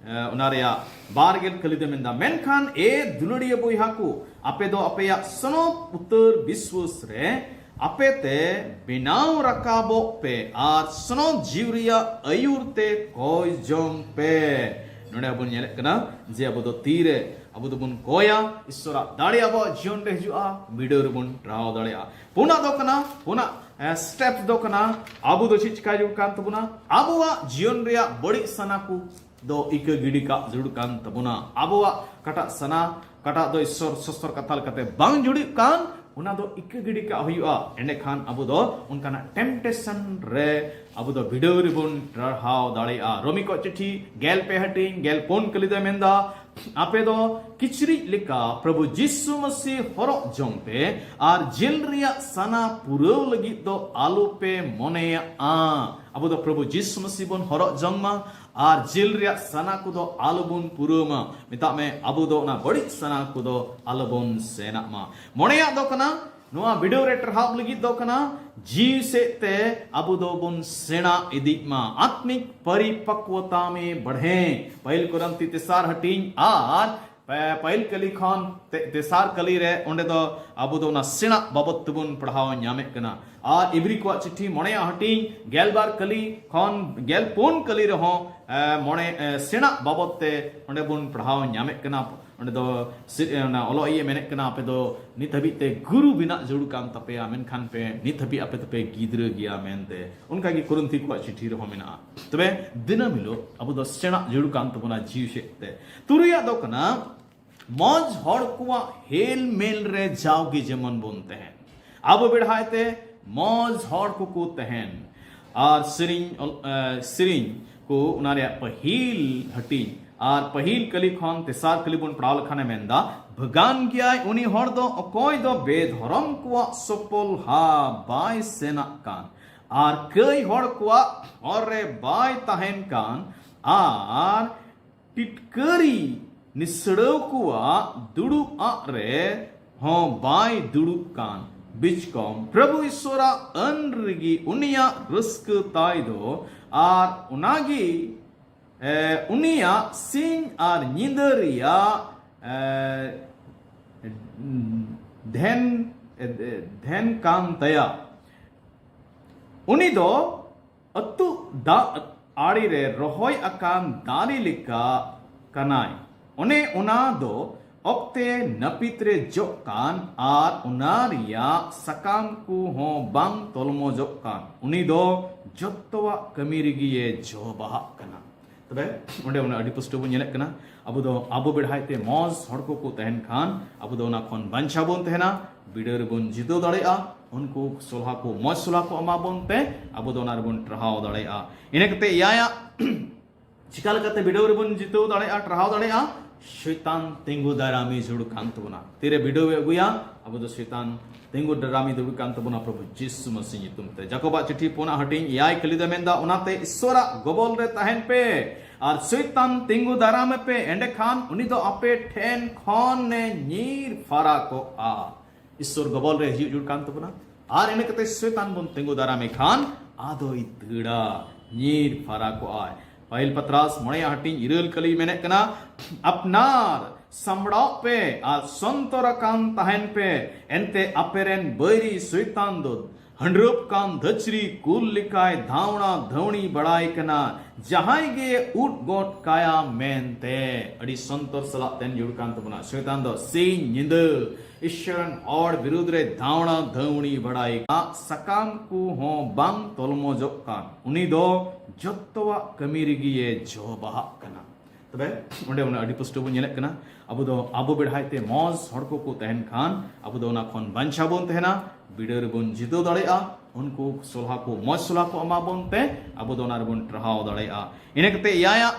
ᱮ, ᱚᱱᱟ ᱨᱮᱭᱟᱜ ᱵᱟᱨ ᱜᱮᱞ ᱠᱟᱹᱞᱤ ᱫᱚ ᱢᱮᱱᱫᱟ, "ᱢᱮᱱᱠᱷᱟᱱ ᱮ ᱫᱩᱞᱟᱹᱲᱤᱭᱟᱹ ᱵᱚᱭᱦᱟ ᱠᱚ, ᱟᱯᱮ ᱫᱚ ᱟᱯᱮᱭᱟᱜ ᱥᱚᱱᱚᱛ ᱩᱛᱟᱹᱨ ᱵᱤᱥᱣᱟᱹᱥ ᱨᱮ ᱟᱯᱮ ᱛᱮ ᱵᱮᱱᱟᱣ ᱨᱟᱠᱟᱵᱚᱜ ᱯᱮ ᱟᱨ ᱥᱚᱱᱚᱛ ᱡᱤᱣᱤ ᱨᱮᱭᱟᱜ ᱟᱹᱭᱩᱨ ᱛᱮ ᱠᱚᱭ ᱡᱚᱝ ᱯᱮ᱾" ᱱᱚᱰᱮ ᱵᱚᱱ ᱧᱮᱞᱮᱫ ᱠᱟᱱᱟ ᱡᱮ ᱟᱵᱚ ᱫᱚ ᱛᱤᱨᱮ ᱟᱵᱚ ᱫᱚᱵᱚᱱ ᱠᱚᱭᱟ, ᱤᱥᱚᱨᱟᱜ ᱫᱟᱲᱮ ᱟᱵᱚᱣᱟᱜ ᱡᱤᱭᱚᱱ ᱨᱮ ᱦᱤᱡᱩᱜᱼᱟ, ᱵᱤᱰᱟᱹᱣ ᱨᱮᱵᱚᱱ ᱴᱟᱨᱦᱟᱣ ᱫᱟᱲᱮᱭᱟᱜᱼᱟ᱾ ᱯᱩᱱᱟᱜ ᱫᱚ ᱠᱟᱱᱟ, ᱯᱩᱱᱟᱜ, ᱮ, step ᱫᱚ ᱠᱟᱱᱟ, ᱟᱵᱚ ᱫᱚ ᱪᱮᱫ ᱪᱤᱠᱟᱭ ᱡᱟᱹᱨᱩᱲ ᱠᱟᱱ ᱛᱟᱵᱚᱱᱟ? ᱟᱵᱚᱣᱟᱜ ᱡᱤᱭᱚᱱ ᱨᱮᱭᱟᱜ ᱵᱟᱹᱲᱤᱡ ᱥᱟᱱᱟ ᱠᱚ ᱫᱚ ᱤᱠᱟᱹ ᱜᱤᱰᱤ ᱠᱟᱜ ᱡᱟᱹᱨᱩᱲ ᱠᱟᱱ ᱛᱟᱵᱚᱱᱟ᱾ ᱟᱵᱚᱣᱟᱜ ᱠᱟᱴᱟᱜ ᱥᱟᱱᱟ, ᱠᱟᱴᱟᱜ ᱫᱚ ᱤᱥᱚᱨ ᱥᱚᱥᱛᱚᱨ ᱠᱟᱛᱷᱟ ᱞᱮᱠᱟᱛᱮ ᱵᱟᱝ ᱡᱩᱲᱤᱜ ᱠᱟᱱ, ᱚᱱᱟ ᱫᱚ ᱤᱠᱟᱹ ᱜᱤᱰᱤ ᱠᱟᱜ ᱦᱩᱭᱩᱜᱼᱟ᱾ ᱮᱸᱰᱮᱠᱷᱟᱱ ᱟᱵᱚ ᱫᱚ ᱚᱱᱠᱟᱱᱟᱜ temptation ᱨᱮ ᱟᱵᱚ ᱫᱚ ᱵᱤᱰᱟᱹᱣ ᱨᱮᱵᱚᱱ ᱴᱟᱨᱦᱟᱣ ᱫᱟᱲᱮᱭᱟᱜᱼᱟ᱾ ᱨᱳᱢᱤ ᱠᱚ ᱪᱤᱴᱷᱤ ᱜᱮᱞ ᱯᱮ ᱦᱟᱹᱴᱤᱧ ᱜᱮᱞ ᱯᱩᱱ ᱠᱟᱹᱞᱤ ᱫᱚᱭ ᱢᱮᱱᱫᱟ, ᱟᱯᱮ ᱫᱚ ᱠᱤᱪᱨᱤᱡ ᱞᱮᱠᱟ ᱯᱨᱚᱵᱷᱩ ᱡᱤᱥᱩ ᱢᱟᱹᱥᱤ ᱦᱚᱨᱚᱜ ᱡᱚᱝ ᱯᱮ ᱟᱨ ᱡᱤᱞ ᱨᱮᱭᱟᱜ ᱥᱟᱱᱟ ᱯᱩᱨᱟᱹᱣ ᱞᱟᱹᱜᱤᱫ ᱫᱚ ᱟᱞᱚ ᱯᱮ ᱢᱚᱱᱮᱭᱟᱜᱼᱟ᱾ ᱟᱵᱚ ᱫᱚ ᱯᱨᱚᱵᱷᱩ ᱡᱤᱥᱩ ᱢᱟᱹᱥᱤ ᱵᱚᱱ ᱦᱚᱨᱚᱜ ᱡᱚᱝ ᱢᱟ ᱟᱨ ᱡᱤᱞ ᱨᱮᱭᱟᱜ ᱥᱟᱱᱟ ᱠᱚᱫᱚ ᱟᱞᱚ ᱵᱚᱱ ᱯᱩᱨᱟᱹᱣ ᱢᱟ᱾ ᱢᱮᱛᱟᱜ ᱢᱮ, ᱟᱵᱚ ᱫᱚ ᱚᱱᱟ ᱵᱟᱹᱲᱤᱡ ᱥᱟᱱᱟ ᱠᱚᱫᱚ ᱟᱞᱚ ᱵᱚᱱ ᱥᱮᱱᱟᱜ ᱢᱟ᱾ ᱢᱚᱬᱮᱭᱟᱜ ᱫᱚ ᱠᱟᱱᱟ, ᱱᱚᱣᱟ ᱵᱤᱰᱟᱹᱣ ᱨᱮ ᱴᱟᱨᱦᱟᱣ ᱞᱟᱹᱜᱤᱫ ᱫᱚ ᱠᱟᱱᱟ, ᱡᱤᱣᱤ ᱥᱮᱫ ᱛᱮ ᱟᱵᱚ ᱫᱚᱵᱚᱱ ᱥᱮᱬᱟ ᱤᱫᱤᱜ ᱢᱟ᱾ ᱟᱛᱢᱤᱠ ᱯᱚᱨᱤᱯᱟᱠᱣᱚᱛᱟ ᱢᱮ ᱵᱟᱲᱦᱮ, ᱯᱟᱹᱦᱤᱞ ᱠᱚᱨᱤᱱᱛᱷᱤ ᱛᱮᱥᱟᱨ ᱦᱟᱹᱴᱤᱧ ᱟᱨ ᱯᱮ-, ᱯᱟᱹᱦᱤᱞ ᱠᱟᱹᱞᱤ ᱠᱷᱚᱱ ᱛᱮ-, ᱛᱮᱥᱟᱨ ᱠᱟᱹᱞᱤ ᱨᱮ, ᱚᱸᱰᱮ ᱫᱚ ᱟᱵᱚ ᱫᱚ ᱚᱱᱟ ᱥᱮᱬᱟ ᱵᱟᱵᱚᱛ ᱛᱮᱵᱚᱱ ᱯᱟᱲᱦᱟᱣ ᱧᱟᱢᱮᱫ ᱠᱟᱱᱟ᱾ ᱟᱨ ᱤᱵᱨᱤ ᱠᱚᱣᱟᱜ ᱪᱤᱴᱷᱤ ᱢᱚᱬᱮᱭᱟᱜ ᱦᱟᱹᱴᱤᱧ ᱜᱮᱞᱵᱟᱨ ᱠᱟᱹᱞᱤ ᱠᱷᱚᱱ ᱜᱮᱞ ᱯᱩᱱ ᱠᱟᱹᱞᱤ ᱨᱮᱦᱚᱸ, ᱮ, ᱢᱚᱬᱮ, ᱮ, ᱥᱮᱬᱟ ᱵᱟᱵᱚᱛ ᱛᱮ ᱚᱸᱰᱮ ᱵᱚᱱ ᱯᱟᱲᱦᱟᱣ ᱧᱟᱢᱮᱫ ᱠᱟᱱᱟ᱾ ᱚᱸᱰᱮ ᱫᱚ ᱥᱤ-, ᱚᱱᱟ ᱚᱞᱚᱜ ᱤᱭᱟᱹ ᱢᱮᱱᱮᱫ ᱠᱟᱱᱟ, ᱟᱯᱮ ᱫᱚ ᱱᱤᱛ ᱦᱟᱹᱵᱤᱡ ᱛᱮ ᱜᱩᱨᱩ ᱵᱮᱱᱟᱜ ᱡᱟᱹᱨᱩᱲ ᱠᱟᱱ ᱛᱟᱯᱮᱭᱟ, ᱢᱮᱱᱠᱷᱟᱱ ᱯᱮ ᱱᱤᱛ ᱦᱟᱹᱵᱤᱡ ᱟᱯᱮ ᱫᱚᱯᱮ ᱜᱤᱫᱽᱨᱟᱹ ᱜᱮᱭᱟ ᱢᱮᱱᱛᱮ᱾ ᱚᱱᱠᱟᱜᱮ ᱠᱚᱨᱤᱱᱛᱷᱤ ᱠᱚᱣᱟᱜ ᱪᱤᱴᱷᱤ ᱨᱮᱦᱚᱸ ᱢᱮᱱᱟᱜᱼᱟ᱾ ᱛᱚᱵᱮ ᱫᱤᱱᱟᱹᱢ ᱦᱤᱞᱳᱜ ᱟᱵᱚ ᱫᱚ ᱥᱮᱬᱟᱜ ᱡᱟᱹᱨᱩᱲ ᱠᱟᱱ ᱛᱟᱵᱚᱱᱟ ᱡᱤᱣᱤ ᱥᱮᱫ ᱛᱮ᱾ ᱛᱩᱨᱩᱭᱟᱜ ᱫᱚ ᱠᱟᱱᱟ, ᱢᱚᱡᱽ ᱦᱚᱲ ᱠᱚᱣᱟᱜ ᱦᱮᱞ ᱢᱮᱞ ᱨᱮ ᱡᱟᱣᱜᱮ ᱡᱮᱢᱚᱱ ᱵᱚᱱ ᱛᱟᱦᱮᱱ᱾ ᱟᱵᱚ ᱵᱮᱲᱦᱟᱭ ᱛᱮ ᱢᱚᱡᱽ ᱦᱚᱲ ᱠᱚᱠᱚ ᱛᱟᱦᱮᱱ᱾ ᱟᱨ ᱥᱮᱨᱮᱧ, ᱚᱞ-, ᱮ, ᱥᱮᱨᱮᱧ ᱠᱚ ᱚᱱᱟ ᱨᱮᱭᱟᱜ ᱯᱟᱹᱦᱤᱞ ᱦᱟᱹᱴᱤᱧ ᱟᱨ ᱯᱟᱹᱦᱤᱞ ᱠᱟᱹᱞᱤ ᱠᱷᱚᱱ ᱛᱮᱥᱟᱨ ᱠᱟᱹᱞᱤ ᱵᱚᱱ ᱯᱟᱲᱦᱟᱣ ᱞᱮᱠᱷᱟᱱᱮ ᱢᱮᱱᱫᱟ, ᱵᱷᱟᱹᱜᱟᱱ ᱜᱮᱭᱟᱭ ᱩᱱᱤ ᱦᱚᱲ ᱫᱚ ᱚᱠᱚᱭ ᱫᱚ ᱵᱮᱫᱷᱚᱨᱚᱢ ᱠᱚᱣᱟᱜ ᱥᱚᱯᱚᱞᱦᱟ ᱵᱟᱭ ᱥᱮᱱᱟᱜ ᱠᱟᱱ ᱟᱨ ᱠᱟᱹᱭ ᱦᱚᱲ ᱠᱚᱣᱟᱜ ᱦᱚᱨ ᱨᱮ ᱵᱟᱭ ᱛᱟᱦᱮᱱ ᱠᱟᱱ ᱟᱨ ᱴᱤᱴᱠᱟᱹᱨᱤ ᱱᱤᱥᱲᱟᱹᱣ ᱠᱚᱣᱟᱜ ᱫᱩᱲᱩᱵ ᱟᱜ ᱨᱮ ᱦᱚᱸ ᱵᱟᱭ ᱫᱩᱲᱩᱵ ᱠᱟᱱ᱾ ᱵᱤᱪᱠᱚᱢ ᱯᱨᱚᱵᱷᱩ ᱤᱥᱣᱚᱨᱟᱜ ᱟᱹᱱ ᱨᱮᱜᱮ ᱩᱱᱤᱭᱟᱜ ᱨᱟᱹᱥᱠᱟᱹ ᱛᱟᱭ ᱫᱚ, ᱟᱨ ᱚᱱᱟᱜᱮ ᱮ, ᱩᱱᱤᱭᱟᱜ ᱥᱤᱧ ᱟᱨ ᱧᱤᱫᱟᱹ ᱨᱮᱭᱟᱜ ᱮ, ᱫᱷᱮᱱ ᱮ, ᱫᱷᱮᱱ ᱠᱟᱱ ᱛᱟᱭᱟ᱾ ᱩᱱᱤ ᱫᱚ ᱟᱹᱛᱩᱜ ᱫᱟᱜ ᱟᱲᱮ ᱨᱮ ᱨᱚᱦᱚᱭ ᱟᱠᱟᱱ ᱫᱟᱨᱮ ᱞᱮᱠᱟ ᱠᱟᱱᱟᱭ᱾ ᱚᱱᱮ ᱚᱱᱟ ᱫᱚ ᱚᱠᱛᱮ ᱱᱟᱹᱯᱤᱛ ᱨᱮ ᱡᱚᱜ ᱠᱟᱱ ᱟᱨ ᱚᱱᱟ ᱨᱮᱭᱟᱜ ᱥᱟᱠᱟᱢ ᱠᱚᱦᱚᱸ ᱵᱟᱝ ᱛᱚᱞᱢᱚᱡᱚᱜ ᱠᱟᱱ᱾ ᱩᱱᱤ ᱫᱚ ᱡᱚᱛᱚᱣᱟᱜ ᱠᱟᱹᱢᱤ ᱨᱮᱜᱮᱭᱮ ᱡᱚ ᱵᱟᱦᱟᱜ ᱠᱟᱱᱟ᱾ ᱛᱚᱵᱮ ᱚᱸᱰᱮ ᱚᱱᱟ ᱟᱹᱰᱤ ᱯᱩᱥᱴᱟᱹᱣ ᱵᱚᱱ ᱧᱮᱞᱮᱫ ᱠᱟᱱᱟ᱾ ᱟᱵᱚ ᱫᱚ ᱟᱵᱚ ᱵᱮᱲᱦᱟᱭ ᱛᱮ ᱢᱚᱡᱽ ᱦᱚᱲ ᱠᱚᱠᱚ ᱛᱟᱦᱮᱱ ᱠᱷᱟᱱ, ᱟᱵᱚ ᱫᱚ ᱚᱱᱟ ᱠᱷᱚᱱ ᱵᱟᱧᱪᱟᱣ ᱵᱚᱱ ᱛᱟᱦᱮᱱᱟ, ᱵᱤᱰᱟᱹᱣ ᱨᱮᱵᱚᱱ ᱡᱤᱛᱟᱹᱣ ᱫᱟᱲᱮᱭᱟᱜᱼᱟ᱾ ᱩᱱᱠᱩ ᱥᱚᱞᱦᱟ ᱠᱚ, ᱢᱚᱡᱽ ᱥᱚᱞᱦᱟ ᱠᱚ ᱮᱢᱟ ᱵᱚᱱ ᱛᱮ ᱟᱵᱚ ᱫᱚ ᱚᱱᱟ ᱨᱮᱵᱚᱱ ᱴᱟᱨᱦᱟᱣ ᱫᱟᱲᱮᱭᱟᱜᱼᱟ᱾ ᱤᱱᱟᱹ ᱠᱟᱛᱮ ᱮᱭᱟᱭᱟᱜ ᱪᱤᱠᱟ ᱞᱮᱠᱟᱛᱮ ᱵᱤᱰᱟᱹᱣ ᱨᱮᱵᱚᱱ ᱡᱤᱛᱟᱹᱣ ᱫᱟᱲᱮᱭᱟᱜᱼᱟ, ᱴᱟᱨᱦᱟᱣ ᱫᱟᱲᱮᱭᱟᱜᱼᱟ? ᱥᱚᱭᱛᱟᱱ ᱛᱤᱸᱜᱩ ᱫᱟᱨᱟᱢᱮ ᱡᱩᱲ ᱠᱟᱱ ᱛᱟᱵᱚᱱᱟ᱾ ᱛᱤᱨᱮ ᱵᱤᱰᱟᱹᱣ ᱮ ᱟᱹᱜᱩᱭᱟ, ᱟᱵᱚ ᱫᱚ ᱥᱚᱭᱛᱟᱱ ᱛᱤᱸᱜᱩ ᱫᱟᱨᱟᱢᱮ ᱡᱩᱲ ᱠᱟᱱ ᱛᱟᱵᱚᱱᱟ ᱯᱨᱚᱵᱷᱩ ᱡᱤᱥᱩ ᱢᱟᱥᱤ ᱧᱩᱛᱩᱢ ᱛᱮ᱾ ᱡᱟᱠᱚᱵᱟᱜ ᱪᱤᱴᱷᱤ ᱯᱩᱱᱟᱜ ᱦᱟᱹᱴᱤᱧ ᱮᱭᱟᱭ ᱠᱷᱟᱹᱞᱤ ᱫᱚ ᱢᱮᱱᱫᱟ, ᱚᱱᱟᱛᱮ ᱤᱥᱣᱚᱨᱟᱜ ᱜᱚᱵᱚᱞ ᱨᱮ ᱛᱟᱦᱮᱱ ᱯᱮ ᱟᱨ ᱥᱚᱭᱛᱟᱱ ᱛᱤᱸᱜᱩ ᱫᱟᱨᱟᱢᱮ ᱯᱮ, ᱮᱸᱰᱮᱠᱷᱟᱱ ᱩᱱᱤ ᱫᱚ ᱟᱯᱮ ᱴᱷᱮᱱ ᱠᱷᱚᱱᱮ ᱧᱤᱨ ᱯᱷᱟᱨᱟᱠᱚᱜᱼᱟ᱾ ᱤᱥᱣᱚᱨ ᱜᱚᱵᱚᱞ ᱨᱮ ᱦᱤᱡᱩᱜ ᱡᱩᱲ ᱠᱟᱱ ᱛᱟᱵᱚᱱᱟ᱾ ᱟᱨ ᱤᱱᱟᱹ ᱠᱟᱛᱮ ᱥᱚᱭᱛᱟᱱ ᱵᱚᱱ ᱛᱤᱸᱜᱩ ᱫᱟᱨᱟᱢᱮ ᱠᱷᱟᱱ ᱟᱫᱚᱭ ᱫᱟᱹᱲᱟ, ᱧᱤᱨ ᱯᱷᱟᱨᱟᱠᱚᱜᱼᱟᱭ᱾ ᱯᱟᱹᱦᱤᱞ ᱯᱟᱛᱨᱟᱥ ᱢᱚᱬᱮᱭᱟᱜ ᱦᱟᱹᱴᱤᱧ ᱤᱨᱟᱹᱞ ᱠᱟᱹᱞᱤ ᱢᱮᱱᱮᱫ ᱠᱟᱱᱟ, ᱟᱯᱱᱟᱨ ᱥᱟᱢᱵᱲᱟᱣ ᱯᱮ ᱟᱨ ᱥᱚᱱᱛᱚᱨ ᱟᱠᱟᱱ ᱛᱟᱦᱮᱱ ᱯᱮ, ᱮᱱᱛᱮ ᱟᱯᱮ ᱨᱮᱱ ᱵᱟᱹᱭᱨᱤ ᱥᱚᱭᱛᱟᱱ ᱫᱚ ᱦᱟᱺᱰᱨᱟᱹᱯ ᱠᱟᱱ ᱫᱷᱟᱹᱪᱨᱤ ᱠᱩᱞ ᱞᱮᱠᱟᱭ ᱫᱷᱟᱣᱬᱟ ᱫᱷᱟᱹᱣᱬᱤ ᱵᱟᱲᱟᱭ ᱠᱟᱱᱟ, ᱡᱟᱦᱟᱸᱭ ᱜᱮ ᱩᱫ ᱜᱚᱫ ᱠᱟᱭᱟ ᱢᱮᱱᱛᱮ᱾ ᱟᱹᱰᱤ ᱥᱚᱱᱛᱚᱨ ᱥᱟᱞᱟᱜ ᱛᱮᱱ ᱡᱩᱲ ᱠᱟᱱ ᱛᱟᱵᱚᱱᱟ᱾ ᱥᱚᱭᱛᱟᱱ ᱫᱚ ᱥᱤᱧ ᱧᱤᱫᱟᱹ ᱤᱥᱚᱨ ᱨᱮᱱ ᱦᱚᱲ ᱵᱤᱨᱩᱫᱽ ᱨᱮ ᱫᱷᱟᱣᱬᱟ ᱫᱷᱟᱹᱣᱬᱤ ᱵᱟᱲᱟᱭ ᱠᱟᱱᱟ᱾ ᱥᱟᱠᱟᱢ ᱠᱚᱦᱚᱸ ᱵᱟᱝ ᱛᱚᱞᱢᱚᱡᱚᱜ ᱠᱟᱱ᱾ ᱩᱱᱤ ᱫᱚ ᱡᱚᱛᱚᱣᱟᱜ ᱠᱟᱹᱢᱤ ᱨᱮᱜᱮᱭᱮ ᱡᱚ ᱵᱟᱦᱟᱜ ᱠᱟᱱᱟ᱾ ᱛᱚᱵᱮ ᱚᱸᱰᱮ ᱚᱱᱟ ᱟᱹᱰᱤ ᱯᱩᱥᱴᱟᱹᱣ ᱵᱚᱱ ᱧᱮᱞᱮᱫ ᱠᱟᱱᱟ᱾ ᱟᱵᱚ ᱫᱚ ᱟᱵᱚ ᱵᱮᱲᱦᱟᱭ ᱛᱮ ᱢᱚᱡᱽ ᱦᱚᱲ ᱠᱚᱠᱚ ᱛᱟᱦᱮᱱ ᱠᱷᱟᱱ, ᱟᱵᱚ ᱫᱚ ᱚᱱᱟ ᱠᱷᱚᱱ ᱵᱟᱧᱪᱟᱣ ᱵᱚᱱ ᱛᱟᱦᱮᱱᱟ, ᱵᱤᱰᱟᱹᱣ ᱨᱮᱵᱚᱱ ᱡᱤᱛᱟᱹᱣ ᱫᱟᱲᱮᱭᱟᱜᱼᱟ᱾ ᱩᱱᱠᱩ ᱥᱚᱞᱦᱟ ᱠᱚ, ᱢᱚᱡᱽ ᱥᱚᱞᱦᱟ ᱠᱚ ᱮᱢᱟ ᱵᱚᱱ ᱛᱮ ᱟᱵᱚ ᱫᱚ ᱚᱱᱟ ᱨᱮᱵᱚᱱ ᱴᱟᱨᱦᱟᱣ ᱫᱟᱲᱮᱭᱟᱜᱼᱟ᱾ ᱤᱱᱟᱹ ᱠᱟᱛᱮ ᱮᱭᱟᱭᱟᱜ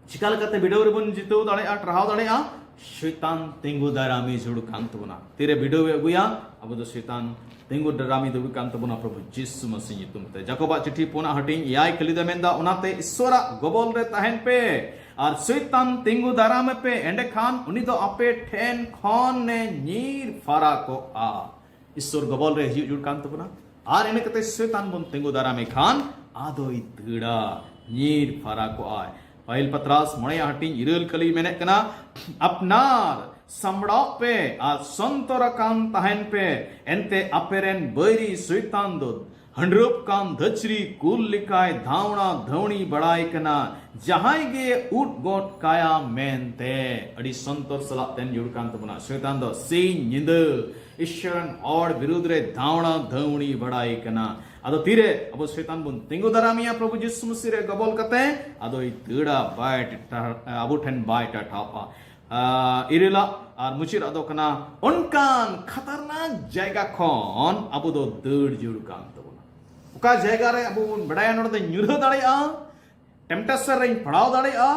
ᱪᱤᱠᱟ ᱞᱮᱠᱟᱛᱮ ᱵᱤᱰᱟᱹᱣ ᱨᱮᱵᱚᱱ ᱡᱤᱛᱟᱹᱣ ᱫᱟᱲᱮᱭᱟᱜᱼᱟ, ᱴᱟᱨᱦᱟᱣ ᱫᱟᱲᱮᱭᱟᱜᱼᱟ? ᱥᱚᱭᱛᱟᱱ ᱛᱤᱸᱜᱩ ᱫᱟᱨᱟᱢᱮ ᱡᱩᱲ ᱠᱟᱱ ᱛᱟᱵᱚᱱᱟ᱾ ᱛᱤᱨᱮ ᱵᱤᱰᱟᱹᱣ ᱮ ᱟᱹᱜᱩᱭᱟ, ᱟᱵᱚ ᱫᱚ ᱥᱚᱭᱛᱟᱱ ᱛᱤᱸᱜᱩ ᱫᱟᱨᱟᱢᱮ ᱡᱩᱲ ᱠᱟᱱ ᱛᱟᱵᱚᱱᱟ ᱯᱨᱚᱵᱷᱩ ᱡᱤᱥᱩ ᱢᱟᱥᱤ ᱧᱩᱛᱩᱢ ᱛᱮ᱾ ᱡᱟᱠᱚᱵᱟᱜ ᱪᱤᱴᱷᱤ ᱯᱩᱱᱟᱜ ᱦᱟᱹᱴᱤᱧ ᱮᱭᱟᱭ ᱠᱷᱟᱹᱞᱤ ᱫᱚ ᱢᱮᱱᱫᱟ, ᱚᱱᱟᱛᱮ ᱤᱥᱣᱚᱨᱟᱜ ᱜᱚᱵᱚᱞ ᱨᱮ ᱛᱟᱦᱮᱱ ᱯᱮ ᱟᱨ ᱥᱚᱭᱛᱟᱱ ᱛᱤᱸᱜᱩ ᱫᱟᱨᱟᱢᱮ ᱯᱮ, ᱮᱸᱰᱮᱠᱷᱟᱱ ᱩᱱᱤ ᱫᱚ ᱟᱯᱮ ᱴᱷᱮᱱ ᱠᱷᱚᱱᱮ ᱧᱤᱨ ᱯᱷᱟᱨᱟᱠᱚᱜᱼᱟ᱾ ᱤᱥᱥᱚᱨ ᱜᱚᱵᱚᱞ ᱨᱮ ᱦᱤᱡᱩᱜ ᱡᱩᱲ ᱠᱟᱱ ᱛᱟᱵᱚᱱᱟ᱾ ᱟᱨ ᱤᱱᱟᱹ ᱠᱟᱛᱮ ᱥᱮᱛᱟᱱ ᱵᱚᱱ ᱛᱤᱸᱜᱩ ᱫᱟᱨᱟᱢᱮ ᱠᱷᱟᱱ ᱟᱫᱚᱭ ᱫᱟᱹᱲᱟ, ᱧᱤᱨ ᱯᱷᱟᱨᱟᱠᱚᱜᱼᱟᱭ᱾ ᱯᱟᱹᱦᱤᱞ ᱯᱟᱛᱨᱟᱥ ᱢᱚᱬᱮᱭᱟᱜ ᱦᱟᱹᱴᱤᱧ ᱤᱨᱟᱹᱞ ᱠᱟᱹᱞᱤ ᱢᱮᱱᱮᱫ ᱠᱟᱱᱟ, ᱟᱯᱱᱟᱨ ᱥᱟᱢᱵᱲᱟᱣ ᱯᱮ ᱟᱨ ᱥᱚᱱᱛᱚᱨ ᱟᱠᱟᱱ ᱛᱟᱦᱮᱱ ᱯᱮ, ᱮᱱᱛᱮ ᱟᱯᱮ ᱨᱮᱱ ᱵᱟᱹᱭᱨᱤ ᱥᱚᱭᱛᱟᱱ ᱫᱚ ᱦᱟᱺᱰᱨᱟᱹᱯ ᱠᱟᱱ ᱫᱷᱟᱹᱪᱨᱤ ᱠᱩᱞ ᱞᱮᱠᱟᱭ ᱫᱷᱟᱣᱬᱟ ᱫᱷᱟᱹᱣᱬᱤ ᱵᱟᱲᱟᱭ ᱠᱟᱱᱟ, ᱡᱟᱦᱟᱸᱭ ᱜᱮ ᱩᱫ ᱜᱚᱫ ᱠᱟᱭᱟ ᱢᱮᱱᱛᱮ᱾ ᱟᱹᱰᱤ ᱥᱚᱱᱛᱚᱨ ᱥᱟᱞᱟᱜ ᱛᱮᱱ ᱡᱩᱲ ᱠᱟᱱ ᱛᱟᱵᱚᱱᱟ᱾ ᱥᱚᱭᱛᱟᱱ ᱫᱚ ᱥᱤᱧ ᱧᱤᱫᱟᱹ ᱤᱥᱥᱚᱨ ᱨᱮᱱ ᱦᱚᱲ ᱵᱤᱨᱩᱫᱽ ᱨᱮ ᱫᱷᱟᱣᱬᱟ ᱫᱷᱟᱹᱣᱬᱤ ᱵᱟᱲᱟᱭ ᱠᱟᱱᱟ᱾ ᱟᱫᱚ ᱛᱤᱨᱮ ᱟᱵᱚ ᱥᱚᱭᱛᱟᱱ ᱵᱚᱱ ᱛᱤᱸᱜᱩ ᱫᱟᱨᱟᱢᱮᱭᱟ ᱯᱨᱚᱵᱷᱩ ᱡᱤᱥᱩ ᱢᱟᱹᱥᱤ ᱨᱮ ᱜᱚᱵᱚᱞ ᱠᱟᱛᱮ, ᱟᱫᱚᱭ ᱫᱟᱹᱲᱟ, ᱵᱟᱭ ᱴᱮᱴᱟ-, ᱟᱵᱚ ᱴᱷᱮᱱ ᱵᱟᱭ ᱴᱟᱴᱷᱟᱯᱟ᱾ ᱟᱨ ᱤᱨᱟᱹᱞᱟᱜ ᱟᱨ ᱢᱩᱪᱟᱹᱫ ᱟᱜ ᱫᱚ ᱠᱟᱱᱟ, ᱚᱱᱠᱟᱱ ᱠᱷᱟᱛᱟᱨᱱᱟᱠ ᱡᱟᱭᱜᱟ ᱠᱷᱚᱱ ᱟᱵᱚ ᱫᱚ ᱫᱟᱹᱲ ᱡᱟᱹᱨᱩᱲ ᱠᱟᱱ ᱛᱟᱵᱚᱱᱟ᱾ ᱚᱠᱟ ᱡᱟᱭᱜᱟ ᱨᱮ ᱟᱵᱚ ᱵᱚᱱ ᱵᱟᱲᱟᱭᱟ ᱱᱚᱰᱮ ᱫᱚᱧ ᱧᱩᱨᱦᱟᱹ ᱫᱟᱲᱮᱭᱟᱜᱼᱟ, ᱴᱮᱢᱯᱴᱮᱥᱚᱱ ᱨᱮᱧ ᱯᱟᱲᱟᱣ ᱫᱟᱲᱮᱭᱟᱜᱼᱟ,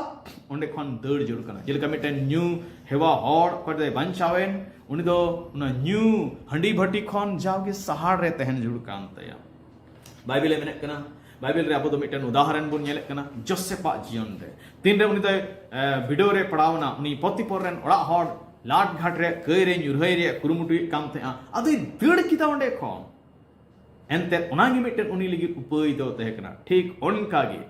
ᱚᱸᱰᱮ ᱠᱷᱚᱱ ᱫᱟᱹᱲ ᱡᱟᱹᱨᱩᱲ ᱠᱟᱱᱟ᱾ ᱡᱮᱞᱮᱠᱟ ᱢᱤᱫᱴᱮᱱ ᱧᱩ ᱦᱮᱣᱟ ᱦᱚᱲ ᱚᱠᱚᱭ ᱫᱚᱭ ᱵᱟᱧᱪᱟᱣᱮᱱ, ᱩᱱᱤ ᱫᱚ ᱚᱱᱟ ᱧᱩ ᱦᱟᱺᱰᱤ ᱵᱷᱟᱹᱴᱤ ᱠᱷᱚᱱ ᱡᱟᱣᱜᱮ ᱥᱟᱦᱟᱲ ᱨᱮ ᱛᱟᱦᱮᱱ ᱡᱟᱹᱨᱩᱲ ᱠᱟᱱ ᱛᱟᱭᱟ᱾ ᱵᱟᱭᱵᱮᱞ ᱮ ᱢᱮᱱᱮᱫ ᱠᱟᱱᱟ, ᱵᱟᱭᱵᱮᱞ ᱨᱮ ᱟᱵᱚ ᱫᱚ ᱢᱤᱫᱴᱮᱱ ᱩᱫᱟᱦᱚᱨᱚᱱ ᱵᱚᱱ ᱧᱮᱞᱮᱫ ᱠᱟᱱᱟ ᱡᱳᱥᱮᱯᱟᱜ ᱡᱤᱭᱚᱱ ᱨᱮ᱾ ᱛᱤᱱᱨᱮ ᱩᱱᱤ ᱫᱚᱭ, ᱮ, ᱵᱤᱰᱟᱹᱣ ᱨᱮ ᱯᱟᱲᱟᱣ ᱮᱱᱟ, ᱩᱱᱤ ᱯᱚᱛᱤᱯᱚᱨ ᱨᱮᱱ ᱚᱲᱟᱜ ᱦᱚᱲ ᱞᱟᱴ ᱜᱷᱟᱴ ᱨᱮ ᱠᱟᱹᱭ ᱨᱮ ᱧᱩᱨᱦᱟᱹᱭ ᱨᱮᱭᱟᱜ ᱠᱩᱨᱩᱢᱩᱴᱩᱭᱮᱫ ᱠᱟᱱ ᱛᱟᱦᱮᱸᱜᱼᱟ, ᱟᱫᱚᱭ ᱫᱟᱹᱲ ᱠᱮᱫᱟ ᱚᱸᱰᱮ ᱠᱷᱚᱱ᱾ ᱮᱱᱛᱮᱫ ᱚᱱᱟᱜᱮ ᱢᱤᱫᱴᱮᱱ ᱩᱱᱤ ᱞᱟᱹᱜᱤᱫ ᱩᱯᱟᱹᱭ ᱫᱚ ᱛᱟᱦᱮᱸ ᱠᱟᱱᱟ᱾ ᱴᱷᱤᱠ ᱚᱱᱠᱟᱜᱮ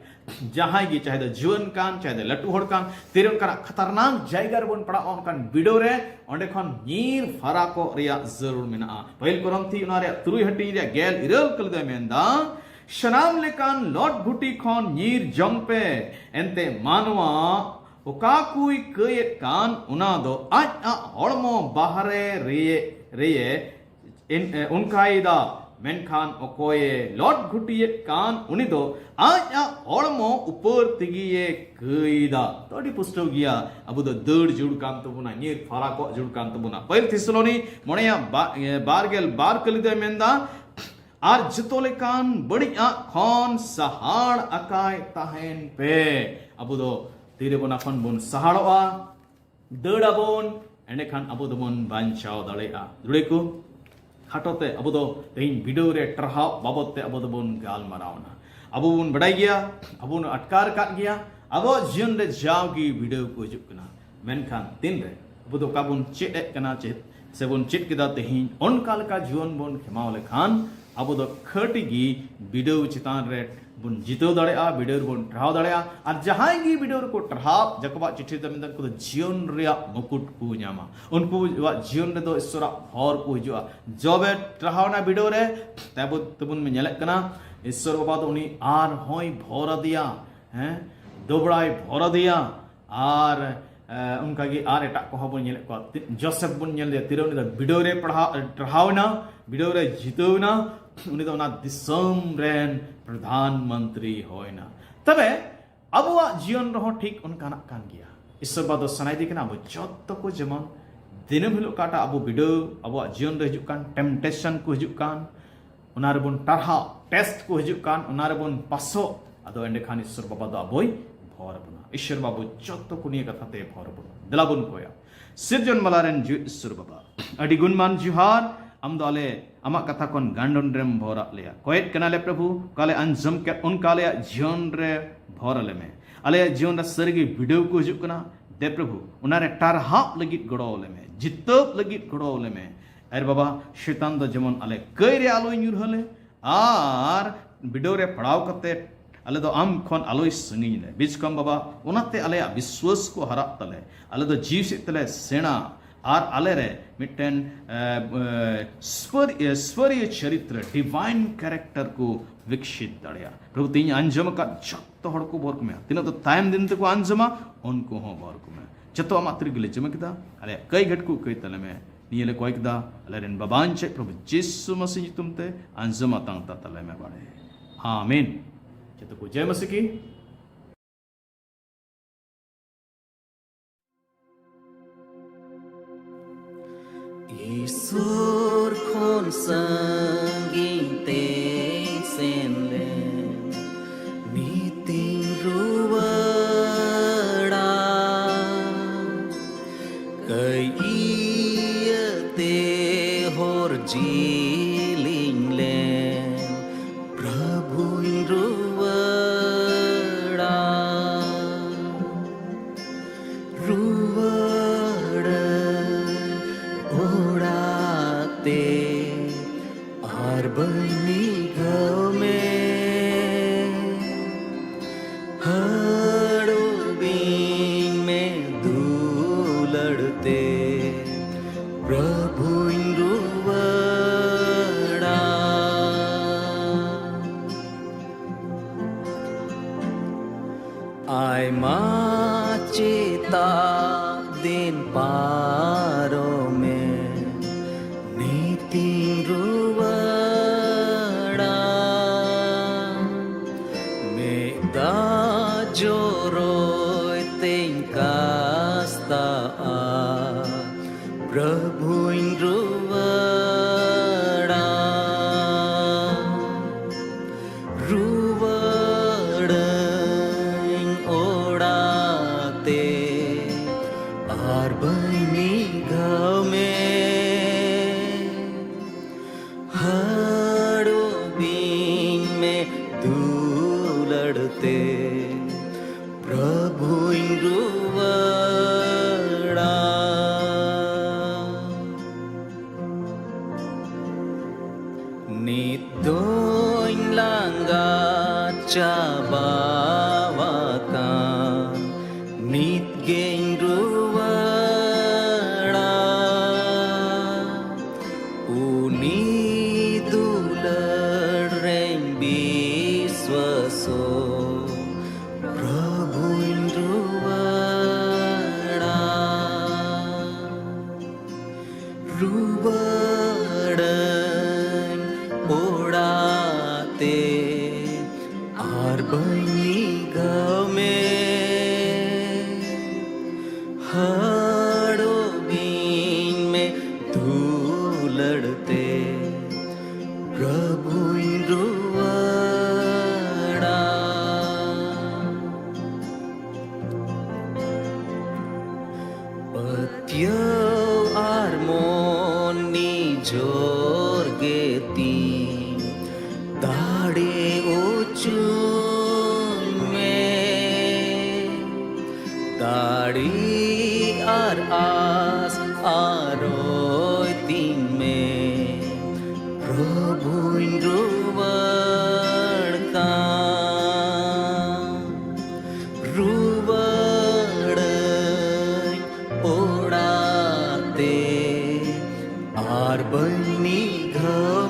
ᱡᱟᱦᱟᱸᱭ ᱜᱮ, ᱪᱟᱦᱮ ᱫᱚ ᱡᱩᱣᱟᱹᱱ ᱠᱟᱱ, ᱪᱟᱦᱮ ᱫᱚ ᱞᱟᱹᱴᱩ ᱦᱚᱲ ᱠᱟᱱ, ᱛᱤᱨᱮ ᱚᱱᱠᱟᱱᱟᱜ ᱠᱷᱟᱛᱟᱨᱱᱟᱠ ᱡᱟᱭᱜᱟ ᱨᱮᱵᱚᱱ ᱯᱟᱲᱟᱜᱼᱟ, ᱚᱱᱠᱟᱱ ᱵᱤᱰᱟᱹᱣ ᱨᱮ, ᱚᱸᱰᱮ ᱠᱷᱚᱱ ᱧᱤᱨ ᱯᱷᱟᱨᱟᱠᱚᱜ ᱨᱮᱭᱟᱜ ᱡᱟᱹᱨᱩᱲ ᱢᱮᱱᱟᱜᱼᱟ᱾ ᱯᱟᱹᱦᱤᱞ ᱠᱚᱨᱚᱱᱛᱷᱤ ᱚᱱᱟ ᱨᱮᱭᱟᱜ ᱛᱩᱨᱩᱭ ᱦᱟᱹᱴᱤᱧ ᱨᱮᱭᱟᱜ ᱜᱮᱞ ᱤᱨᱟᱹᱞ ᱠᱟᱹᱞᱤ ᱫᱚᱭ ᱢᱮᱱᱫᱟ, ᱥᱟᱱᱟᱢ ᱞᱮᱠᱟᱱ ᱞᱚᱴ ᱜᱷᱩᱴᱤ ᱠᱷᱚᱱ ᱧᱤᱨ ᱡᱚᱝ ᱯᱮ, ᱮᱱᱛᱮ ᱢᱟᱱᱣᱟ ᱚᱠᱟ ᱠᱚᱭ ᱠᱟᱹᱭᱮᱫ ᱠᱟᱱ, ᱚᱱᱟ ᱫᱚ ᱟᱡ ᱟᱜ ᱦᱚᱲᱢᱚ ᱵᱟᱦᱨᱮ ᱨᱮᱭᱮ, ᱨᱮᱭᱮ ᱮᱱ-, ᱮ, ᱚᱱᱠᱟᱭᱮᱫᱟ, ᱢᱮᱱᱠᱷᱟᱱ ᱚᱠᱚᱭᱮ ᱞᱚᱴ ᱜᱷᱩᱴᱤᱭᱮᱫ ᱠᱟᱱ, ᱩᱱᱤ ᱫᱚ ᱟᱡ ᱟᱜ ᱦᱚᱲᱢᱚ ᱩᱯᱟᱹᱨ ᱛᱮᱜᱮᱭᱮ ᱠᱟᱹᱭᱮᱫᱟ᱾ ᱛᱚ, ᱟᱹᱰᱤ ᱯᱩᱥᱴᱟᱹᱣ ᱜᱮᱭᱟ, ᱟᱵᱚ ᱫᱚ ᱫᱟᱹᱲ ᱡᱟᱹᱨᱩᱲ ᱠᱟᱱ ᱛᱟᱵᱚᱱᱟ, ᱧᱤᱨ ᱯᱷᱟᱨᱟᱠᱚᱜ ᱡᱟᱹᱨᱩᱲ ᱠᱟᱱ ᱛᱟᱵᱚᱱᱟ᱾ ᱯᱟᱹᱦᱤᱞ ᱛᱷᱮᱥᱟᱞᱳᱱᱤ ᱢᱚᱬᱮᱭᱟᱜ ᱵᱟ-, ᱮ, ᱵᱟᱨ ᱜᱮᱞ ᱵᱟᱨ ᱠᱟᱹᱞᱤ ᱫᱚᱭ ᱢᱮᱱᱫᱟ, ᱟᱨ ᱡᱚᱛᱚ ᱞᱮᱠᱟᱱ ᱵᱟᱹᱲᱤᱡ ᱟᱜ ᱠᱷᱚᱱ ᱥᱟᱦᱟᱲ ᱟᱠᱟᱭ ᱛᱟᱦᱮᱱ ᱯᱮ᱾ ᱟᱵᱚ ᱫᱚ ᱛᱤᱨᱮ ᱚᱱᱟ ᱠᱷᱚᱱ ᱵᱚᱱ ᱥᱟᱦᱟᱲᱚᱜᱼᱟ, ᱫᱟᱹᱲ ᱟᱵᱚᱱ, ᱮᱸᱰᱮᱠᱷᱟᱱ ᱟᱵᱚ ᱫᱚᱵᱚᱱ ᱵᱟᱧᱪᱟᱣ ᱫᱟᱲᱮᱭᱟᱜᱼᱟ᱾ ᱡᱩᱲᱟᱹᱭ ᱠᱚ, ᱠᱷᱟᱴᱚ ᱛᱮ ᱟᱵᱚ ᱫᱚ ᱛᱮᱦᱮᱧ ᱵᱤᱰᱟᱹᱣ ᱨᱮ ᱴᱟᱨᱦᱟᱣ ᱵᱟᱵᱚᱫ ᱛᱮ ᱟᱵᱚ ᱫᱚᱵᱚᱱ ᱜᱟᱞᱢᱟᱨᱟᱣ ᱮᱱᱟ᱾ ᱟᱵᱚ ᱵᱚᱱ ᱵᱟᱰᱟᱭ ᱜᱮᱭᱟ, ᱟᱵᱚ ᱵᱚᱱ ᱟᱴᱠᱟᱨ ᱟᱠᱟᱫ ᱜᱮᱭᱟ, ᱟᱵᱚᱣᱟᱜ ᱡᱤᱭᱚᱱ ᱨᱮ ᱡᱟᱣᱜᱮ ᱵᱤᱰᱟᱹᱣ ᱠᱚ ᱦᱤᱡᱩᱜ ᱠᱟᱱᱟ᱾ ᱢᱮᱱᱠᱷᱟᱱ ᱛᱤᱱᱨᱮ ᱟᱵᱚ ᱫᱚ ᱚᱠᱟ ᱵᱚᱱ ᱪᱮᱫ ᱮᱫ ᱠᱟᱱᱟ, ᱪᱮᱫ ᱥᱮᱵᱚᱱ ᱪᱮᱫ ᱠᱮᱫᱟ ᱛᱮᱦᱮᱧ, ᱚᱱᱠᱟ ᱞᱮᱠᱟ ᱡᱤᱭᱚᱱ ᱵᱚᱱ ᱠᱷᱮᱢᱟᱣ ᱞᱮᱠᱷᱟᱱ ᱟᱵᱚ ᱫᱚ ᱠᱷᱟᱹᱴᱤ ᱜᱮ ᱵᱤᱰᱟᱹᱣ ᱪᱮᱛᱟᱱ ᱨᱮ ᱵᱚᱱ ᱡᱤᱛᱟᱹᱣ ᱫᱟᱲᱮᱭᱟᱜᱼᱟ, ᱵᱤᱰᱟᱹᱣ ᱨᱮᱵᱚᱱ ᱴᱟᱨᱦᱟᱣ ᱫᱟᱲᱮᱭᱟᱜᱼᱟ᱾ ᱟᱨ ᱡᱟᱦᱟᱸᱭ ᱜᱮ ᱵᱤᱰᱟᱹᱣ ᱨᱮᱠᱚ ᱴᱟᱨᱦᱟᱣ, ᱡᱟᱠᱚᱵᱟᱜ ᱪᱤᱴᱷᱤ ᱨᱮ ᱢᱮᱱᱫᱟ, ᱩᱱᱠᱩ ᱫᱚ ᱡᱤᱭᱚᱱ ᱨᱮᱭᱟᱜ ᱢᱩᱠᱩᱴ ᱠᱚ ᱧᱟᱢᱟ, ᱩᱱᱠᱩᱣᱟᱜ ᱡᱤᱭᱚᱱ ᱨᱮᱫᱚ ᱤᱥᱥᱚᱨᱟᱜ ᱦᱚᱨ ᱠᱚ ᱦᱤᱡᱩᱜᱼᱟ᱾ ᱡᱚᱵᱮ ᱴᱟᱨᱦᱟᱣᱱᱟ ᱵᱤᱰᱟᱹᱣ ᱨᱮ, ᱛᱟᱵᱚ ᱛᱮᱵᱚᱱ ᱧᱮᱞᱮᱫ ᱠᱟᱱᱟ, ᱤᱥᱥᱚᱨ ᱵᱟᱵᱟ ᱫᱚ ᱩᱱᱤ ᱟᱨᱦᱚᱸᱭ ᱵᱷᱚᱨ ᱟᱫᱮᱭᱟ, ᱦᱮᱸ, ᱫᱚᱵᱲᱟᱭ ᱵᱷᱚᱨ ᱟᱫᱮᱭᱟ᱾ ᱟᱨ ᱮ, ᱚᱱᱠᱟᱜᱮ ᱟᱨ ᱮᱴᱟᱜ ᱠᱚᱦᱚᱸ ᱵᱚᱱ ᱧᱮᱞᱮᱫ ᱠᱚᱣᱟ᱾ ᱛᱤ- ᱡᱳᱥᱮᱯ ᱵᱚᱱ ᱧᱮᱞ ᱞᱮᱫᱮᱭᱟ, ᱛᱤᱨᱮ ᱩᱱᱤ ᱫᱚ ᱵᱤᱰᱟᱹᱣ ᱨᱮ ᱯᱟᱲᱦᱟᱣ ᱴᱟᱨᱦᱟᱣ ᱮᱱᱟ, ᱵᱤᱰᱟᱹᱣ ᱨᱮ ᱡᱤᱛᱟᱹᱣ ᱮᱱᱟ, ᱩᱱᱤ ᱫᱚ ᱚᱱᱟ ᱫᱤᱥᱚᱢ ᱨᱮᱱ ᱯᱨᱚᱫᱷᱟᱱ ᱢᱚᱱᱛᱨᱤ ᱦᱩᱭ ᱮᱱᱟ᱾ ᱛᱚᱵᱮ ᱟᱵᱚᱣᱟᱜ ᱡᱤᱭᱚᱱ ᱨᱮᱦᱚᱸ ᱴᱷᱤᱠ ᱚᱱᱠᱟᱱᱟᱜ ᱠᱟᱱ ᱜᱮᱭᱟ᱾ ᱤᱥᱥᱚᱨ ᱵᱟᱵᱟ ᱫᱚ ᱥᱟᱱᱟᱭᱮᱫᱮ ᱠᱟᱱᱟ ᱟᱵᱚ ᱡᱚᱛᱚ ᱠᱚ ᱡᱮᱢᱚᱱ ᱫᱤᱱᱟᱹᱢ ᱦᱤᱞᱳᱜ ᱚᱠᱟᱴᱟᱜ ᱟᱵᱚ ᱵᱤᱰᱟᱹᱣ ᱟᱵᱚᱣᱟᱜ ᱡᱤᱭᱚᱱ ᱨᱮ ᱦᱤᱡᱩᱜ ᱠᱟᱱ, ᱴᱮᱢᱯᱴᱮᱥᱚᱱ ᱠᱚ ᱦᱤᱡᱩᱜ ᱠᱟᱱ, ᱚᱱᱟ ᱨᱮᱵᱚᱱ ᱴᱟᱨᱦᱟᱣ, ᱴᱮᱥᱴ ᱠᱚ ᱦᱤᱡᱩᱜ ᱠᱟᱱ, ᱚᱱᱟ ᱨᱮᱵᱚᱱ ᱯᱟᱥᱚᱜ, ᱟᱫᱚ ᱮᱸᱰᱮᱠᱷᱟᱱ ᱤᱥᱥᱚᱨ ᱵᱟᱵᱟ ᱫᱚ ᱟᱵᱚᱭ ᱵᱷᱚᱨ ᱟᱵᱚᱱᱟ᱾ ᱤᱥᱥᱚᱨ ᱵᱟᱵᱟ ᱡᱚᱛᱚ ᱠᱚ ᱱᱤᱭᱟᱹ ᱠᱟᱛᱷᱟ ᱛᱮ ᱵᱷᱚᱨ ᱟᱵᱚᱱᱟ᱾ ᱫᱮᱞᱟ ᱵᱚᱱ ᱠᱚᱭᱟ᱾ ᱥᱤᱨᱡᱚᱱ ᱢᱟᱞᱟ ᱨᱮᱱ ᱡᱤᱣᱤ ᱤᱥᱥᱚᱨ ᱵᱟᱵᱟ, ᱟᱹᱰᱤ ᱜᱩᱱᱢᱟᱱ ᱡᱚᱦᱟᱨ᱾ ᱟᱢ ᱫᱚ ᱟᱞᱮ ᱟᱢᱟᱜ ᱠᱟᱛᱷᱟ ᱠᱷᱚᱱ ᱜᱟᱱᱰᱚᱱ ᱨᱮᱢ ᱵᱷᱚᱨᱟᱜ ᱞᱮᱭᱟ᱾ ᱠᱚᱭᱮᱫ ᱠᱟᱱᱟᱞᱮ ᱯᱨᱚᱵᱷᱩ, ᱚᱠᱟ ᱞᱮ ᱟᱸᱡᱚᱢ ᱠᱮᱫ ᱚᱱᱠᱟ ᱟᱞᱮᱭᱟᱜ ᱡᱤᱭᱚᱱ ᱨᱮ ᱵᱷᱚᱨ ᱟᱞᱮ ᱢᱮ᱾ ᱟᱞᱮᱭᱟᱜ ᱡᱤᱭᱚᱱ ᱨᱮ ᱥᱟᱹᱨᱤᱜᱮ ᱵᱤᱰᱟᱹᱣ ᱠᱚ ᱦᱤᱡᱩᱜ ᱠᱟᱱᱟ᱾ ᱫᱮ ᱯᱨᱚᱵᱷᱩ, ᱚᱱᱟᱨᱮ ᱴᱟᱨᱦᱟᱣ ᱞᱟᱹᱜᱤᱫ ᱜᱚᱲᱚ ᱟᱞᱮ ᱢᱮ, ᱡᱤᱛᱟᱹᱣ ᱞᱟᱹᱜᱤᱫ ᱜᱚᱲᱚ ᱟᱞᱮ ᱢᱮ᱾ ᱟᱨ ᱵᱟᱵᱟ, ᱥᱮᱛᱟᱱ ᱫᱚ ᱡᱮᱢᱚᱱ ᱟᱞᱮ ᱠᱟᱹᱭ ᱨᱮ ᱟᱞᱚᱭ ᱧᱩᱨᱦᱟᱹ ᱞᱮ, ᱟᱨ ᱵᱤᱰᱟᱹᱣ ᱨᱮ ᱯᱟᱲᱟᱣ ᱠᱟᱛᱮ ᱟᱞᱮ ᱫᱚ ᱟᱢ ᱠᱷᱚᱱ ᱟᱞᱚᱭ ᱥᱟᱺᱜᱤᱧ ᱞᱮ᱾ ᱵᱤᱪᱠᱚᱢ ᱵᱟᱵᱟ, ᱚᱱᱟᱛᱮ ᱟᱞᱮᱭᱟᱜ ᱵᱤᱥᱣᱟᱹᱥ ᱠᱚ ᱦᱟᱨᱟᱜ ᱛᱟᱞᱮ, ᱟᱞᱮ ᱫᱚ ᱡᱤᱣᱤ ᱥᱮᱫ ᱛᱮᱞᱮ ᱥᱮᱬᱟ, ᱟᱨ ᱟᱞᱮ ᱨᱮ ᱢᱤᱫᱴᱮᱱ, ᱮ, ᱮ, ᱥᱯᱟᱹᱨ-, ᱮ, ᱥᱯᱟᱹᱨᱤᱭᱟᱹ ᱪᱚᱨᱤᱛᱨᱚ, ᱰᱤᱵᱷᱟᱭᱤᱱ ᱠᱮᱨᱮᱠᱴᱟᱨ ᱠᱚ ᱵᱤᱠᱥᱤᱛ ᱫᱟᱲᱮᱭᱟᱜᱼᱟ᱾ ᱯᱨᱚᱵᱷᱩ, ᱛᱮᱦᱮᱧ ᱟᱸᱡᱚᱢ ᱟᱠᱟᱫ ᱡᱚᱛᱚ ᱦᱚᱲ ᱠᱚ ᱵᱷᱚᱨ ᱠᱚ ᱢᱮ᱾ ᱛᱤᱱᱟᱹᱜ ᱫᱚ ᱛᱟᱭᱚᱢ ᱫᱤᱱ ᱛᱮᱠᱚ ᱟᱸᱡᱚᱢᱟ, ᱩᱱᱠᱩ ᱦᱚᱸ ᱵᱷᱚᱨ ᱠᱚ ᱢᱮ᱾ ᱡᱚᱛᱚ ᱟᱢᱟᱜ ᱛᱤ ᱨᱮᱜᱮ ᱞᱮ ᱡᱚᱢᱟ ᱠᱮᱫᱟ, ᱟᱞᱮᱭᱟᱜ ᱠᱟᱹᱭ ᱜᱷᱟᱹᱴ ᱠᱚ ᱠᱟᱹᱭ ᱛᱟᱞᱮ ᱢᱮ᱾ ᱱᱤᱭᱟᱹ ᱞᱮ ᱠᱚᱭ ᱠᱮᱫᱟ ᱟᱞᱮ ᱨᱮᱱ ᱵᱟᱵᱟᱧ ᱪᱮᱫ ᱯᱨᱚᱵᱷᱩ ᱡᱤᱥᱩ ᱢᱟᱥᱤ ᱧᱩᱛᱩᱢ ᱛᱮ, ᱟᱸᱡᱚᱢ ᱟᱛᱟᱝ ᱛᱟᱞᱮ ᱢᱮ ᱵᱟᱲᱮ᱾ ᱟᱢᱮᱱ᱾ ᱡᱚᱛᱚ ᱠᱚ ᱡᱚᱭ ᱢᱟᱥᱤ ᱠᱤ᱾ ᱤᱥᱚᱨ ᱠᱷᱚᱱ ᱥᱟᱺᱜᱤᱧ ᱛᱮᱧ ᱥᱮᱱ ᱞᱮᱱ, ᱱᱤᱛᱤᱧ ᱨᱩᱣᱟᱹᱲᱟ᱾ ᱠᱟᱹᱭ ᱤᱭᱟᱹᱛᱮ ᱦᱚᱨ ᱡᱤᱞᱤᱧ ᱞᱮᱱ, ᱯᱨᱚᱵᱷᱩᱧ ᱨᱩᱣᱟᱹᱲᱟ᱾ ᱨᱩᱣᱟᱹᱲᱟᱹᱧ, ᱳ ᱛᱮ ᱯᱨᱚᱵᱷᱩᱧ ᱨᱩᱣᱟᱹᱲᱟ᱾ ᱟᱭᱢᱟ ᱪᱮᱛᱟᱜ ᱫᱤᱱ ᱯᱟᱨᱚᱢᱮ ᱱᱤᱛᱤᱧ ᱨᱩᱣᱟᱹᱲᱟ᱾ ᱢᱮᱫ ᱫᱟᱜ ᱡᱚᱨᱚᱭ ᱛᱮᱧ ᱠᱟᱥᱛᱟᱜᱼᱟ, ᱯᱨᱚᱵᱷᱩᱧ ᱨᱩᱣᱟᱹᱲᱟ᱾ ᱨᱩᱣᱟᱹᱲᱟᱹᱧ ᱚᱲᱟᱜ ᱛᱮ ᱟᱨ ᱵᱟᱹᱧ ᱱᱤᱜᱷᱟᱹᱣ ᱢᱮ᱾ ᱦᱟᱹᱲᱩᱵᱤᱧ ᱢᱮ ᱫᱩᱞᱟᱹᱲ ᱛᱮ, ᱯᱨᱚᱵᱷᱩᱧ ᱨᱩᱣᱟᱹᱲᱟ᱾ ᱱᱤᱛ ᱫᱚᱧ ᱞᱟᱸᱜᱟ ᱪᱟᱵᱟᱣᱟᱠᱟᱱ, ᱱᱤᱛ ᱜᱮᱧ ᱨᱩᱣᱟᱹᱲᱟ᱾ ᱩᱱᱤ ᱫᱩᱞᱟᱹᱲ ᱨᱮᱧ ᱵᱤᱥᱣᱟᱥᱚᱜ, ᱯᱨᱚᱵᱷᱩᱧ ᱨᱩᱣᱟᱹᱲᱟ᱾ ᱨᱩᱣᱟᱹᱲᱟᱹᱧ ᱚᱲᱟᱜ ᱛᱮ ᱟᱨ ᱵᱟᱹᱧ ᱱᱤᱜᱷᱟᱹᱣ ᱢᱮ᱾ ᱦᱟᱹᱲᱩᱵᱤᱧ ᱢᱮ ᱫᱩᱞᱟᱹᱲ ᱛᱮ, ᱯᱨᱚᱵᱷᱩᱧ ᱨᱩᱣᱟᱹᱲᱟ᱾ ᱯᱟᱹᱛᱭᱟᱹᱣ ᱟᱨ ᱢᱚᱱ ᱱᱤᱡᱚᱨ ᱜᱮ ᱛᱤᱧ ᱫᱟᱲᱮ ᱚᱪᱚᱧ ᱢᱮ᱾ ᱫᱟᱲᱮ ᱟᱨ ᱟᱥ ᱟᱨᱚᱭ ᱛᱤᱧ ᱢᱮ, ᱯᱨᱚᱵᱷᱩᱧ ᱨᱩᱣᱟᱹᱲ ᱠᱟᱱ᱾ ᱨᱩᱣᱟᱹᱲᱟᱹᱧ ᱚᱲᱟᱜ ᱟᱨ ᱵᱟᱹᱧ ᱢᱤᱫ ᱫᱷᱟᱣ